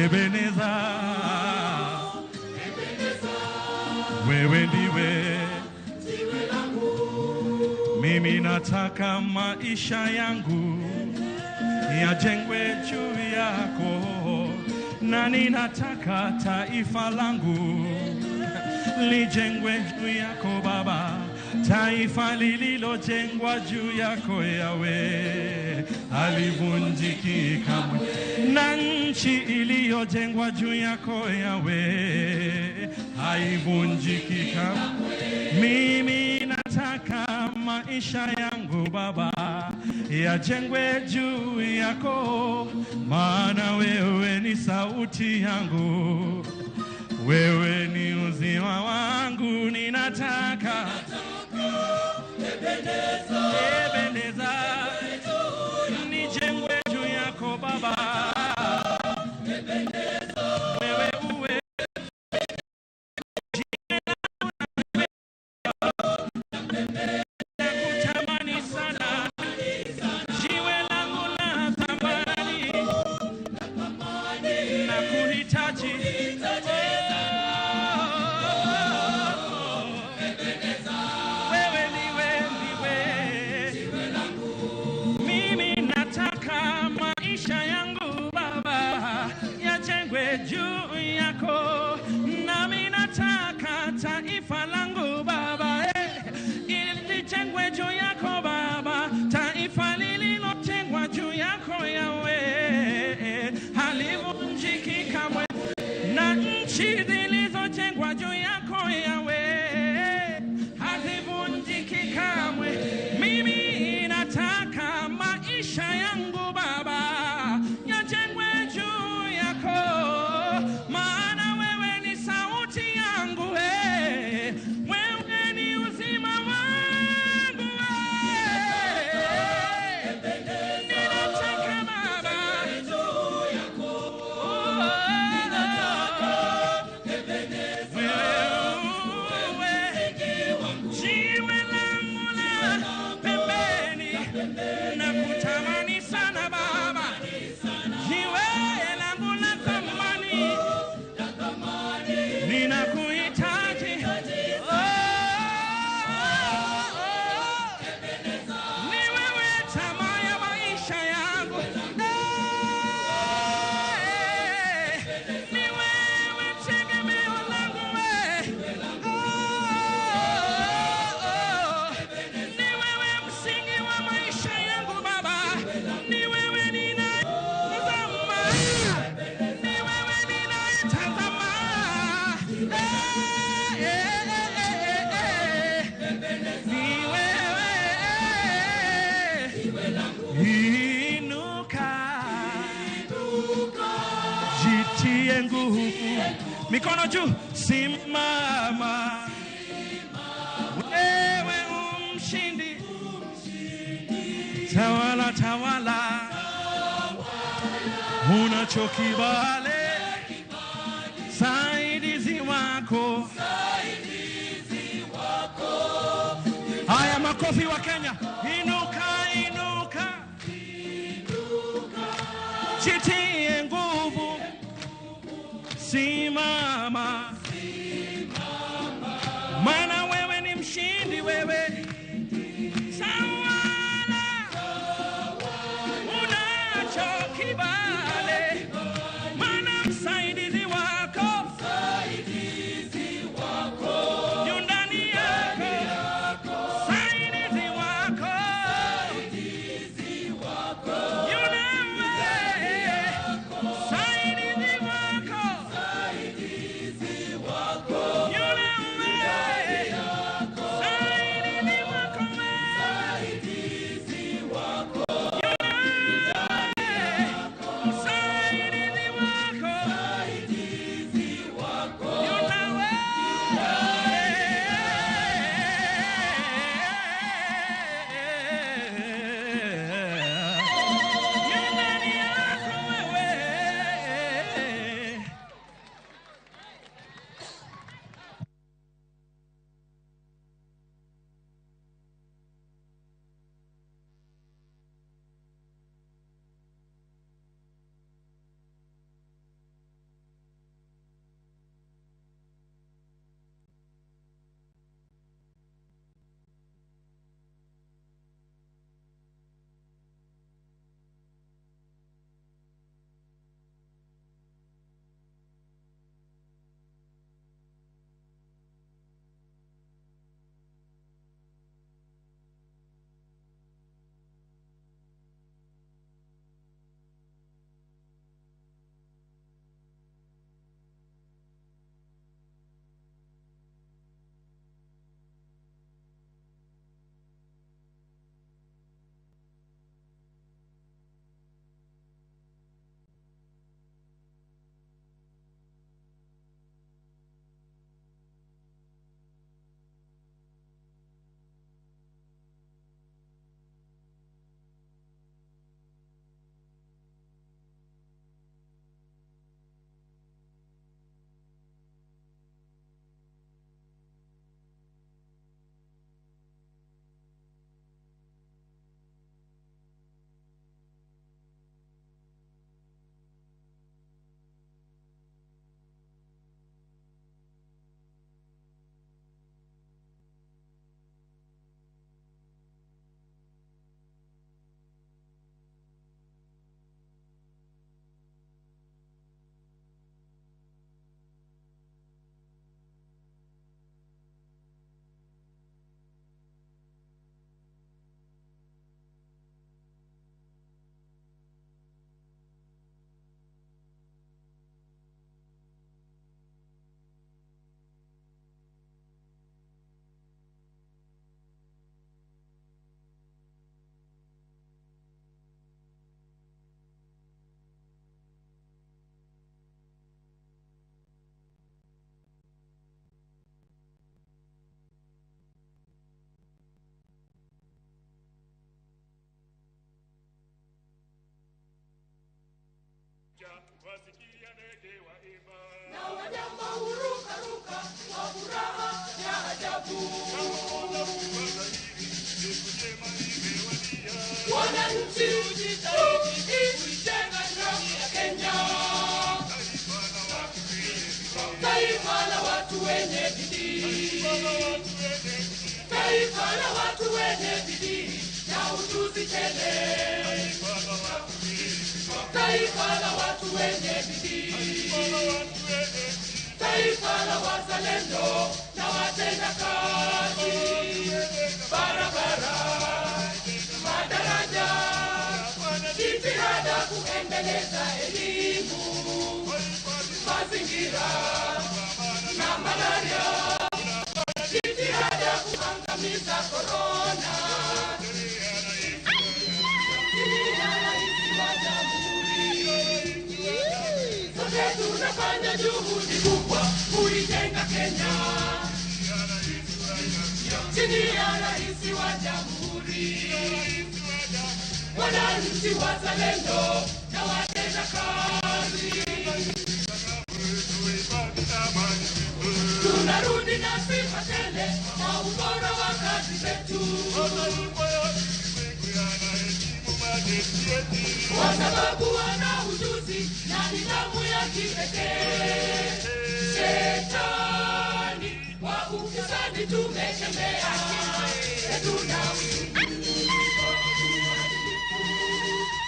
Ebeneza, wewe ndiwe jiwe langu. Mimi nataka maisha yangu yajengwe juu yako, Na ninataka taifa langu lijengwe juu yako Baba, taifa lililojengwa juu yako Yawe halivunjiki kamwe, na nchi iliyojengwa juu yako Yawe haivunjiki kamwe. Mimi nataka maisha yangu Baba yajengwe juu yako, maana wewe ni sauti yangu, wewe ni uzima wangu. Ninataka Ebeneza, nijengwe juu yako Baba, wewe uwe nakutamani sana, jiwe langu la thamani, nakuhitaji. Wewe niwe ndiwe, mimi nataka maisha yangu Baba yajengwe juu yako, nami nataka taifa langu Baba ilijengwe juu yako Baba, taifa lililotengwa juu yako Yawe halivunjiki kamwe, na nchi zilizojengwa juu yako Yawe hazivunjiki kamwe. Mimi nataka maisha yangu Baba yajengwe juu yako, maana wewe ni sauti yangu, wewe ni uzima wangu, Ninataka Baba, wewe jiwe langu la pembeni, nakutamani sana Baba, jiwe langu la thamani, ninakuhitaji. Oh, ni wewe tamaa ya maisha yangu, ni wewe tegemeo langu, ni wewe msingi wa maisha yangu Baba, ni wewe ninayetazama, ni wewe ninayetazama. Ni wewe. Inuka, jitie nguvu, mikono juu, simama, wewe umshindi, tawala, tawala, unacho kibali, saidizi wako. Haya, makofi wa Kenya. Inuka, inuka, jitie nguvu, simama, maana wewe ni mshindi, wewe tawala, unacho kibali, maana msaidizi wako yu ndani yako, saidizi wako yu nawe, saidizi wako bidii, taifa la wazalendo na watenda kazi, barabara, madaraja, jitihada kuendeleza elimu, mazingira na malaria, jitihada kuangamiza korona. Sote tunafanya juhudi kubwa kuijenga Kenya chini ya rais wa jamhuri, wananchi wazalendo na watenda kazi. Tunarudi na sifa tele na ubora wa kazi zetu, kwa sababu wana ujuzi na nidhamu ya kipekee. Shetani wa ufisadi tumekemea, tuna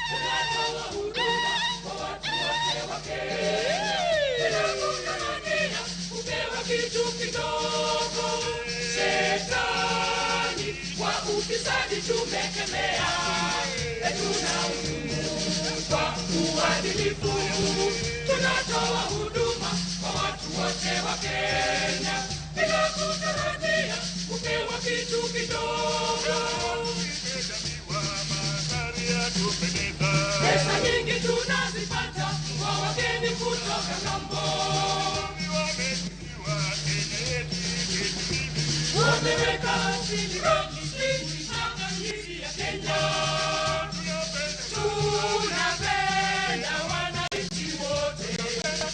tunatoa huduma kwa watu wote wa Kenya bila kutarajia kupewa kitu kidogo. Shetani wa ufisadi tumekemea, tuna kwa uadilifu, tunatoa huduma kwa watu wote wa Kenya bila kutarajia kupewa kitu kidogo. Pesa nyingi tunazipata kwa wageni kutoka ng'ambo, wameweka nchi ya Kenya. Tunapenda wananchi wote,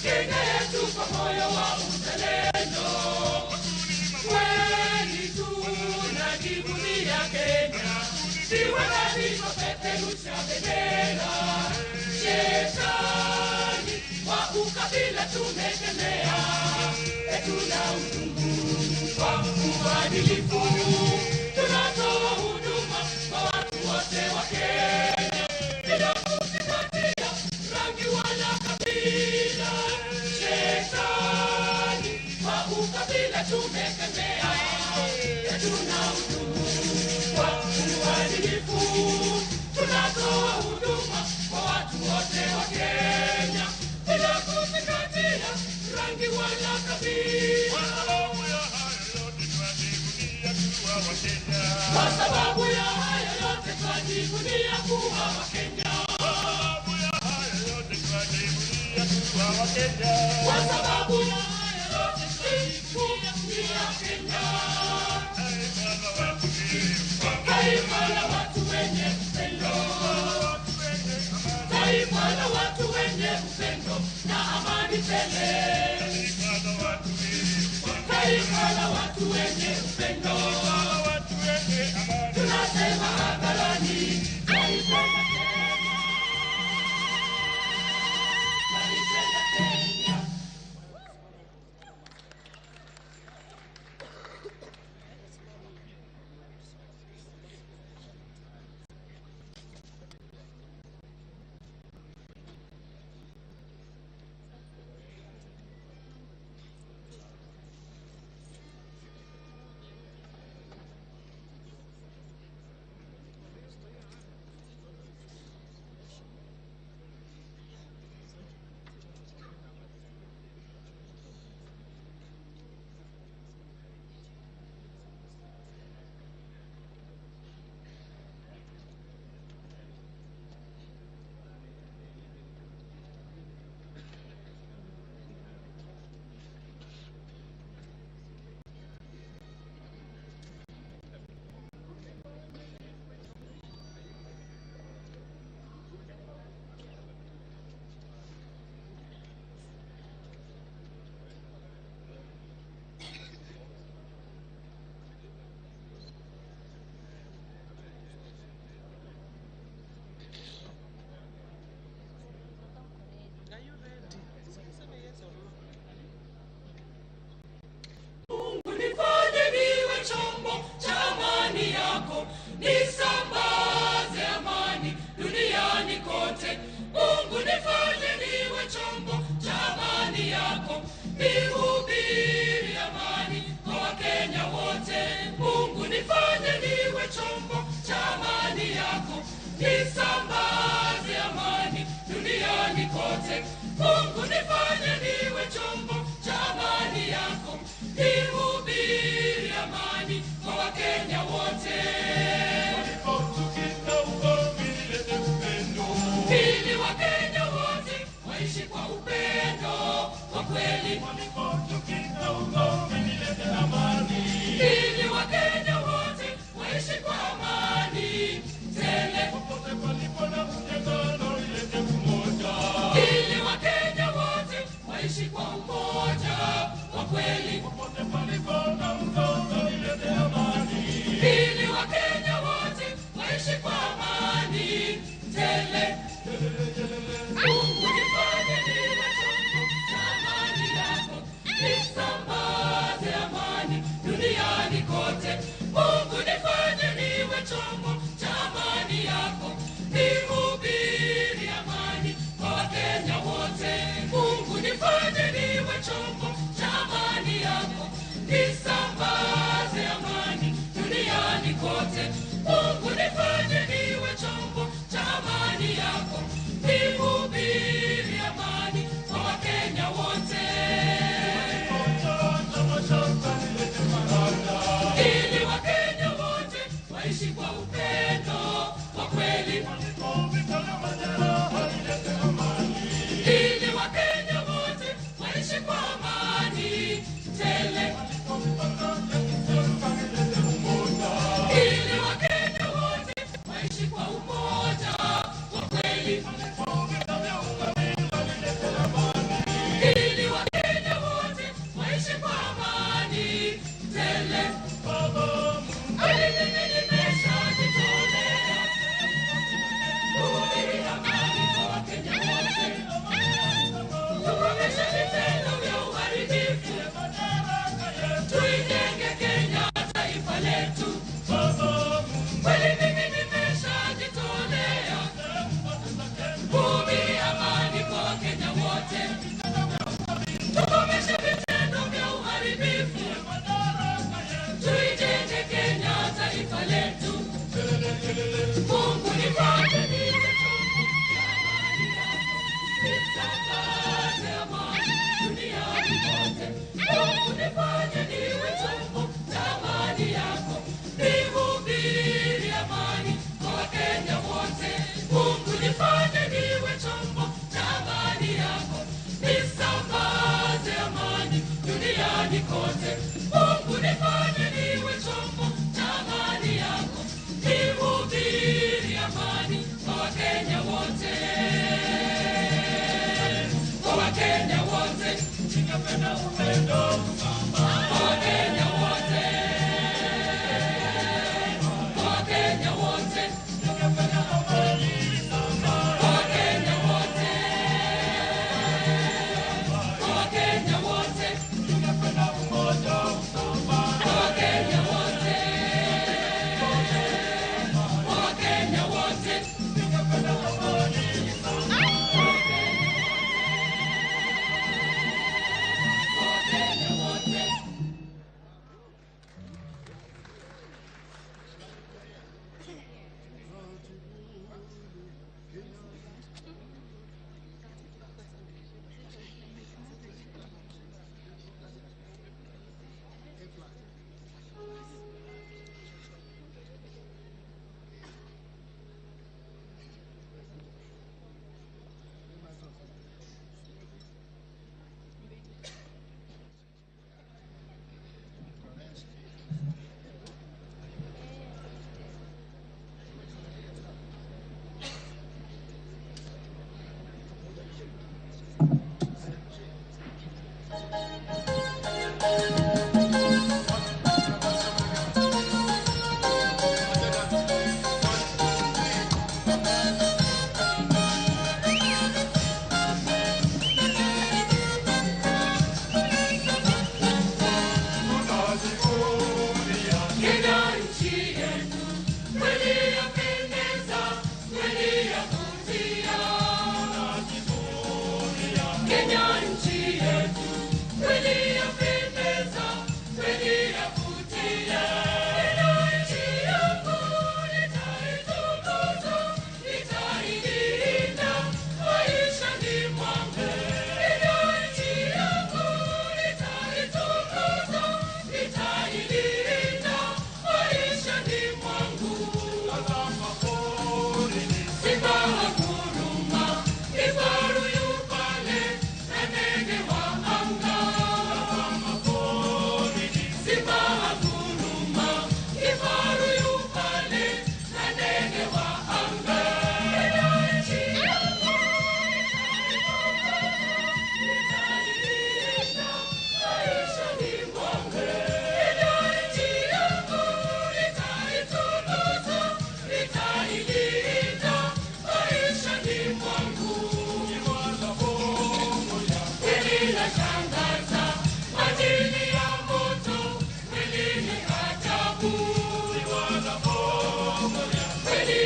Kenya yetu kwa moyo wa uzalendo. Kweli tunajivunia Kenya, viwandani twapeperusha bendera. Shetani wa ukabila tumekemea, tuna uchungu kwa uadilifu, tunatoa huduma kwa watu wote wa Kenya bila kuzingatia rangi wala kabila. Shetani wa ukabila tumekemea, tuna uchungu kwa uadilifu, tunatoa huduma kwa watu wote wa Kenya bila kuzingatia rangi wala kabila. Kwa sababu ya haya yote twajivunia kuwa Wakenya. Kwa sababu ya haya yote twajivunia Kenya. Taifa la watu wenye upendo, taifa la watu wenye upendo na amani tele, taifa la watu wenye upendo, tunasema hadharani, twaipenda Kenya, twaipenda Kenya. Mungu nifanye niwe chombo cha amani yako, nisambaze amani duniani kote. Mungu nifanye niwe chombo cha amani yako, nihubiri amani kwa Wakenya wote. Mungu nifanye niwe chombo cha amani yako, nisambaze amani duniani kote. Mungu nifanye niwe chombo cha amani yako, nihubiri amani kwa Wakenya wote. Ili Wakenya wote waishi kwa upendo wa kweli. Ili Wakenya wote waishi kwa amani tele. Ili Wakenya wote waishi kwa umoja wa kweli. Ili Wakenya wote waishi kwa amani tele. Mimi nimeshajitoa.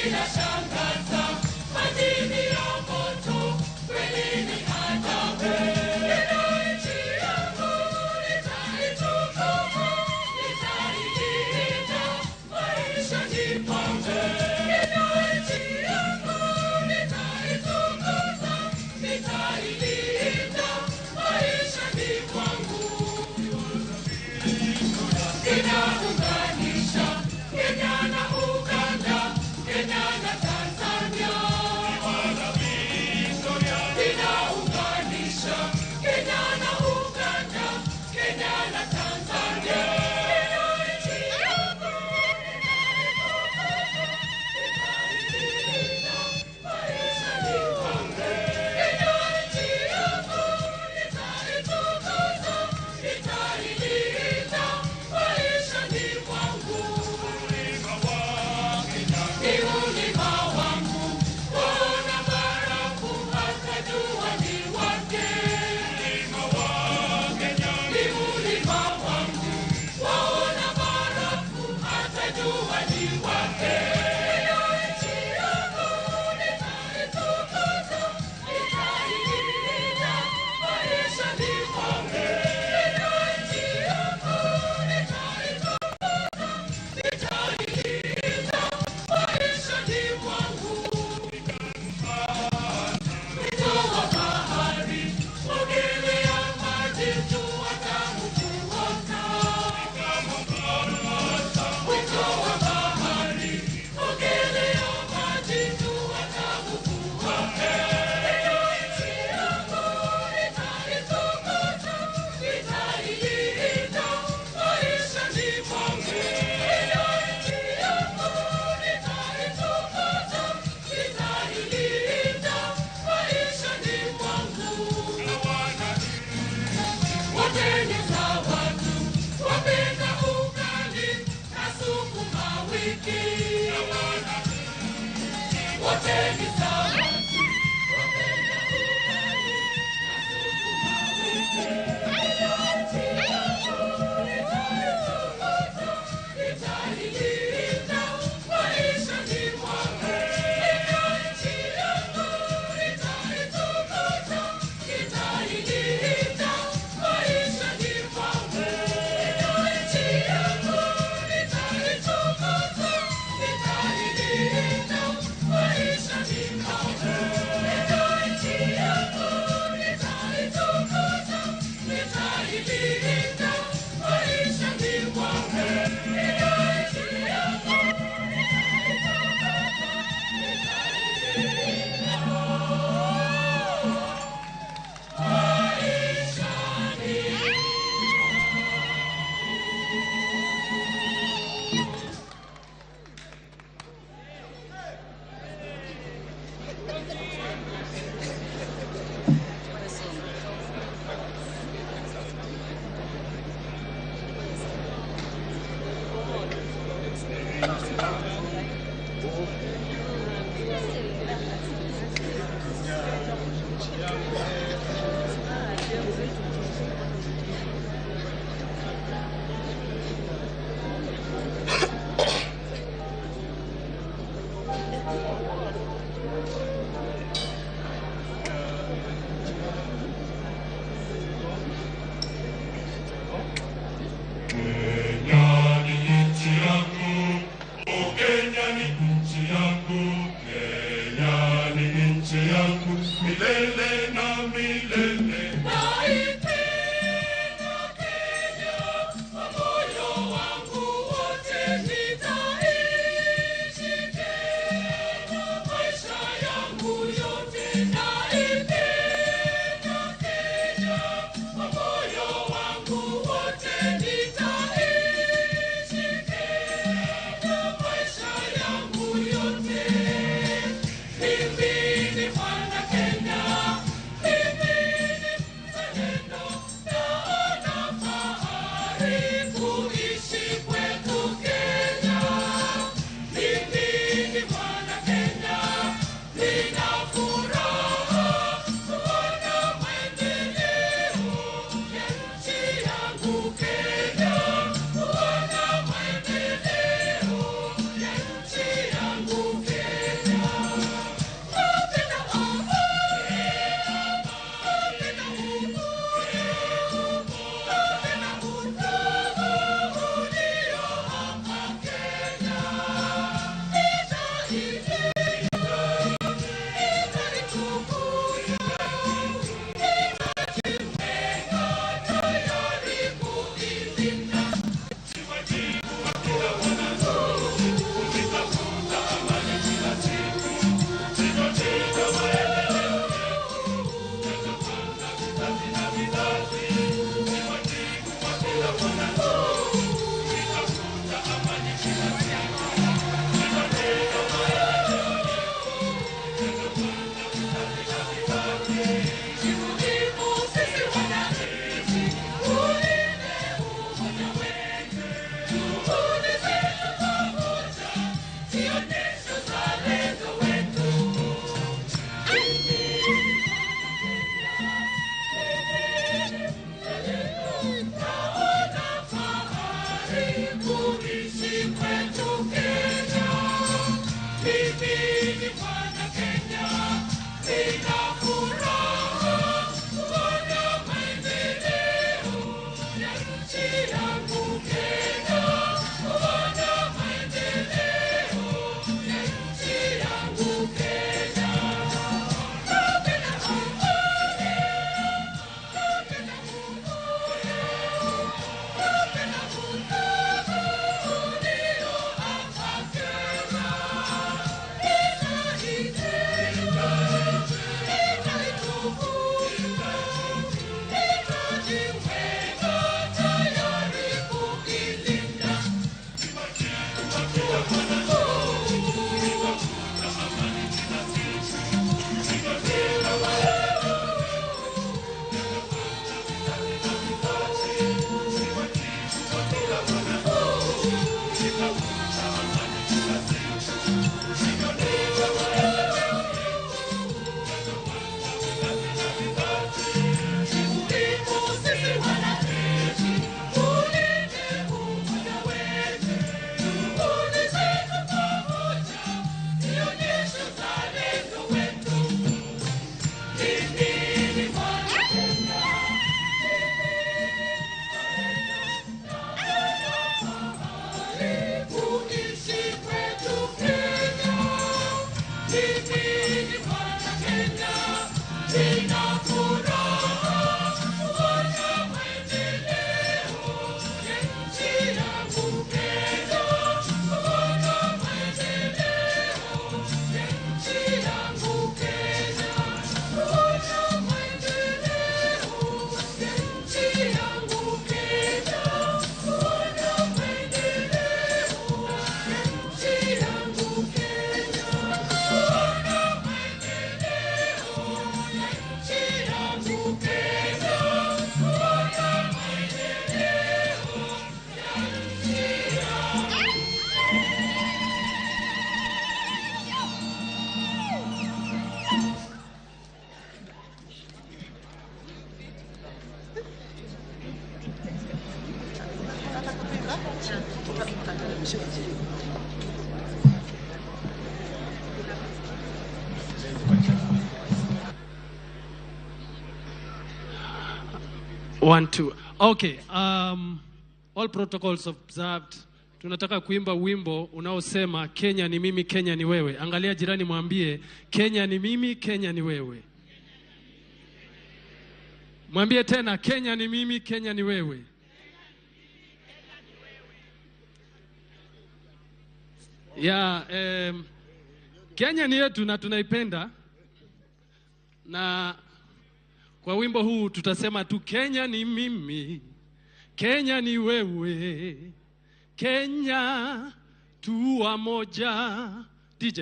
Inashangaza, madini ya moto kweli ni ajabu. Kenya nchi yangu nitaitukuza, nitailinda maishani mwangu. Kenya nchi yangu nitaitukuza, nitailinda maishani mwangu. Inaunganisha Kenya na Uganda, Kenya na Tanzania. Inaunganisha Kenya na Uganda, Kenya na Tanzania. Kenya nchi yangu nitaitukuza, nitailinda maishani mwangu. Kenya nchi yangu nitaitukuza, nitailinda maishani mwangu. Ni ulima wangu, waona barafu hata jua ni wake. Ni ulima wangu, waona barafu hata jua ni wake. Kenya nchi yangu nitaitukuza, nitailinda maishani mwangu. Kenya nchi yangu nitaitukuza, nitailinda maishani mwangu. Mito wa bahari, ogelea maji jua tamu kuota. Mito wa bahari, ogelea maji jua tamu kuota. Kenya nchi yangu nitaitukuza, nitailinda maishani mwangu. Kenya nchi yangu nitaitukuza, nitailinda maishani mwangu. Watengeza watu, wapenda ugali na sukuma wiki. Watengeza watu, wapenda ugali na sukuma wiki. Kenya nchi yangu nitaitukuza, nitailinda maishani mwangu. Kenya nchi yangu nitaitukuza, nitailinda maishani mwangu. Kenya nchi yangu nitaitukuza, nitailinda maishani mwangu. Kenya nchi yangu nitaitukuza, nitailinda maishani mwangu. Kenya nchi yangu nitaitukuza, nitailinda maishani. Kenya ni nchi yangu, oh Kenya ni nchi yangu, Kenya ni nchi yangu, milele na milele. Naipenda Kenya kwa moyo wangu wote, nitaishi Kenya maisha yangu yote. Naipenda Kenya kwa moyo wangu wote, nitaishi Kenya maisha yangu yote. Mimi ni mwana Kenya, mimi ionyeshe uzalendo wetu. Mimi ni mzalendo, naona fahari kuishi kwetu Kenya. Mimi ni mwana Kenya, nina furaha kuona maendeleo ya nchi yangu Kenya, kuona maendeleo ya nchi yangu Kenya. Napenda kuona, napenda kuona, napenda kuona ulio hapa Kenya. Nitajiweka tayari kuilinda. Sisi wanajeshi, tulinde umoja wetu, juhudi zetu pamoja, ionyeshe uzalendo wetu. Mimi ni mwana Kenya, mimi kuishi kwetu Kenya. Mimi ni mwana Kenya, nina furaha kuona maendeleo ya nchi yangu Kenya, kuona maendeleo ya nchi yangu Kenya, kuona maendeleo ya nchi yangu Kenya, kuona maendeleo ya nchi yangu Kenya, kuona maendeleo ya nchi yangu Kenya, kuona maendeleo ya nchi yangu. One, two. Okay. All protocols observed. Tunataka kuimba wimbo unaosema Kenya ni mimi, Kenya ni wewe. Angalia jirani mwambie Kenya ni mimi, Kenya ni wewe. Mwambie tena Kenya ni mimi, Kenya ni wewe. Ya, Kenya ni yetu na tunaipenda. Na kwa wimbo huu tutasema tu Kenya ni mimi, Kenya ni wewe, Kenya tuwa moja. DJ.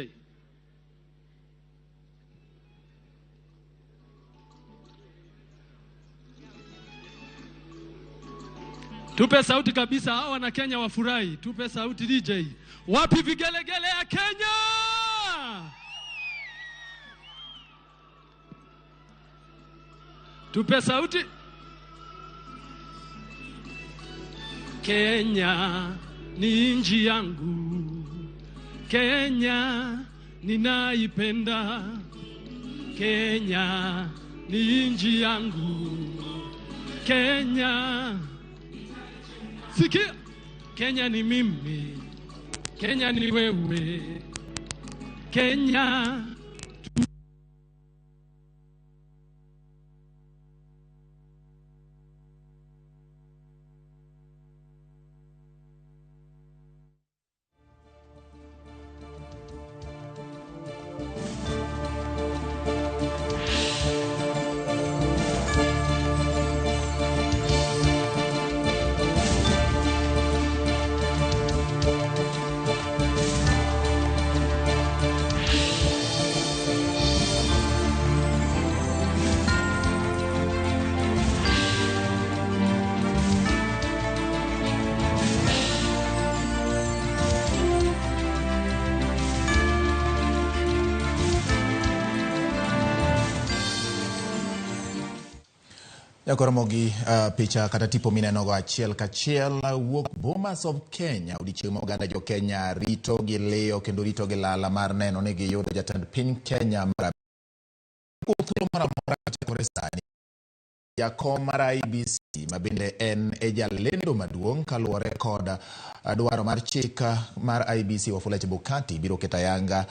Tupe sauti kabisa, hawa wana Kenya wafurahi. Tupe sauti DJ. Wapi vigelegele ya Kenya? Tupe sauti. Kenya ni nchi yangu, Kenya ninaipenda, Kenya ni nchi yangu, Kenya. Sikia, Kenya ni mimi, Kenya ni wewe, Kenya. Jakoromogi picha kata tipo minenogo achiel kachiel wuok Bomas of Kenya. Odiechieng' ma oganda jo Kenya rito gi liyo kendo rito gi lala mar neno ni giyudo jatend piny Kenya mar kuom thuolo moro amora kochakore sani. Jakom mar IEBC ma bende en e jalendo maduong' kaluwore kod dwaro mar chik mar IEBC Wafula Chebukati biro keto ayanga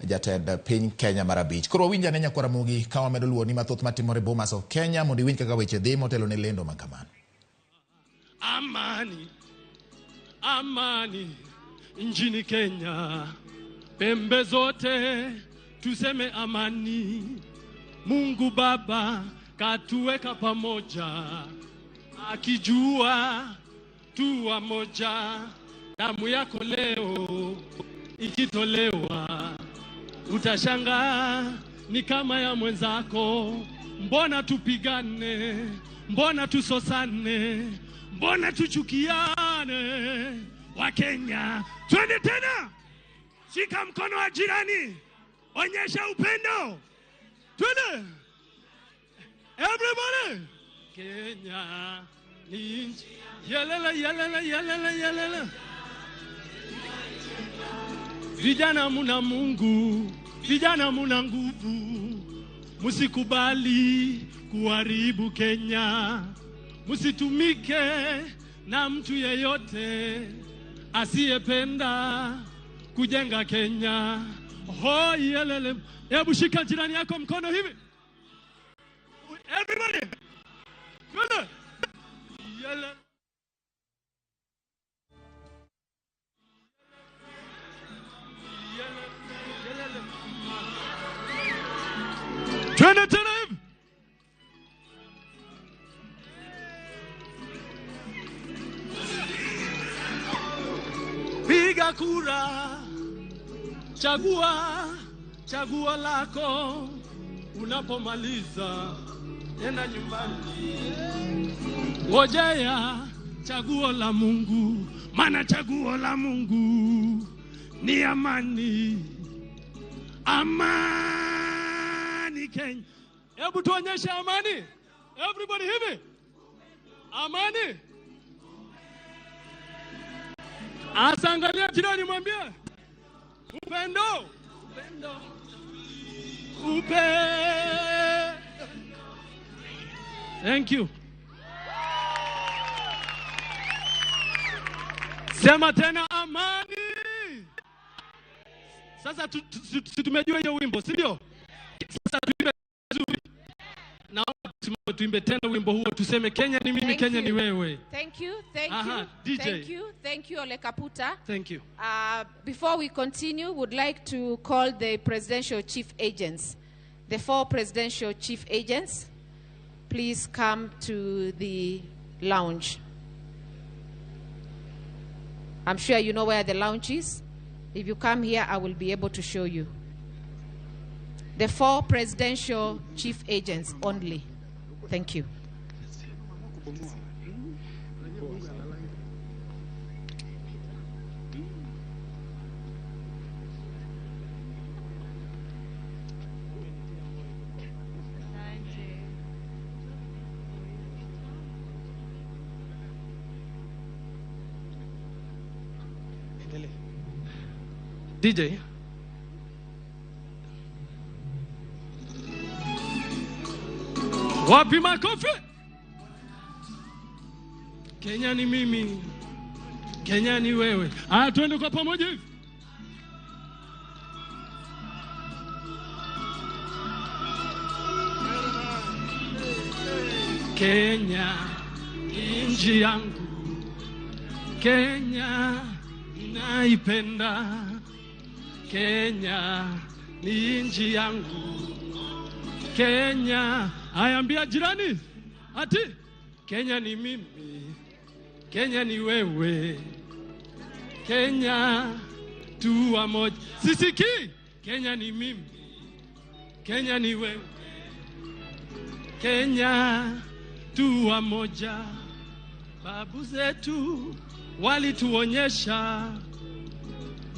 jatend piny Kenya mar abich. Koro wawinj ane nyakwar Ramogi ka wamedo luwo ni mathoth matimore Bomas of Kenya mondo iwinj kaka weche dhi motelo ne lendo ma kamano. Amani, amani nchini Kenya, pembe zote tuseme amani. Mungu Baba katuweka pamoja, akijua tuwa moja. Damu yako leo ikitolewa, utashangaa ni kama ya mwenzako. Mbona tupigane? Mbona tusosane? Mbona tuchukiane? Wakenya, twende tena, shika mkono wa jirani, onyesha upendo, twende everybody. Kenya ni nchi yelele yelele yelele yelele. Vijana muna Mungu, vijana muna nguvu, musikubali kuharibu Kenya, musitumike na mtu yeyote asiyependa kujenga Kenya. Ho yelele. Hebu shika jirani yako mkono hivi. Everybody. Twende. Yelele. Twende tena hivi. Piga kura, chagua, chagua lako. Unapomaliza nenda nyumbani, ngojea chaguo la Mungu, maana chaguo la Mungu ni amani. Amani Kenya. Hebu tuonyeshe amani. Everybody hivi. Amani. Asangalia jirani mwambie upendo. Upendo. Upe. Thank you. Sema tena amani. Sasa tumejua hiyo wimbo, si ndio? Sasa tuimbe vizuri. Naomba tuimbe tena wimbo huo, tuseme Kenya ni mimi, Thank Kenya you. ni wewe. Thank you, thank Aha, you. DJ. Thank you, thank you, Ole Kaputa. Thank you. Before we continue, would like to call the presidential chief agents. The four presidential chief agents, please come to the lounge. I'm sure you know where the lounge is. If you come here, I will be able to show you. The four presidential chief agents only. Thank you. DJ. Wapi makofi? Kenya ni mimi, Kenya ni wewe. Ah, twende kwa pamoja hivi. Kenya nchi yangu, Kenya naipenda, Kenya ni nchi yangu, Kenya. Ayambia jirani ati Kenya ni mimi, Kenya ni wewe, Kenya tuwa moja. Sisiki, Kenya ni mimi, Kenya ni wewe, Kenya tuwa moja. Babu zetu walituonyesha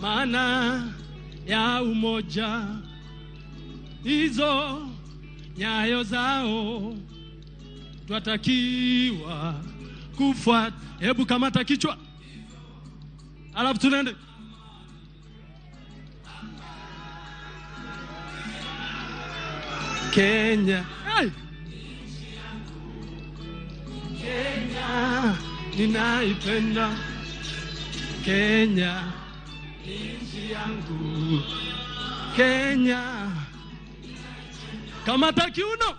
maana ya umoja, hizo nyayo zao Twatakiwa kufuata. Hebu kamata kichwa, alafu tunaende. Kenya, hey! Kenya ninaipenda, Kenya nchi yangu, Kenya. Kamata kiuno.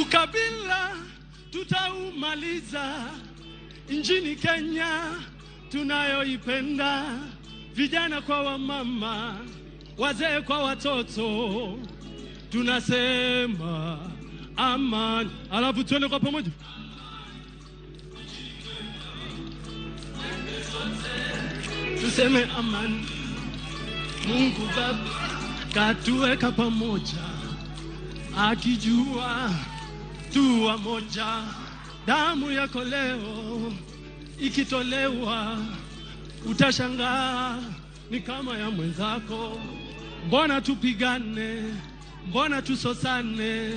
Ukabila tutaumaliza nchini Kenya tunayoipenda, vijana kwa wamama, wazee kwa watoto, tunasema amani. Alafu tuende kwa pamoja. Tuseme amani. Mungu Baba katuweka pamoja, akijua tuwa moja. Damu yako leo ikitolewa, utashangaa ni kama ya mwenzako. Mbona tupigane? Mbona tusosane?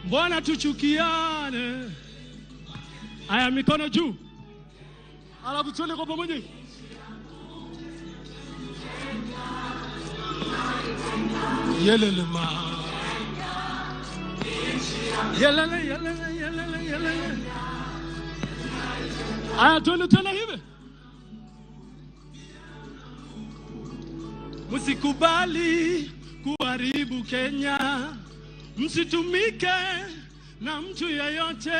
Mbona tuchukiane? Aya, mikono juu, alafu tuende kwa pamoja. Yelele ma, yelele yelele yelele yelele. Aya, tuende tena hivi. Msikubali kuharibu Kenya, msitumike na mtu yeyote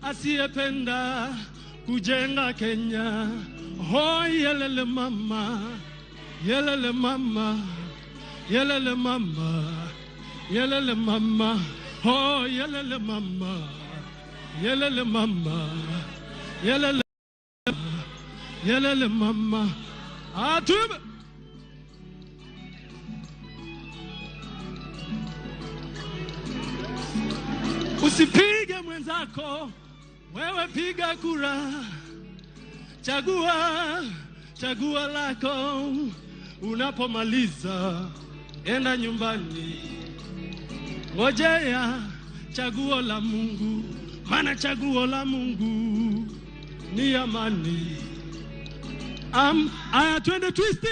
asiyependa kujenga Kenya. Ho, yelele mama, yelele mama, yelele mama, yelele mama, ho, yelele mama, yelele mama, yelele, yelele mama. Atume. Usipige mwenzako, wewe piga kura. Chagua, chagua lako. Unapomaliza enda nyumbani, ngojea chaguo la Mungu, maana chaguo la Mungu ni amani. Aya, twende twisti.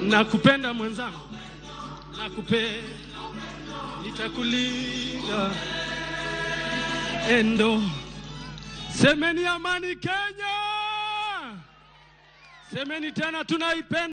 Nakupenda mwenzangu, nakupenda, nitakulinda. Endo, semeni amani Kenya, semeni tena tunaipenda.